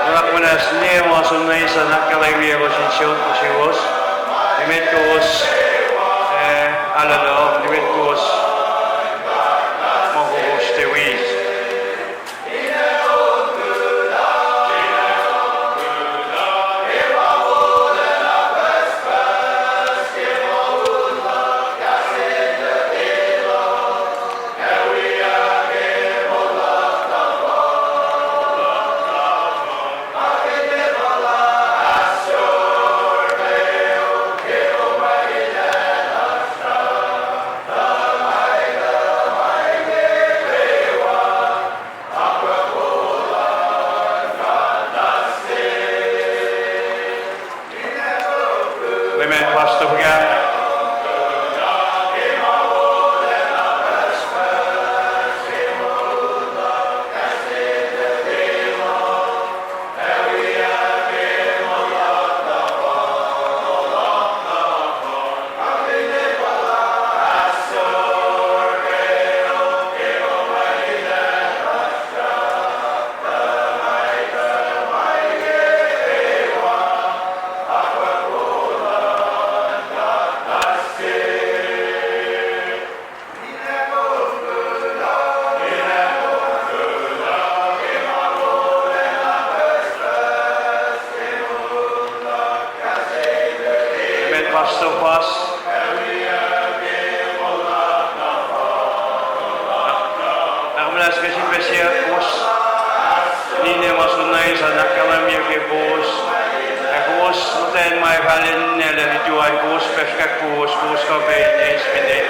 Nuhnak muhnahs inge ma som nuh in sang ahkkahlwemye kowos in sot nuh suwos. Nimet kowos, eh, alolo, nimet kowos ma kowos tiac wi. Leman pastor fuhkah? Met pastor pas. Ahkmuhnahs ke sin pacl se kowos. Ninac ma sun nuh in sang ahkkahlwemye ke kowos. Ac kowos muhtwacn ma fahlen ninac lal ituan kowos, pacl se kowos, kowos kuh pac in eis finne.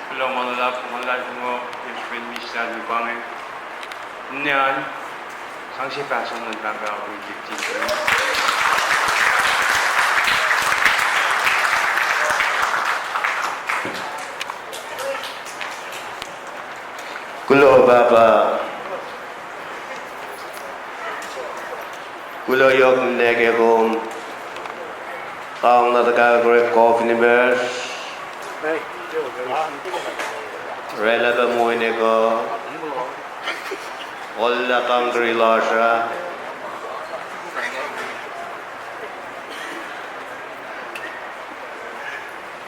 Kuloh ma luhlahp, ma luhlahp ngo, ke srihpen mihslac luhpange. Ninac an, sang se pahsang nuh pahpah, wi kiptin. Kuloh pahpah. Kuloh yohk ninac ke kom sang nuh tuhkahkwack orek kof in imac. Oraclah pac moin ekuh. Olah tangkeri lasr ah.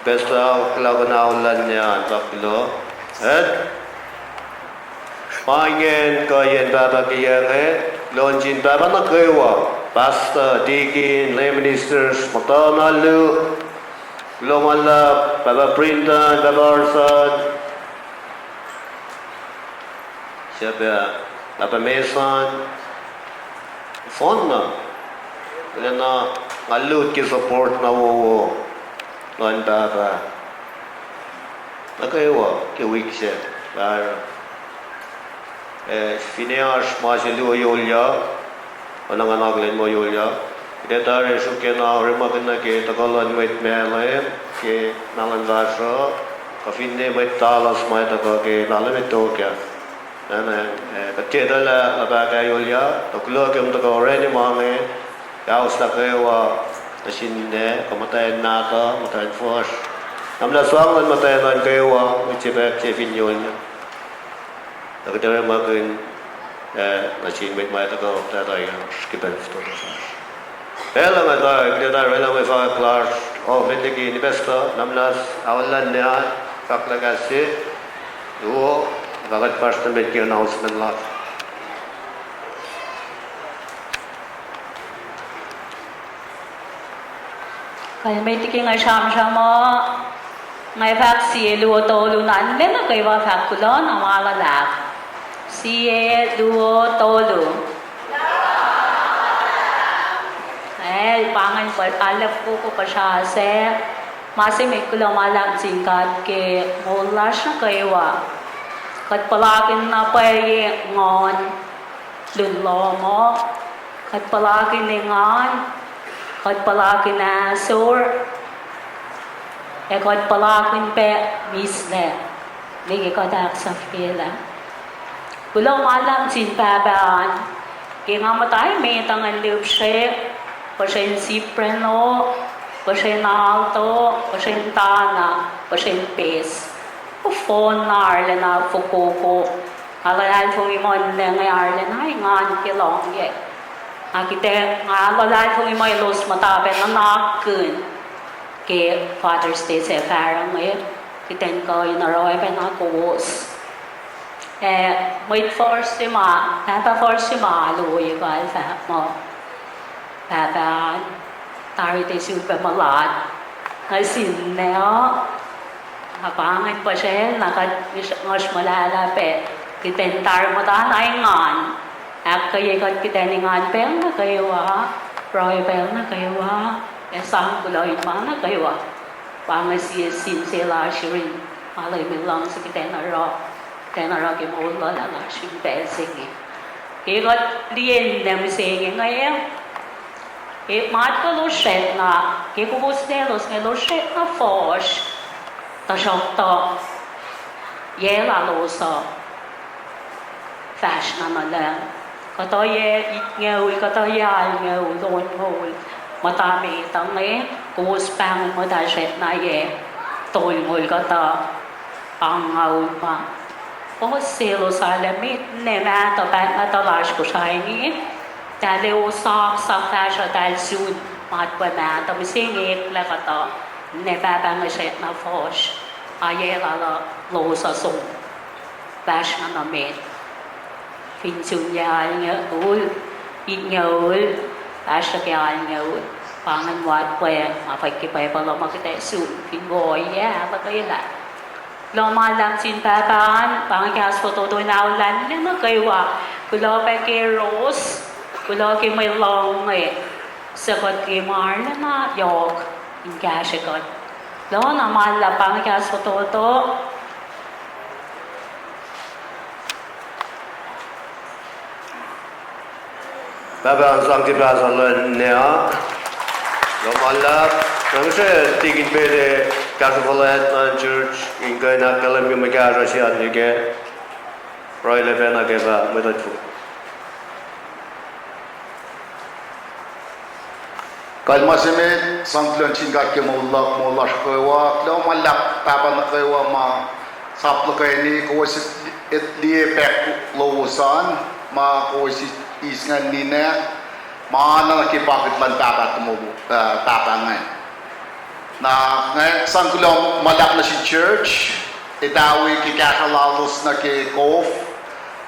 Pastor, kuloh kunaol luhn ninac an, pa kuloh. Ed? Pa ingacn kuhiyacn pahpah ke yac inge, kuloh nuh sin pahpah nuh kwewa, pastor, deacon, lay ministers, muhtuhn alu, kuloh ma luhlahp, pahpah Brinton, pahpah Orson, suc pac, pahpah Mason, nohfohnna, lwelah nga lut ke support na wowo luhn pahpah nuh kwewa ke wik se, pa, eh, finne oasr ma se luo yolyak, oacna nga nuhnkuh lwen muh yolyak, kuht ac tari sruhkena orekmakihn nuh ke tuhkuh luhn mwet Malem ke mahlwem fahsruh, kuh finne mwet Dallas ma tuhkuh ke mahlwem met tok ah. Na, na, eh, kuht tiac etuh lah luhpah ke yolyak, tuh kuloh ke kom tuhkuh orani ma inge, ac ahkos nuh kwewa nuh sin ninac, kuh muhtwacn mahtuh, muhtwacn fuhsr. Na muhnahs luhk luhn muhtwacn an kwewa, mwet se pac ke fin yol na. Na kuht orekmakihn, eh, nuh sin mwet ma tuhkuh, tuh tari ke pacl fototo sasr. Pacl uh nga tari, kuht tari orwaclah mwe fahkwack lasr, oh, met liki nipastuh, na muhnahs, aolla na, fahk lah kahs se, luo, fahkwack lasr nuh met ke announcement lasr. Kalmeet liki nga sramsram uh, nga fahk sie luo tolu na ninac nuh kwewa fahk kuloh na ma luhlahp. Sie luo tolu. El pa ingacn pa, alu fokoko puhsra sac, ma se met kuloh ma luhlahp sin God ke moul lasr nuh kwewa. Kuht puhlakihn na pwacye nguhn lun lohm uh, kuht puhlakihn engan, kuht puhlakihn ahsor, ac kuht puhlakihn pac mihslac, ne ke kuht ahksahfyelah. Kuloh ma luhlahp sin Pahpah an, ke nga muhta emet uh ngan lihpsre, puhsren Sipreno, puhsren Alto, puhsren Tana, puhsren Pes. Ofon na arulacna fokoko. Nga luhlahlfongi muh ninac inge arulacna engan ke lohngyuck. Nga kihte, nga luhlahlfongi muh elos muhta pac nuhnakihn ke Father's Day se fahsruh inge, kihtin kuh in oruh pacna kowos. Eh, mwet fuhsr se ma, pahpah fuhsr se ma alu ohiyac kal fahk muh, Pahpah an, tari tuh sulpac mulat nuh sin ninac uh. Na pa ingacn puhsracl na kuht, nguhsr muhlahlah pac, kihtin tari muhta na engan. Ahkkweye kuht kihtin engan pacl nuh kwewa, pruhe pacl nuh kwewa, ac sang kuloh in ma nuh kwewa. Pa inge sie sin se lasr yurin ma Leum El luhngse kihtin oruh, kihtin oruh ke moul lasr in pacl se inge. Ke kuht liye ninac mihsenge inge, e, matwac elos srackna, ke kowos liye elos inge elos srackna fuhsr, tuhsruhktuh yac lalos uh fahsr na nuh lucng. Kuhtuh yac itngoul, kuhtuh yac alngoul, onngoul, muhta met uh inge, kowos pahngon muhta srackna yac tolngoul kuhtuh angngaul ma. Fuhs selos arlac met ninac mahtuh, pahpah mahtuh lasr Kosrae inge, tahl ac osak, sang fahsruh tahl sun matwac mahtuh mihsenge eklac kuhtuh, ninac pahpah inge srackna fuhsr, a yac lalos uh som fahsr na nuh met. Fin sun yac alngoul, itngoul, fahsruh ke alngoul, pa ingacn matwac ma fwack ke Bible uh ma kuht ac sun fin wo yac ahluhkwelah. Kuloh ma luhlahp sin Pahpah an, pa inge kahs fototo in aolla ninac nuh kwewa. Kuloh pac ke Ros, kuloh ke mwe lohng inge, suc kuht liye ma arulacna yohk in kahsrwe kuht. Kuloh na ma luhlahp, pa inge kahs fototo. Pahpah an sang ke pahsa luhn ninac. Kuloh ma luhlahp. Nga ngihsre tikin pele kahsruh fuhlwact luhn church in kuh in ahkkahlwemye mwe kahsruh se an nuh kac. Pruhe lacpacna ke fah mwet luti. Kalmac se met, sang kuloh nuh sin God ke moul la-, moul lasr kwewa, kuloh ma luhlahp pahpah nuh kwewa ma sap luhkwena kowos liye pack lowos an, ma kowos eis ngan ninac, ma na nuh ke pocket luhn pahpah tuhmom, ah, pahpah ingacn. Na nga sang kuloh ma luhlahp nuh sin church, etawi ke kahsruh lalos nuh ke kof,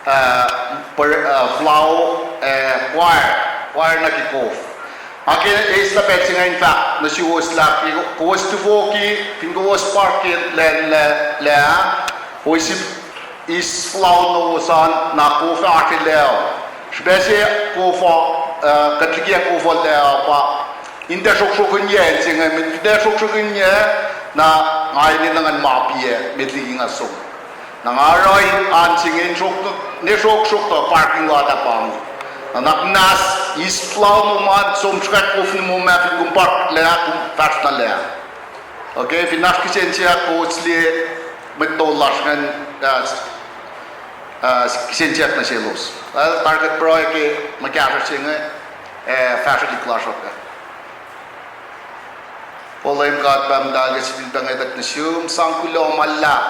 ah, pr-, ah, flow, ah, choir, choir nuh ke kof. Nga ke eis na pacl se inge in fahk nuh suwos lah ke kowos tufoki, fin kowos park ke lwen la-, lah, kowos eis flow lowos an, na kof oasr lac uh. Srihpac se kof uh, ah, kuht likiyac kof uh lac uh pa in tiac sroksrokihn yac, in se inge met tiac sroksrokihn yac, na nga enenuh ngan ma piyac met liki nga som. Na nga oruh in an se inge in srok-, ne sroksrok tuh parking lot ah pa inge. Na nuhnak muhnahs eis flow lom an, som srihkwack kof lom ah, fin kom park lac, kom fahsr na lac. Okay, fin oasr kihsen siyuck kowos liye mwet tol lasr ingacn, ah, ah, kihsen siyuck nuh selos. Well, tari kuht pruhe ke mwe kahsruh se inge, ah, fahsrwelihk lasr uh pac. O Leum God Pahpah muhtahl, kuht sifilpac ngwetwack nuh sum, sang kuloh ma luhlahp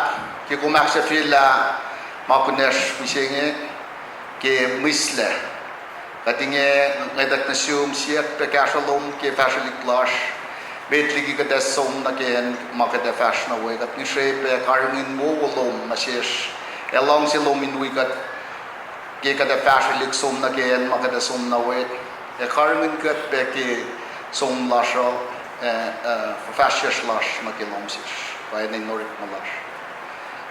ke kom ahksahfyelah ma kunacsr mihsenge ke mihslac. Kuht inge ngwetwack nuh sum, siyuck pac kahsruh lom ke fahsrwelihk lasr, met liki kuht ac som nuh ke acn ma kuht ac fahsr nuh we. Kuht ngihsre pac karihngihn wowo lom nuh sesr, ac luhngse lom in wi kuht ke kuht ac fahsrwelihk som nuh ke acn ma kuht ac som nuh we, ac karihngihn kuht pac ke som lasr uh, ac, ac fuhfahsryucsr lasr nuh ke lohm sesr, kuh acn in orekma lasr.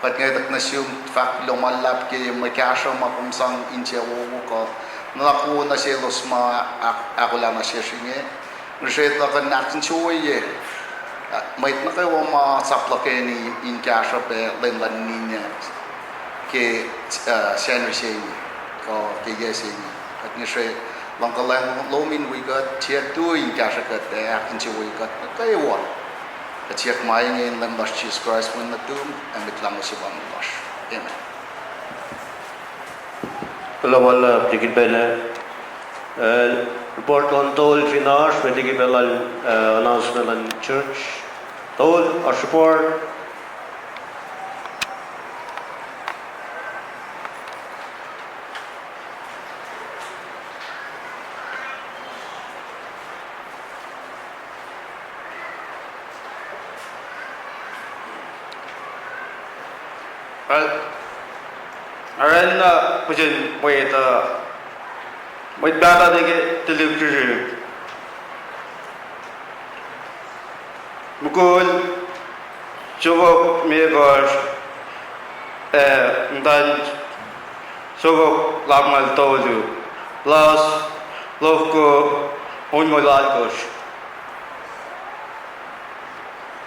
Kuht ngwetwack nuh sum, fahk kuloh ma luhlahp ke mwe kahsruh ma kom sang insiyac wowo kuh nuhnak wowo nuh selos ma ahkolah nuh sesr inge. Ngihsre tuh kuh in ahkinsewowoye mwet nuh kwewa ma sap luhkeni in kahsruh pac lwen luhn ninac ke, uh, Sacnri se inge, kuh ke yac se inge. Kuht ngihsre luhngkuhlwacng lom in wi kuht, tiac tui in kahsruh kuht ac ahkinsewowoye kuht nuh kwewa. Kuht siyuck ma inge in Leum lasr Jisus Kraist, Wen nuhtum ac Mwet Lahngo sefanna lasr. Amen. Kuloh ma luhlahp, Deacon Pacna. Eh, report luhn tol fin oasr, met liki pac lal, eh, announcement luhn church. Tol, oasr report? Arulacna pihsen mwet uh, mwet pahluh nuh ke tuhlihk srihsrihk. Mukul siofok limekohsr, ac muhtwacn siofok lumngaul tolu, plus lofko onngoul oalkosr.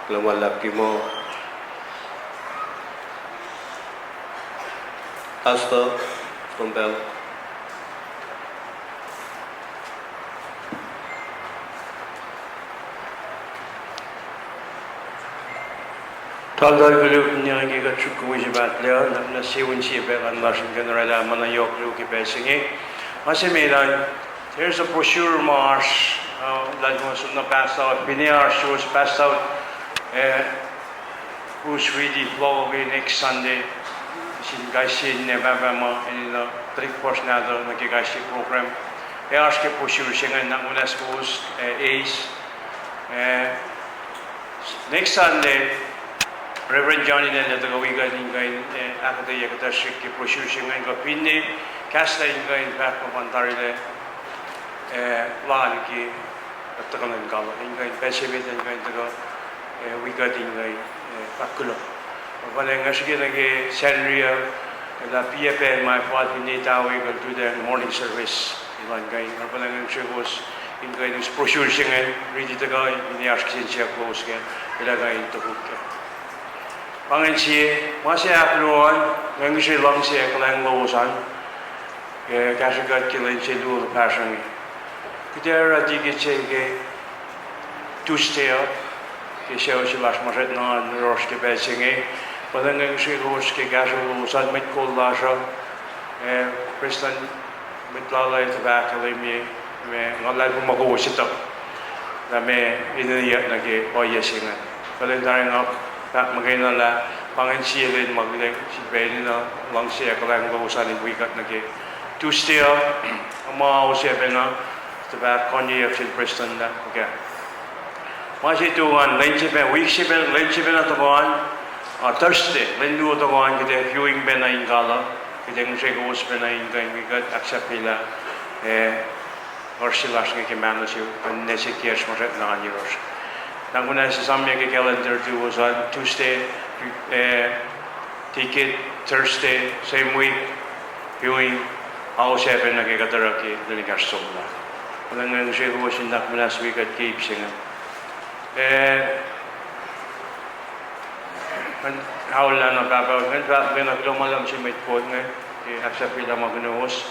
Kuloh ma luhlahp ke moul. Pastor, kom pacl. Tahmtahel koluk, ninac, ke kuht suk ke wi se pahtlac uh, na sie win sie pacl an lasr in kuh in oraclah ma na yohk luo ke pacl se inge. Ma se met an, there is a brochure ma oasr, uh, lah ma som na pass out, finne oasr suwos pass out, eh, us riti fohlohk ke next Sunday, sin kais sie ninac pahpah ma enenuh tuhlihk fuhsr nahtuhl nuh ke kais sie program. Ac oasr ke brochure se ingacn, na muhnahs kowos, eh, eis, eh, next Sunday, Reverend John in el ac tuhkuh wi kuht in kuh in, eh, ahkuhtweyac kuhtuh srihk ke brochure se ingacn kuh finne kahslah in kuh in fahk ma fah tarilac, eh, lal ke kuht tuhkuh nuh in kalu in kuh in pacl se met in kuh in tuhkuh, eh, wi kuht in kuh in, eh, fahk kuloh. Fal nga srihke nuh ke Sacnri uh, lah piac pacl ma fal finne tawi kuh lututacng morning service elan kuh in, arulacna nga srihke kowos in kuh in us brochure se ingacn, riti tuhkuh, finne oasr kihsen siyuck lowos kac, elan kuh in topuk kac. Pa ingacn sie, ma se ahkluo an, nga ngihsre luhngse ac kuhlwacng lowos an, ke kahsrwe kuht ke lwen se luo luhn fahsr inge. Kuht ac oruh ticket se ke Tuesday uh, ke sucu se lasr ma srackna yohrohsr ke pacl se inge. Arulacna nga ngihsre kowos ke kahsruh lowos an, mwet kol lasr uh, eh, prestuhn mwet lala ac tuhfah ahkkahlwemye, ma nga luhlahlfongi ma kowos etuh lah ma enenweyuck nuh ke ohiyac se ingacn. Kuht in tari nga fahk muhkwena lah pa ingacn sie lwen ma kuht ac sifilpac enenuh luhngse ac kuhlwacng lowos an in wi kuht nuh ke Tuesday uh, ma ao sacpacna, tuhfah konyuck sel prestuhn lah fuhkah. Ma se tongan, lwen sepa-, wik sepa-, lwen sefanna tongan, uh, Thursday, lwen luo tongan, kuht ac viewing pacna in kalu, kuht ac ngihsre kowos pacna in kuh in wi kuht ahksahfyelah, eh, oasr se lasr inge ke mahno se, kuh ninac se kiyacsr ma srackna yohrohsr. Na muhnahs esamyac ke calendar tuwos an, Tuesday, eh, ticket, Thursday, same week, viewing, ao sacpacna ke kuht oruh ke lwen ekahsr somlah. Arulacna nga ngihsre kowos in nuhnak muhnahs wi kuht ke ip se inge. Eh, ngan aollah na pahpah, ngan fahk muhkwena kuloh ma luhlahp sin mwet kol inge ke ahksahfyelah ma kunowos.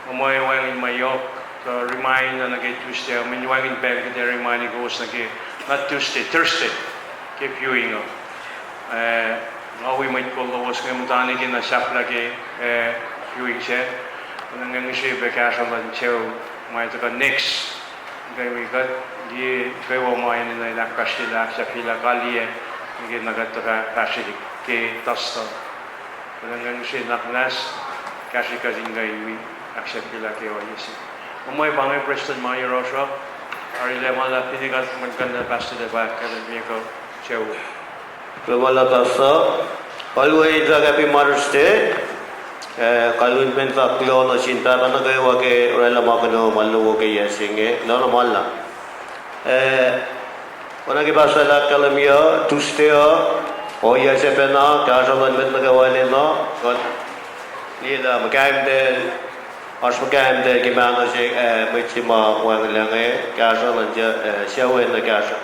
Nga muh wacngihn ma yohk, kuh remind nuh ke Tuesday, uh, mweyen wacngihn pacl kuht ac remind kowos nuh ke, not Tuesday, Thursday, ke viewing uh. Eh, nga wi mwet kol lowos inge muhtwacn ke na sahflah ke, eh, viewing sac. Nga ngihsre pac kahsruh luhn sucu ma tuhkuh next Kuh wi kuht liye kwewa ma enenuh in ahkfahsryelah, ahksahfyelah kaliyac, nuh ke na kuht tuh fah fahsrwelihk ke tuhstuh. Kuht in kuh in use nuhnak muhnahs, kahsrwe kuht in kuh in wi ahksahfyelah ke ohiyac se. Kom mwe pa inge Prestuhn ma yohrohsr uh, arulacna ma luhlahp finne kuht muhlkuhnlah pastor ac pa kuht in liye kuh sucu. Pacl ma luhlahp uh, always happy Mother's Day. Eh, kalmen fahk kuloh nuh sin pahpah nuh kwewa ke oraclah ma kunom ma luo ke yac se inge, kuloh na ma luhlahp. Eh, oacna ke pastor el ahkkahlwemye, Tuesday uh, ohiyac se pacna, kahsruh luhn mwet nuh kwewa enenuh, kuht liye lah muhkahimtacl, oasr muhkahimtacl ke mahno se, eh, mwet se ma wacngihnlac inge, kahsruh luhn, eh, sucu enenuh kahsruh.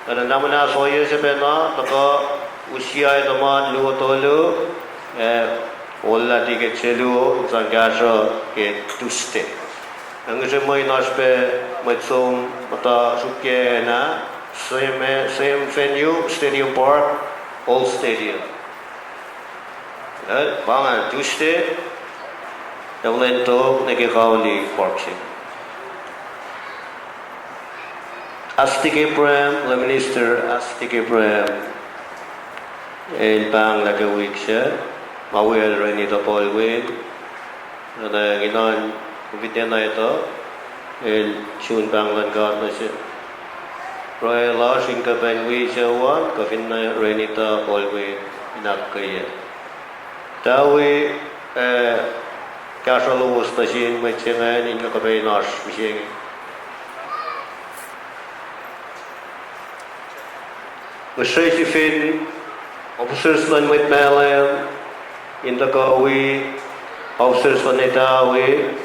Kuht in lamunas ohiyac se pacna, tuhkuh usiyac tuhman luo tolu, eh, ollah tiket se luo, sang kahsruh ke Tuesday. Ac ngihsre mwe in oasr pac mwet som muhta sruokyac na, same, same venue, Stadium Park, old stadium. Eh, pa ingacn Tuesday, elan tok nuh ke Cowley Park se. Astik Abraham, Lay Minister Astik Abraham, el pahnglah ke wik se, ma wiyacl Renita Paulwin, na nginan Fitena etuh, el sun pahng luhn God nuh sel. Pruhe lasr in kuhpacn wi sucu an, kuh finne Renita Paulwin in ahkkweye. Tuh wi, eh, kahsruh lowos nuh sin mwet se ingacn in kuh kuhpacna oasr mihsenge. Ngihsre sifacna officers luhn mwet Malem in tuhkuh wi, officers luhn Etawi,